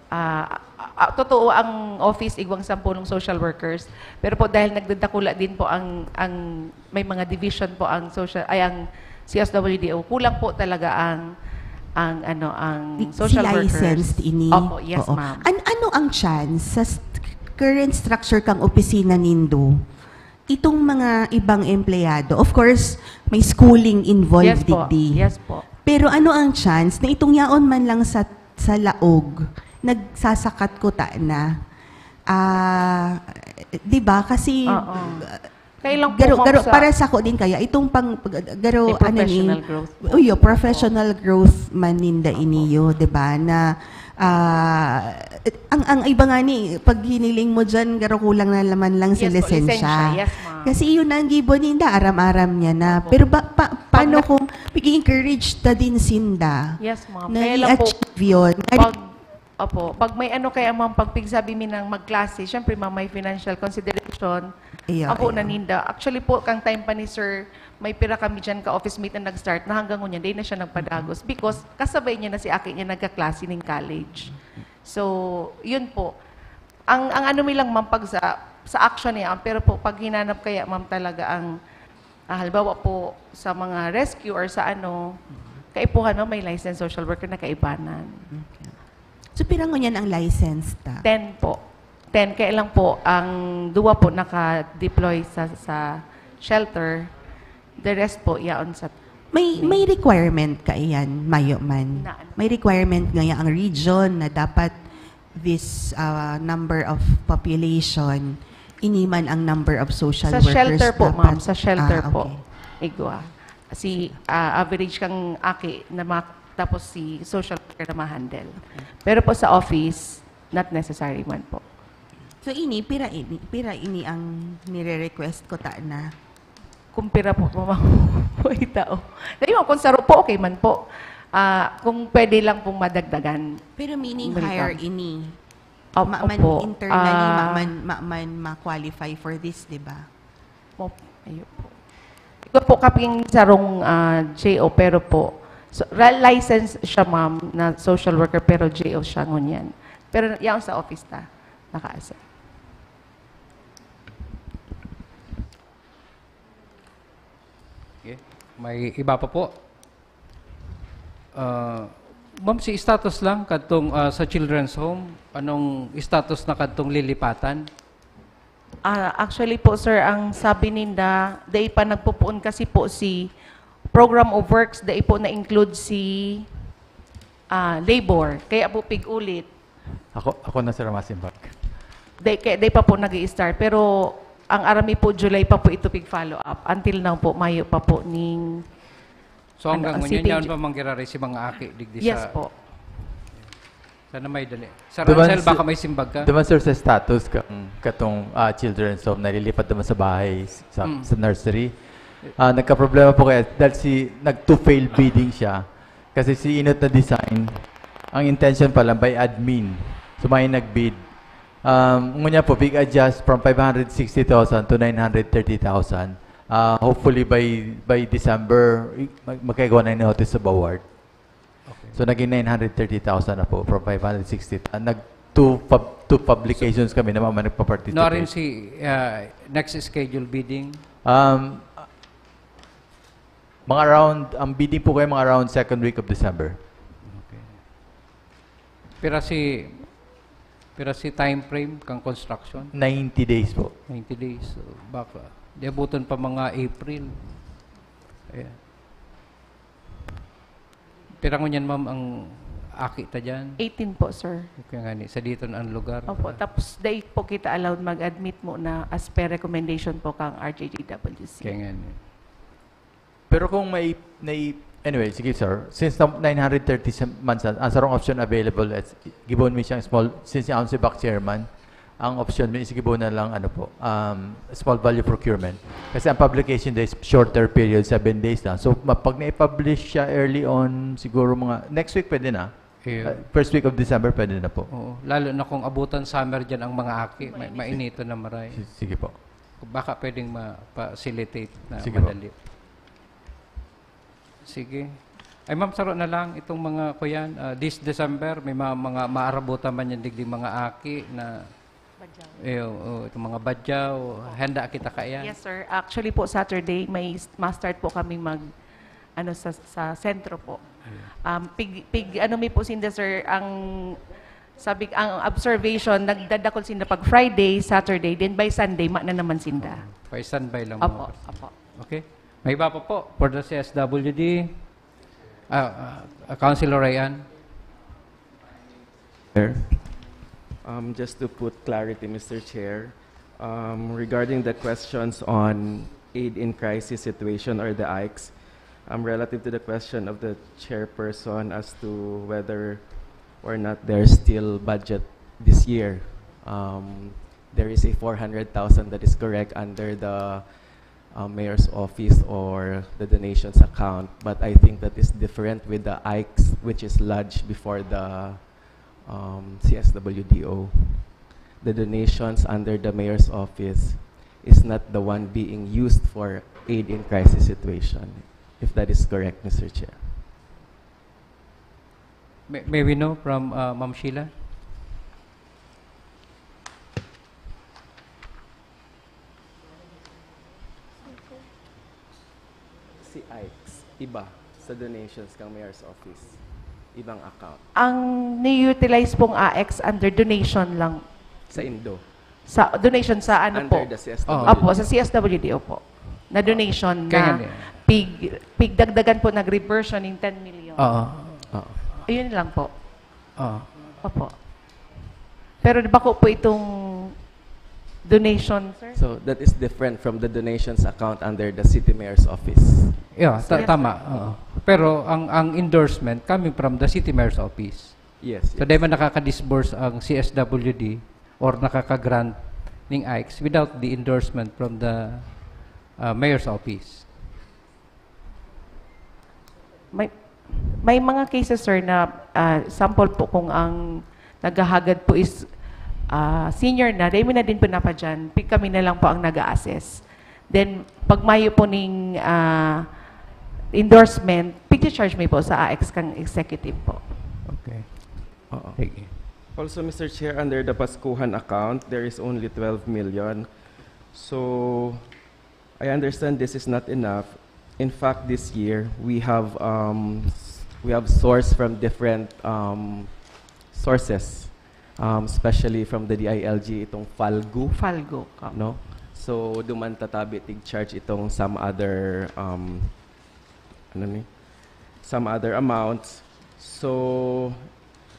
ah, ah, totoo ang office igwang sampulong social workers. Pero po dahil nagdadakula din po ang ang may mga division po ang social ay ang C S W D O, kulang po talaga ang ang ano ang Di- social si workers. Licensed ini? Opo, yes, Oo. ma'am. An- ano ang chance sa st- current structure kang opisina nindo? Itong mga ibang empleyado, of course, may schooling involved Yes po. digdi. Yes po. Pero ano ang chance na itong yaon man lang sa sa laog, nagsasakat ko ta na? Ah, 'di ba? Kasi Oo. Kailang po, garo, ma'am, garo, sa- para sa ko din kaya itong pang garo May ano ni professional growth po. Uy, professional growth man ninda iniyo, 'di ba? Na ah, ang ang iba nga ni pag hiniling mo diyan, garo kulang na laman lang si Yes po, lisensya. lisensya. Yes, ma'am. Kasi yun ang gibo ninda, aram-aram niya na. Opo. Pero ba, pa, paano Pag na- kung pig-encourage ta din sinda Yes, ma'am. na Kaya lang po, i-achieve yun? pag, opo, pag may ano kaya, ma'am, pag pigsabi mi ng magklase, syempre, ma'am, may financial consideration. Iya, Ako iya. naninda. Actually po, kang time pa ni Sir, may pira kami dyan ka-office mate na nag-start na hanggang ngunyan, di na siya nagpadagos. Because kasabay niya na si aki niya nagkaklase ning college. So, yun po. Ang, ang ano mi lang, ma'am, pag sa, sa action niya, pero po, pag hinanap kaya, ma'am, talaga ang, ah, halimbawa po, sa mga rescue or sa ano, kaipuhan, ma'am, may licensed social worker na kaibanan. Okay. So, pira ngunyan ang license ta? Ten po. Ten. Kaya lang po, ang duwa po naka-deploy sa, sa shelter. The rest po, yaon sa May may requirement ka iyan, mayo man. Na ano? May requirement ngaya ang region na dapat this ah, number of population, ini man ang number of social Sa workers shelter po, dapat. Ma'am. Sa shelter Ah, po. Okay. Igwa. Si ah, average kang aki na ma- tapos si social worker na ma-handle. Pero po sa office, not necessary man po. So ini, pira ini, pira ini ang nire-request ko ta na? Kung pira po, ma'am, po itao. Dahil kung saro po, okay man po. Ah, kung pwede lang pong madagdagan. Pero meaning American. higher ini. Op- Ma man opo. internally, ma Ah, man, ma man ma-qualify for this, di ba? Opo, ayun po. Ito po kaping sarong ah, J O, pero po, so, ra- license siya, ma'am, na social worker, pero J O siya ngunyan. Pero yan sa office ta, nakaasa. Okay. May iba pa po. Ah, ma'am, si status lang kadtong ah, sa children's home, anong status na kadtong lilipatan? Ah, actually po, sir, ang sabi ninda, dai pa nagpupuon kasi po si program of works, dai po na-include si ah, labor. Kaya po pig-ulit, Ako, ako na, sir, masimbag. dai, kaya dai pa po nag start. Pero ang arami po, July pa po ito pig-follow up. Until now po, mayo pa po ning So hanggang Ano, ngunyan, C P J. Yan pa manggiraray si mga aki digdi Yes sa... po. Sana may dali. Sir Duman Ransel, si- baka may simbag ka? Duman, sir, sa status kang katong ah, children's home, nalilipat naman sa bahay, sa, Mm. sa nursery. Ah, nagka-problema po kaya dahil si nag-to-fail bidding siya. Kasi si inot na design, ang intention pa lang by admin. So may nag-bid. Um, ngunya po, big adjust from five hundred sixty thousand to nine hundred thirty thousand. Ah, hopefully by by December, i- mag- magkagawa na yung notice of award. So naging nine hundred thirty thousand na po from five hundred sixty. Ah, nag two pub- two publications kami na mga nagpa-participate. No rin si ah, next schedule bidding? Um, mga around, ang bidding po kayo mga around second week of December. Okay. Pira si pira si time frame kang construction? Ninety days po. Ninety days. So, baka diabutan pa mga April. Ayan. Pira ngunyan, ma'am, ang aki ta dyan? Eighteen po, sir. Okay nga ni, sa dito na ang lugar. Opo, tapos dai po kita allowed mag-admit mo na as per recommendation po kang R J G W C. Kaya nga ni. Pero kung may, may Anyway, sige, sir. Since tam-, nine hundred thirty sa-, man sa, ang sarong option available, at gibon mi siyang small, since ang si back chairman, ang option mi is gibon na lang, ano po, um, small value procurement. Kasi ang publication days, shorter period, seven days lang. So, ma-, pag na-publish siya early on, siguro mga next week, pwede na. Eh, Uh, first week of December, pwede na po. Oo, lalo na kung abutan summer dyan ang mga aki, may, Mainit. mainito na maray. S-, sige po. Baka pwedeng ma-facilitate na Sige po. madali. Sige. Ay, ma'am, saro na lang itong mga, kuyan, ah, this December, may mga, mga maarabutan man yan digdi mga aki na, Badyaw. eh, oo, itong mga badyaw, handa kita kaiyan. Yes, sir. Actually po, Saturday, may s-, ma-start po kami mag, ano, sa, sa sentro po. Ayan. Um, pig, pig, ano mi po sinda, sir, ang, sabi, ang observation, nagdadakol sinda pag Friday, Saturday, then by Sunday, ma na naman sinda. By standby lang Opo, mga opo. Okay. May iba pa po for the C S W D. Ah, ah, Councilor Ryan. Chair. Um, just to put clarity, Mister Chair, um, regarding the questions on aid in crisis situation or the I C S, um, relative to the question of the chairperson as to whether or not there's still budget this year, um, there is a four hundred thousand that is correct under the uh, mayor's office or the donations account, but I think that is different with the I C S, which is lodged before the um, C S W D O. The donations under the mayor's office is not the one being used for aid in crisis situation, if that is correct, Mister Chair. May, may we know from, uh, Ma'am Sheila? Si I C S, iba sa donations kang mayor's office. Ibang account. Ang ni-utilize pong I C S under donation lang. Sa Indo. Sa donation sa ano Under po? the C S W D O. Opo, sa C S W D O po. Na donation Kaya na nga eh. pig, pigdagdagan po nag-reversion ng ten million. Oo. Oo. Ayun lang po. Oo. Opo. Pero di ba ko po itong donation, sir? So, that is different from the donations account under the city mayor's office. Yeah, ta- Yes, tama. sir. Oo. Pero ang ang endorsement coming from the city mayor's office. Yes, So, yes. di man nakaka-disburse ang C S W D or nakaka-grant ning I C S without the endorsement from the, uh, mayor's office. May, may mga cases, sir, na, ah, sample po kung ang naghahagad po is, ah, senior na, dahil na din po napadyan, pi-, kami na lang po ang nag-a-assess. Then, pag mayo po ning, ah, endorsement, pigcha-charge mi po sa I C S kang executive po. Okay. Oo. Sige. Also, Mister Chair, under the Paskuhan account, there is only twelve million. So, I understand this is not enough. In fact, this year, we have, um, s-, we have source from different, um, sources, um, especially from the D I L G, itong FALGU. FALGU, ka. No? So, duman tatabi tig-charge itong some other, um, ano ni? Some other amounts. So,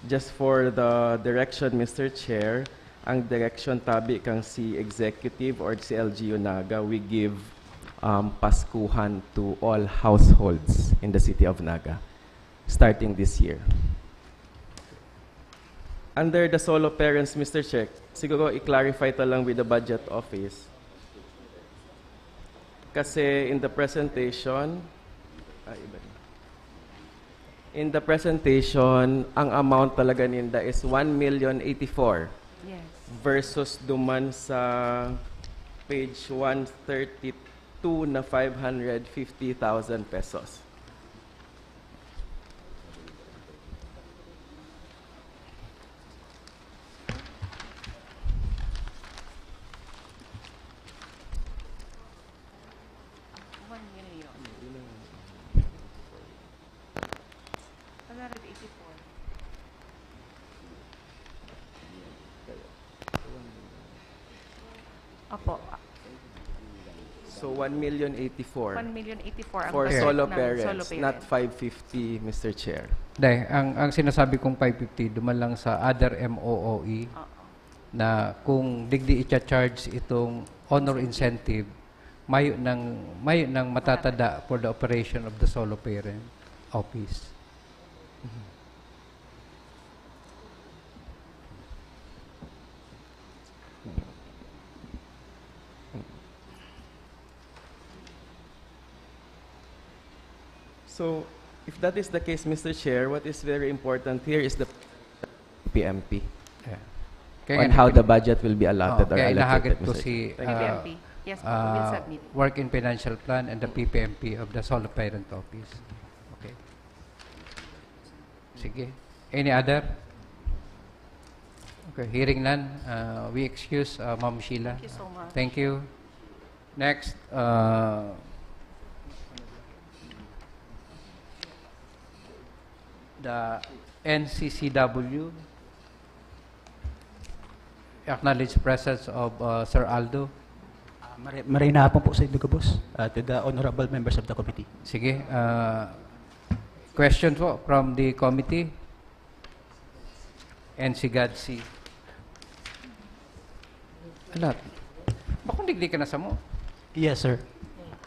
just for the direction, Mister Chair, ang direction tabi kang si Executive or si L G U Naga, we give, um, Paskuhan to all households in the city of Naga, starting this year. Under the solo parents, Mister Chair, siguro i-clarify ta lang with the budget office. Kasi in the presentation, ah, iba din. In the presentation, ang amount talaga ninda is one million eighty-four Yes. versus duman sa page one thirty-two na five hundred fifty thousand pesos. One million. One hundred eighty-four. Opo. So, one million eighty-four One million eighty-four ang for budget solo ng parents, solo not parents. five fifty, Mister Chair. Dai, ang, ang sinasabi kong five fifty, duman lang sa other M O O E Oo. na kung digdi i-charge itong honor incentive, mayo nang, mayo nang matatada for the operation of the solo parent. office. So, if that is the case, Mister Chair, what is very important here is the P M P Yeah. on how the budget will be allotted Oh, or kaya allocated, inahagad ko Mister si Chair. Thank you. uh, P M P. Yes po, we will uh, submit. Work in Financial Plan and the P P M P of the Solo Parent Office. Okay. Sige. Any other? Okay, hearing none, uh, we excuse uh, Ma'am Sheila. Thank you so much. Thank you. Next, uh, the N C C W. Acknowledge presence of uh, Sir Aldo. Ah, mare- Maray na hapon po sa inyo gabos, ah, to the honorable members of the committee. Sige, uh, question po from the committee. N C Gadsi. Alat. Bakong digdi ka na sa mo? Yes, sir.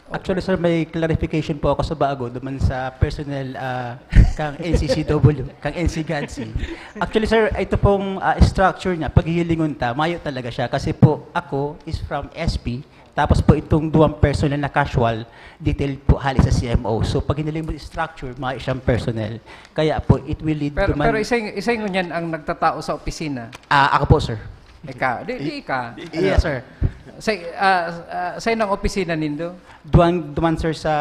Actually, sir, may clarification po ako sa bago duman sa personnel ah, kang N C C W, kang N C Gadsi. Actually, sir, ito pong ah, structure niya, paghihilingon ta, mayo talaga siya. Kasi po, ako is from S P, tapos po itong duwang personnel na casual, detailed po hali sa C M O. So, pag hiniling mo yung structure, mayo siyang personnel. Kaya po, it will lead Pero, duman... pero isay, isay ngunyan ang nagtatao sa opisina? Ah, ako po, sir. Ika, di, di ika. Yes, sir. Say, ah, ah, say nang opisina nindo? Duwang, duman, sir, sa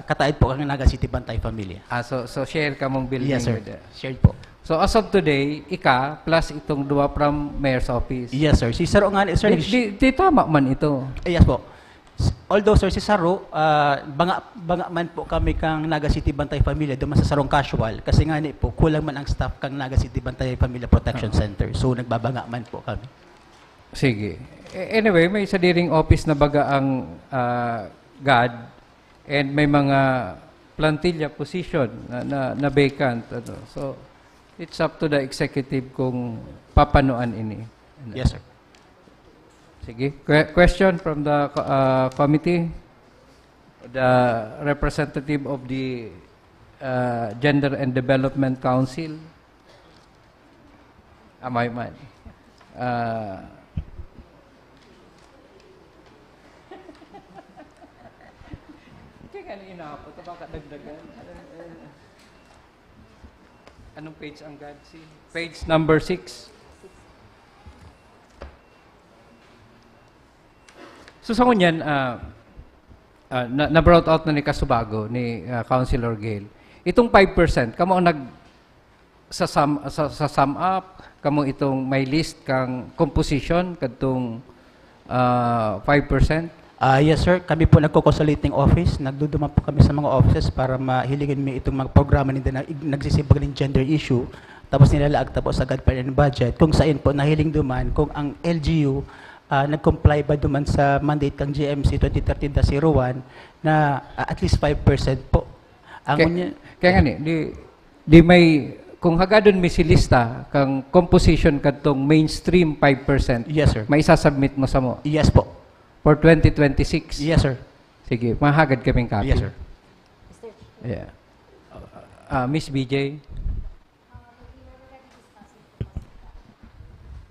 kataid po kang Naga City Bantay Familia. Ah, so, so share ka mong building Yes, sir. with the- Shared po. So as of today, ika plus itong duwa from mayor's office. Yes, sir. Si Saro nga, sir, Di, nag- di, di tama man ito. Eh, yes po. S- Although, sir, si Saro, ah, banga, banga man po kami kang Naga City Bantay Familia, duman sa sarong casual. Kasi nga ni po, kulang man ang staff kang Naga City Bantay Familia Protection Ah. Center. So, nagbabanga man po kami. Sige. A- Anyway, may sadiring office na baga ang ah, GAD and may mga plantilla position na, na, na vacant. Ano. So, it's up to the executive kung papanuan ini. Yes, sir. Sige. Que- question from the uh, committee? The representative of the uh, Gender and Development Council? Amay man. Uh, Kaya nga na inapot, baka dagdagan. Anong page ang GADSI? Page number six. So sa ngunyan, ah, ah, na, na-brought out na ni Kasubago, ni ah, Councilor Gail, itong five percent, kamo ang nag, sa sum, sa, sa sum up, kamo itong may list kang composition kadtong ah, five percent? Ah, yes, sir. Kami po nagko-consulting office. Nagduduman po kami sa mga offices para mahilingon mi itong mga programa ninda na ig- nagsisibag ning gender issue. Tapos nilalaag tapos sa Godfather and Budget. Kung sain po nahiling duman, kung ang L G U ah, nag-comply ba duman sa mandate kang G M C twenty thirteen dash zero one na ah, at least five percent po. Ang Kaya, unya- kaya nga ni, di, di may, kung hagadon mi si lista kang composition kadtong mainstream five percent, Yes, sir. May isasubmit mo sa mo Yes po. for twenty twenty-six. Yes, sir. Sige, mahagad kaming copy. Yes, sir. Yeah. Uh, Miss B J? Uh, we were already discussing,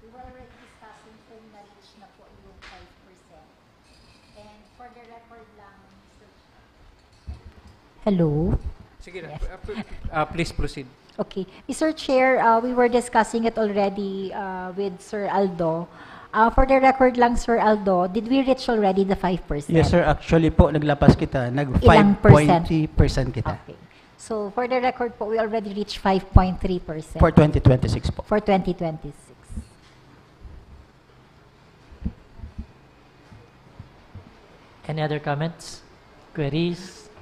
we were already discussing kung na-reach na po yung five percent. And for the record lang, Mister Hello? Sige na. Yes. Uh, pl- uh, please proceed. Okay. Mister Chair, uh, we were discussing it already uh, with Sir Aldo. Uh, for the record lang, Sir Aldo, did we reach already the five percent? Yes, sir. Actually po, naglapas kita. Nag Ilang percent? five point three percent kita. Okay. So, for the record po, we already reached five point three percent For twenty twenty-six po. for twenty twenty-six. Any other comments? Queries?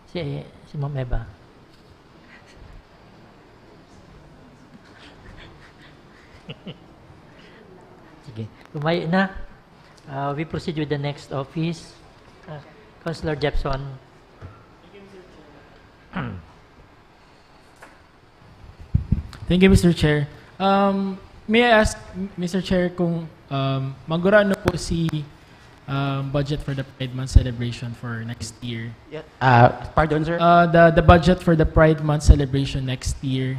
Si, si Ma'am Eva. Sige. Kung may na, uh, we proceed with the next office. Uh, Councilor Jepson. Thank you, Mister Chair. Um, may I ask, Mister Chair, kung um, magurano po si um, budget for the Pride Month celebration for next year. Yeah, uh, pardon, sir? Uh, the, the budget for the Pride Month celebration next year.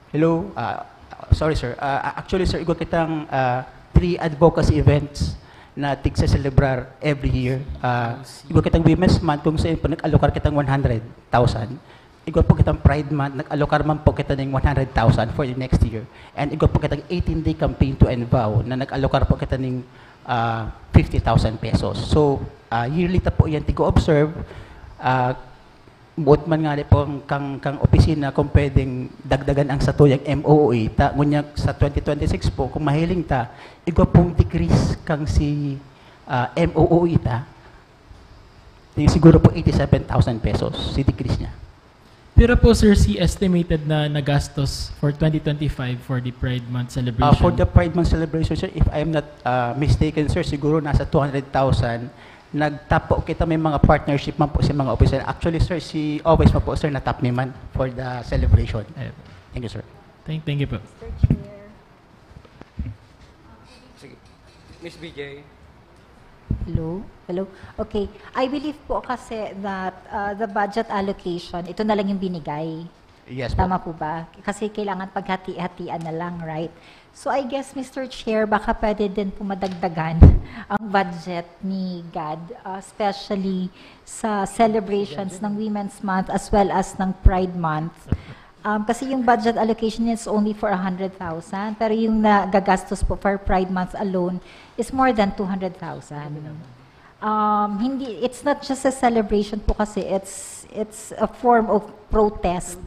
Hello? Ah, sorry, sir. Ah, actually, sir, igwa kitang ah, three advocacy events na tigse-celebrar every year. Ah, igwa kitang Women's Month kung saan po nag-alokar kitang one hundred thousand. Igwa po kitang Pride Month, nag-alokar man po kita ng one hundred thousand for the next year. And igwa po kitang eighteen-day campaign to end vow na nag-alokar po kita ng ah, fifty thousand pesos. So, ah, yearly ta po yan tigo-observe. Ah, buot man nga po ang kang, kang opisina kung pwedeng dagdagan ang satuyang M O O E ta. Ngunyan sa twenty twenty-six po, kung mahiling ta, igwa pong decrease kang si ah, M O O E ta. Yung siguro po eighty-seven thousand pesos si decrease niya. Pira po, sir, si estimated na nagastos for twenty twenty-five for the Pride Month celebration? Uh, for the Pride Month celebration, sir, if I'm not uh, mistaken, sir, siguro nasa two hundred thousand. Nagtapo kita may mga partnership man po sa mga opisina. Actually, sir, si office mo po, sir, natap mi man for the celebration. Ayun. Thank you, sir. Thank, thank you po. Sige. Miss B J. Hello? Hello? Okay. I believe po kasi that uh, the budget allocation, ito na lang yung binigay. Yes po. Tama po ba? Kasi kailangan paghati-hatian na lang, right? So I guess, Mister Chair, baka pwede din po madagdagan ang budget ni GAD, uh, especially sa celebrations ng Women's Month as well as ng Pride Month. Um, kasi yung budget allocation is only for one hundred thousand, pero yung nagagastos po for Pride Month alone is more than two hundred thousand. Um, hindi, it's not just a celebration po kasi, it's it's a form of protest.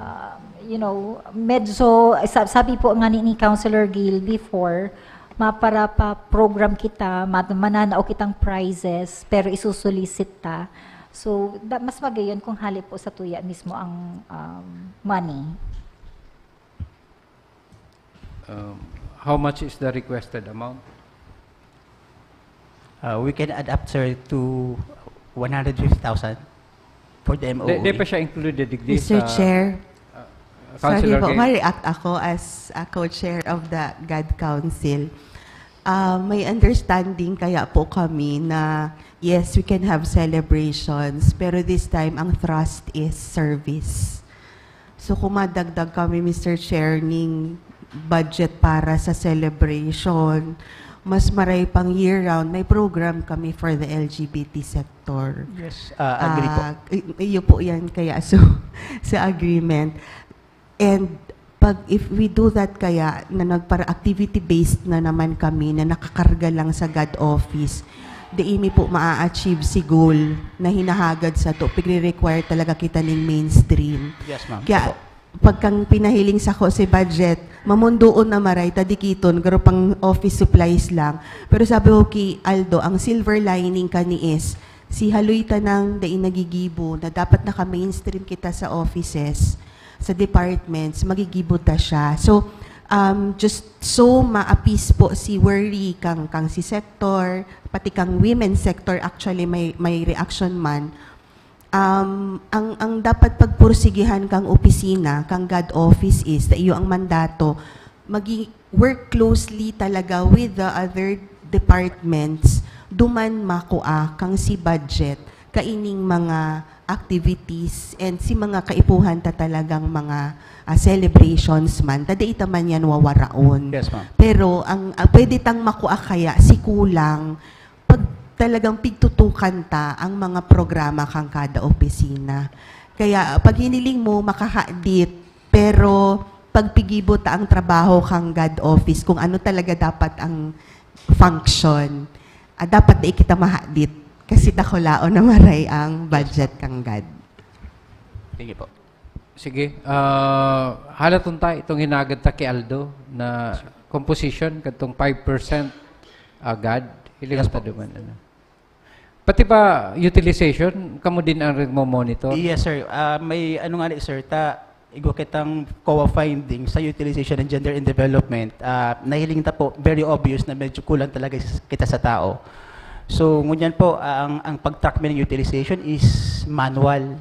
Um, you know, medyo, sa- sabi po nga ni, ni Councilor Gill before, mapara pa program kita, mat- mananao kitang prizes, pero isusulisit ta. So, da- mas magayon kung hali po sa tuya mismo ang um, money. Um, how much is the requested amount? Uh, we can add up, sir, to one hundred fifty thousand for the M O O E. Di, di pa siya included, digdi, Mister sa, Chair, uh, sorry Councilor po, Gay. ma-react ako as a co-chair of the GAD Council. Ah, may understanding kaya po kami na yes, we can have celebrations, pero this time ang thrust is service. So kung madagdag kami, Mister Chair, ning budget para sa celebration, mas maray pang year-round, may program kami for the L G B T sector. Yes, uh, agree po. Ah, y- iyo po yan kaya so sa agreement. And pag if we do that kaya na nagpara activity based na naman kami na nakakarga lang sa GAD office, di imi po maa-achieve si goal na hinahagad sa to, pigre-require talaga kita ning mainstream. Yes, ma'am. Kaya Opo. pagkang pinahiling sa ko si budget, mamundoon na maray, tadikiton, garo pang office supplies lang. Pero sabi ko kay Aldo, ang silver lining kani is, si haloy tanang dai nagigibo na dapat naka-mainstream kita sa offices, sa departments, magigibo ta siya. So, um, just so ma-appease po si worry kang, kang si sector, pati kang women sector, actually may, may reaction man. Um, ang, ang dapat pagpursigihan kang opisina, kang GAD office is, sa iyo ang mandato, magi-work closely talaga with the other departments, duman makua kang si budget, kaining mga activities, and si mga kaipuhan ta talagang mga ah, celebrations man, ta dai ta man yan wawaraon. Yes, ma'am. Pero ang ah, pwede tang makua kaya si kulang pag talagang pigtutukan ta ang mga programa kang kada opisina. Kaya ah, pag hiniling mo, makahadit, pero pagpigibo ta ang trabaho kang GAD office, kung ano talaga dapat ang function, ah, dapat di kita mahadit. Kasi dakulaon na maray ang budget kang GAD. Thank you po. Sige. Ah, halaton ta itong hinagad ta kay Aldo na composition, katong five percent agad. Hilingan Yes ta po. duman, ano. Pati ba utilization, kamo din ang nagmo-monitor? Yes, sir. Ah, may ano nga ni, sir, ta, igwa kitang COA finding sa utilization ng gender and development. Ah, nahiling ta po, very obvious na medyo kulang talaga s- kita sa tao. So, ngunyan po, ang, ang pag-track mi ng utilization is manual.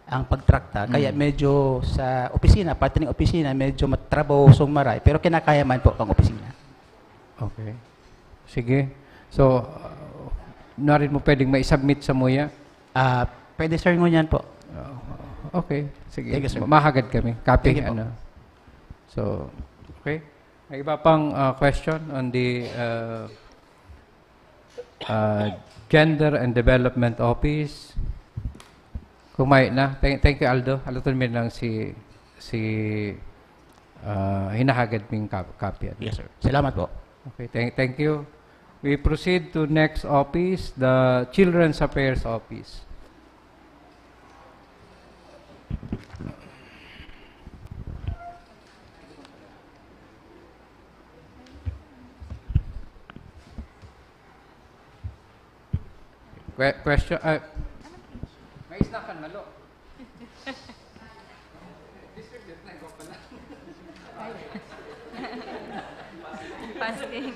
ang pagtrakta. Kaya Mm. medyo sa opisina, parte ng opisina, medyo matrabahosong maray, pero kinakaya man po ang opisina. Okay. Sige. So, uh, narin mo pwedeng maisubmit sa muya? Ah, pwede, sir, ngunyan po. Uh, okay. Sige. Thank you, sir. Mahagad kami. Copy, Thank you po. ano. So, okay. May iba pang, uh, question on the, uh, uh, Gender and Development Office? Kung may na. Thank, thank you, Aldo. Aldo, mi lang si, si, uh, hinahagad ming kap-, kapyan. Yes, sir. Salamat po. Okay, thank, thank you. We proceed to next office, the Children's Affairs Office. Que-, question, ah, may isda kan malo. Distribute na, ikaw pala. Fasting.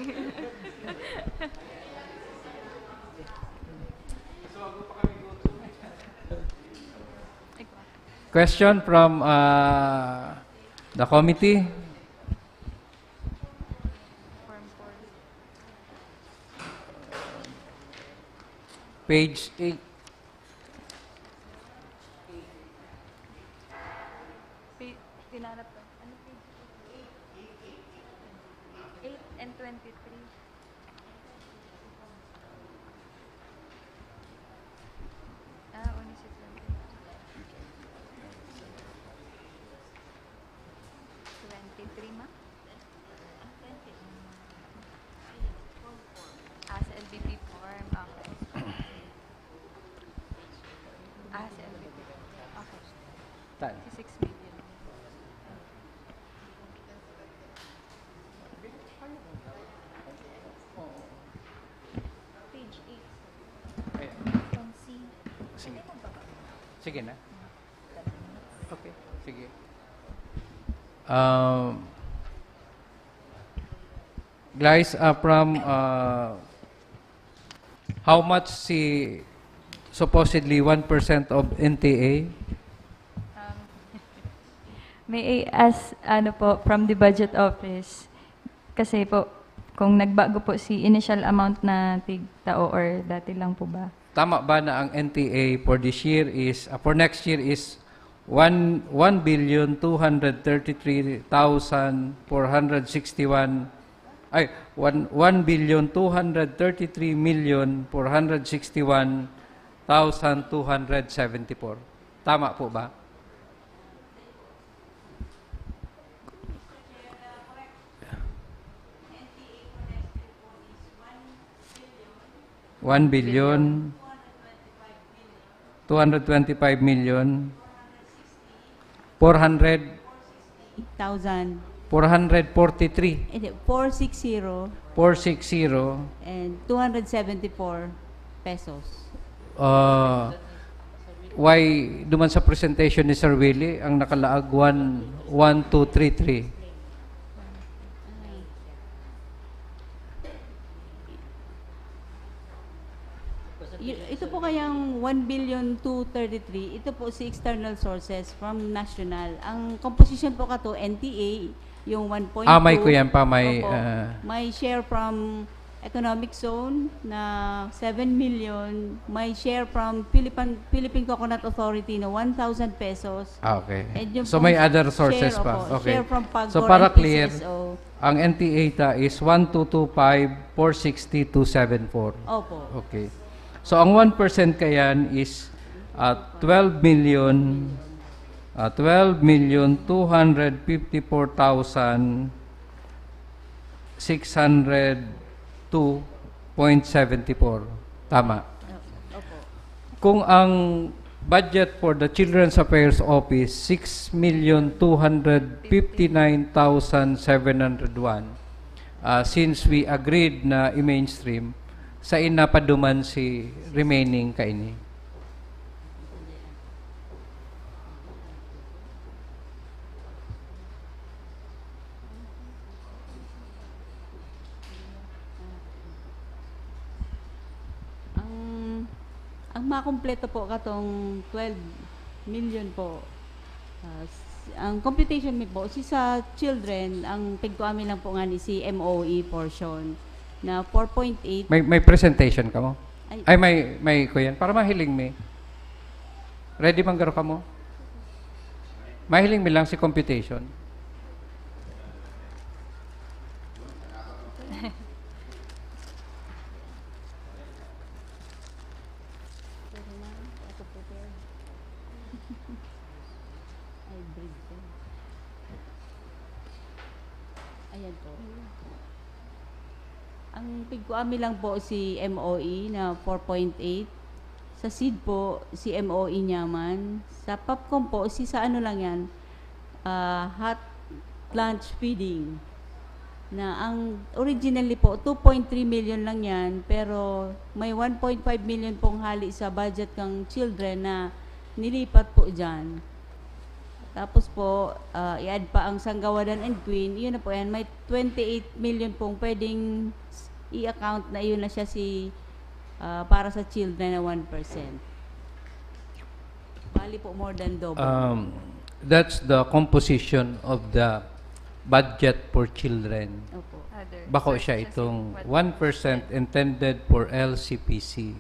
Question from, uh, the committee? Page eight. Pi-, pinarap ko. Ano page? Eight and twenty-three. Ah, una si twenty-three. Twenty-three, ma? Ah, sa L B P form. Okay. Ah, sa L B P. Okay. Tan. Si six million. Page eight. Ayan. From C. Sige. Sige na. Okay. Sige. Um, Guys, uh, from, uh, how much si supposedly one percent of N T A? Um, may I ask, ano po, from the budget office, kasi po, kung nagbago po si initial amount na tig tao or dati lang po ba? Tama ba na ang N T A for this year is, ah, for next year is one, one billion two hundred thirty-three thousand four hundred sixty-one, ay, one, one billion two hundred thirty-three million four hundred sixty-one thousand two hundred seventy-four. Tama po ba? One billion, two hundred twenty-five million, four hundred, Thousand. four hundred forty-three. Hindi, four six zero. Four six zero. And two hundred seventy-four pesos. Ah, why, duman sa presentation ni Sir Willie, ang nakalaag one, one two three three? Y-, ito po kayang one billion two thirty-three, ito po si external sources from national. Ang composition po kato, N T A, yung one point two. Ah, may kuyan pa, may, Opo. ah, May share from Economic Zone na seven million, may share from Philippine, Philippine Coconut Authority na one thousand pesos. Ah, okay. And yung So, may pong other sources share, pa. opo, Okay. share from So, PAGCOR para and clear, P C S O. ang N T A ta is one two two five four sixty two seven four. Opo. Okay. So, ang one percent kayan is, ah, twelve million, ah, twelve million two hundred fifty-four thousand six hundred two point seven four. Tama. Opo. Kung ang budget for the Children's Affairs Office, six million two hundred fifty-nine thousand seven hundred one, ah, since we agreed na i-mainstream, sain na paduman si remaining kaini? Ang, ang makumpleto po katong twelve, Million po. Ah, s-, ang computation mi po, si sa children, ang pigkuha mi lang po nga ni si M O E portion na four point eight. May, may presentation ka mo? Ay. Ay, may, may kuyan. Para mahiling mi. Ready man garo ka mo? Mahiling mi lang si computation. Hybrid po. Ayan po. Ang pigkuha mi lang po si M O E na four point eight. Sa seed po, si M O E niyaman. Sa Popcom po, si sa ano lang yan, ah, hot lunch feeding. Na ang originally po, two point three million lang yan, pero may one point five million pong hali sa budget ng children na nilipat po dyan. Tapos po, ah, i-add pa ang Sanggawadan and Queen, yun na po yan, may twenty-eight million pong pwedeng s-, i-account na yun na siya si, ah, para sa children na one percent. Bali po, more than double. Um, that's the composition of the budget for children. Opo. Other Bako sources siya kasi itong what- one percent intended for L C P C.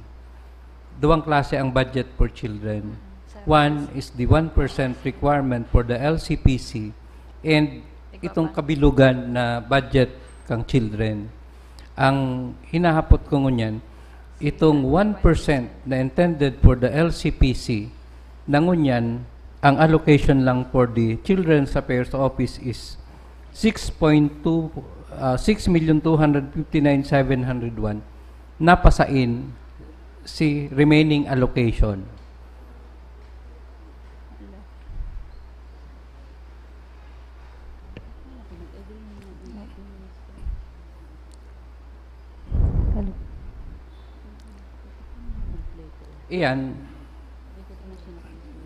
Duwang klase ang budget for children. Sa One is the one percent requirement for the L C P C and Igwa itong pa. kabilugan na budget kang children. Ang hinahapot ko ngunyan, itong one percent na intended for the L C P C, na ngunyan, ang allocation lang for the Children's Affairs Office is six point two, ah, six million two hundred fifty-nine seven hundred one, napasain si remaining allocation. Iyan,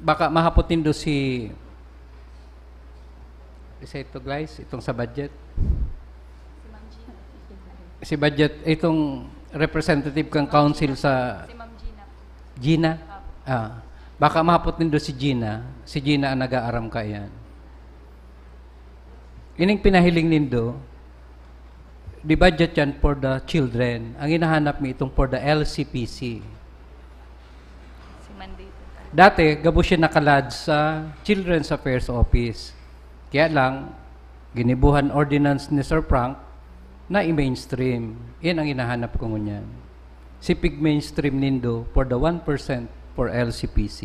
baka mahapot nindo si, isa ito, guys, itong sa budget. Si budget, itong representative kang council sa Si Ma'am Gina po. Gina? Ah, baka mahapot nindo si Gina. Si Gina ang nag-aaram ka yan. Ining pinahiling nindo, the budget yan for the children. Ang hinahanap mi itong for the L C P C. Si Monday po tayo. Dati, gabos siya nakalad sa Children's Affairs Office. Kaya lang, ginibuhan ordinance ni Sir Frank na i-mainstream. Yan ang hinahanap ko ngunyan. Si pig-mainstream nindo for the one percent for L C P C.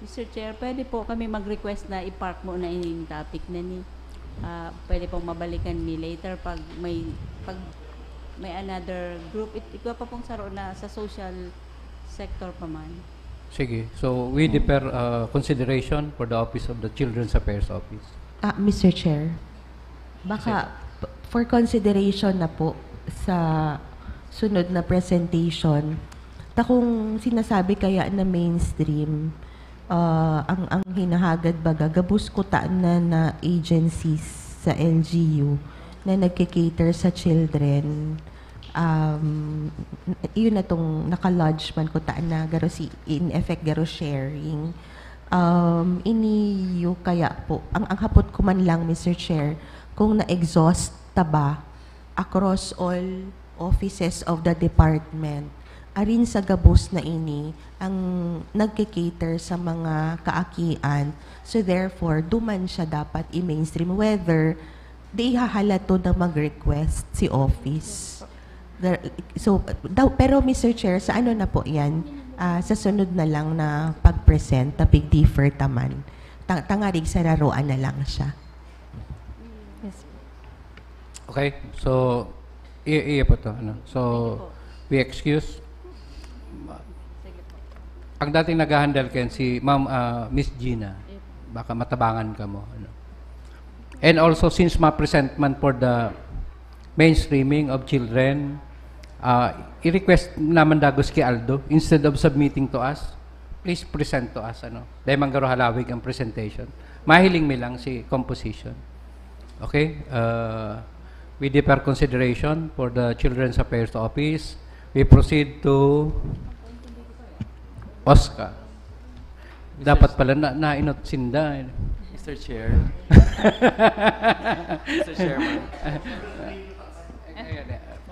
Mister Chair, pwede po kami mag-request na i-park muna yung topic na ni. Ah, pwede pong mabalikan ni later pag may, pag may another group. It, ikaw pa pong saro na sa social sector pa man. Sige. So, we defer uh, consideration for the Office of the Children's Affairs Office. Ah, Mister Chair, baka p- for consideration na po sa sunod na presentation, ta kung sinasabi kaya na mainstream, ah, ang, ang hinahagad baga, gabos kuta na, na agencies sa L G U na nagke-cater sa children. Um, n- yun na tong naka-lodge man kuta na, garo si, in effect, garo sharing. Um, iniyo kaya po, ang, ang hapot ko man lang, Mister Chair, kung na-exhaust ta ba across all offices of the department, arin sa gabos na ini ang nagke-cater sa mga kaakian. So therefore, duman siya dapat i-mainstream, whether di ihahalato na mag-request si office. Gar- So, daw, pero Mister Chair, sa ano na po yan? Ah, sa sunod na lang na pag-present, na pig-defer taman. Ta- tangarig sararoan na lang siya. Yes. Okay, so, i- iya po to. Ano? So, we excuse. Ang dating nag-handle kayan si Ma'am ah, Miss Gina. Baka matabangan ka mo. Ano? And also, since ma-present man for the mainstreaming of children, uh, i-request naman dagos ki Aldo, instead of submitting to us, please present to us. Ano? Dahil manggaro halawig ang presentation. Mahiling mi lang si composition. Okay? Uh, with deeper consideration for the Children's Affairs Office, we proceed to Oscar. Dapat pala na, nainot sinda. Eh. Mister Chair. Mister Chairman.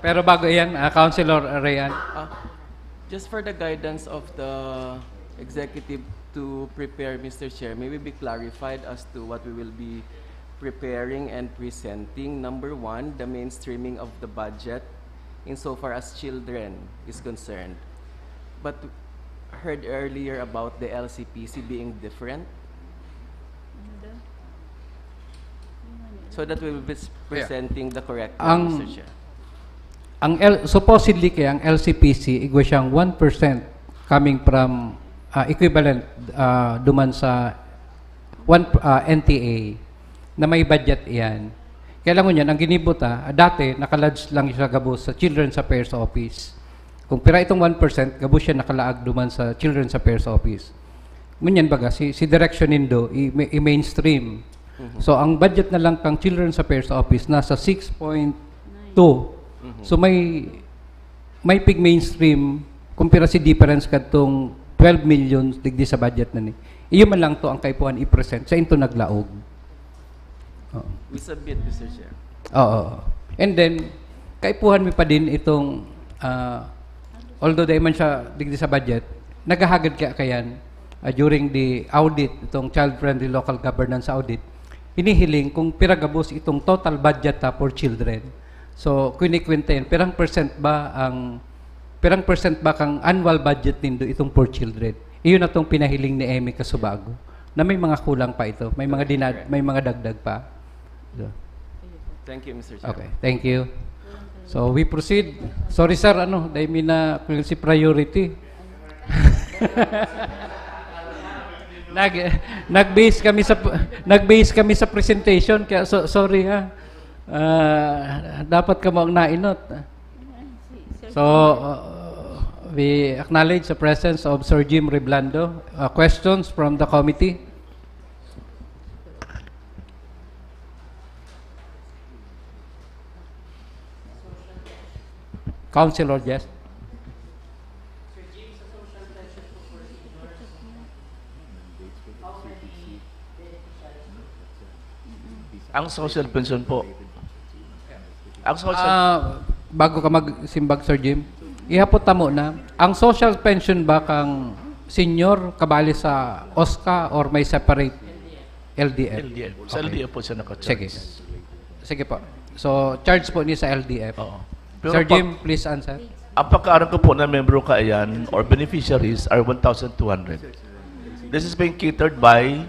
Pero bago yan, uh, Councilor Rayan. Uh, just for the guidance of the executive to prepare, Mister Chair, may we be clarified as to what we will be preparing and presenting. Number one, the mainstreaming of the budget insofar as children is concerned. But heard earlier about the L C P C being different. So that we will be presenting the correct one, Ang- Mister Chair. Ang L, supposedly kaya ang L C P C, igwa siyang one percent coming from uh, equivalent uh, duman sa one, uh, N T A na may budget iyan. Kaya lang ngunyan, ang ginibo ta, ah, dati, nakalodge lang siya gabos sa Children's Affairs Office. Kung pira itong one percent, gabos siya nakalaag duman sa Children's Affairs Office. Ngunyan baga, si, si direction nindo, i, i-mainstream. So, ang budget na lang kang Children's Affairs Office nasa six point two. So, may, may pig mainstream, kung pira si difference kadtong twelve million digdi sa budget na ni. Iyo man lang to ang kaipuhan i-present sa into naglaog. Oo. We submit, Mister Chair. Oo. And then, kaipuhan mi pa din itong, ah, although dahil man siya digdi sa budget, naghahagad kaya kayan, ah, during the audit, itong child-friendly local governance audit, hinihiling kung pira gabos itong total budget ta for children. So, kinikwenta yan. Pirang percent ba ang, pirang percent ba kang annual budget nindo itong for children? Iyon na tong pinahiling ni Emmy Kasubago na may mga kulang pa ito, may mga dinad, may mga dagdag pa. So, Thank you, Mister Chair. Okay, thank you. So we proceed. Sorry sir, ano, dahil may na si priority. Nag nag-base kami sa nag-base kami sa presentation, kaya so, sorry ha. Ah, dapat ka mo ang nainot. So uh, we acknowledge the presence of Sir Jim Reblando. Uh, questions from the committee? Councilor Jess? Ang social pension po. Ang social Ah, bago ka magsimbag, Sir Jim, ihapot ta muna. Ang social pension ba kang senior kabali sa OSCA or may separate L D F? L D F. Sa L D F po siya naka-charge. Sige. Sige po. So, charge po ni sa L D F. Oo. Sir pag- Jim, please answer. Ang pagkaaram ko po na membro kaiyan or beneficiaries are one thousand two hundred. This is being catered by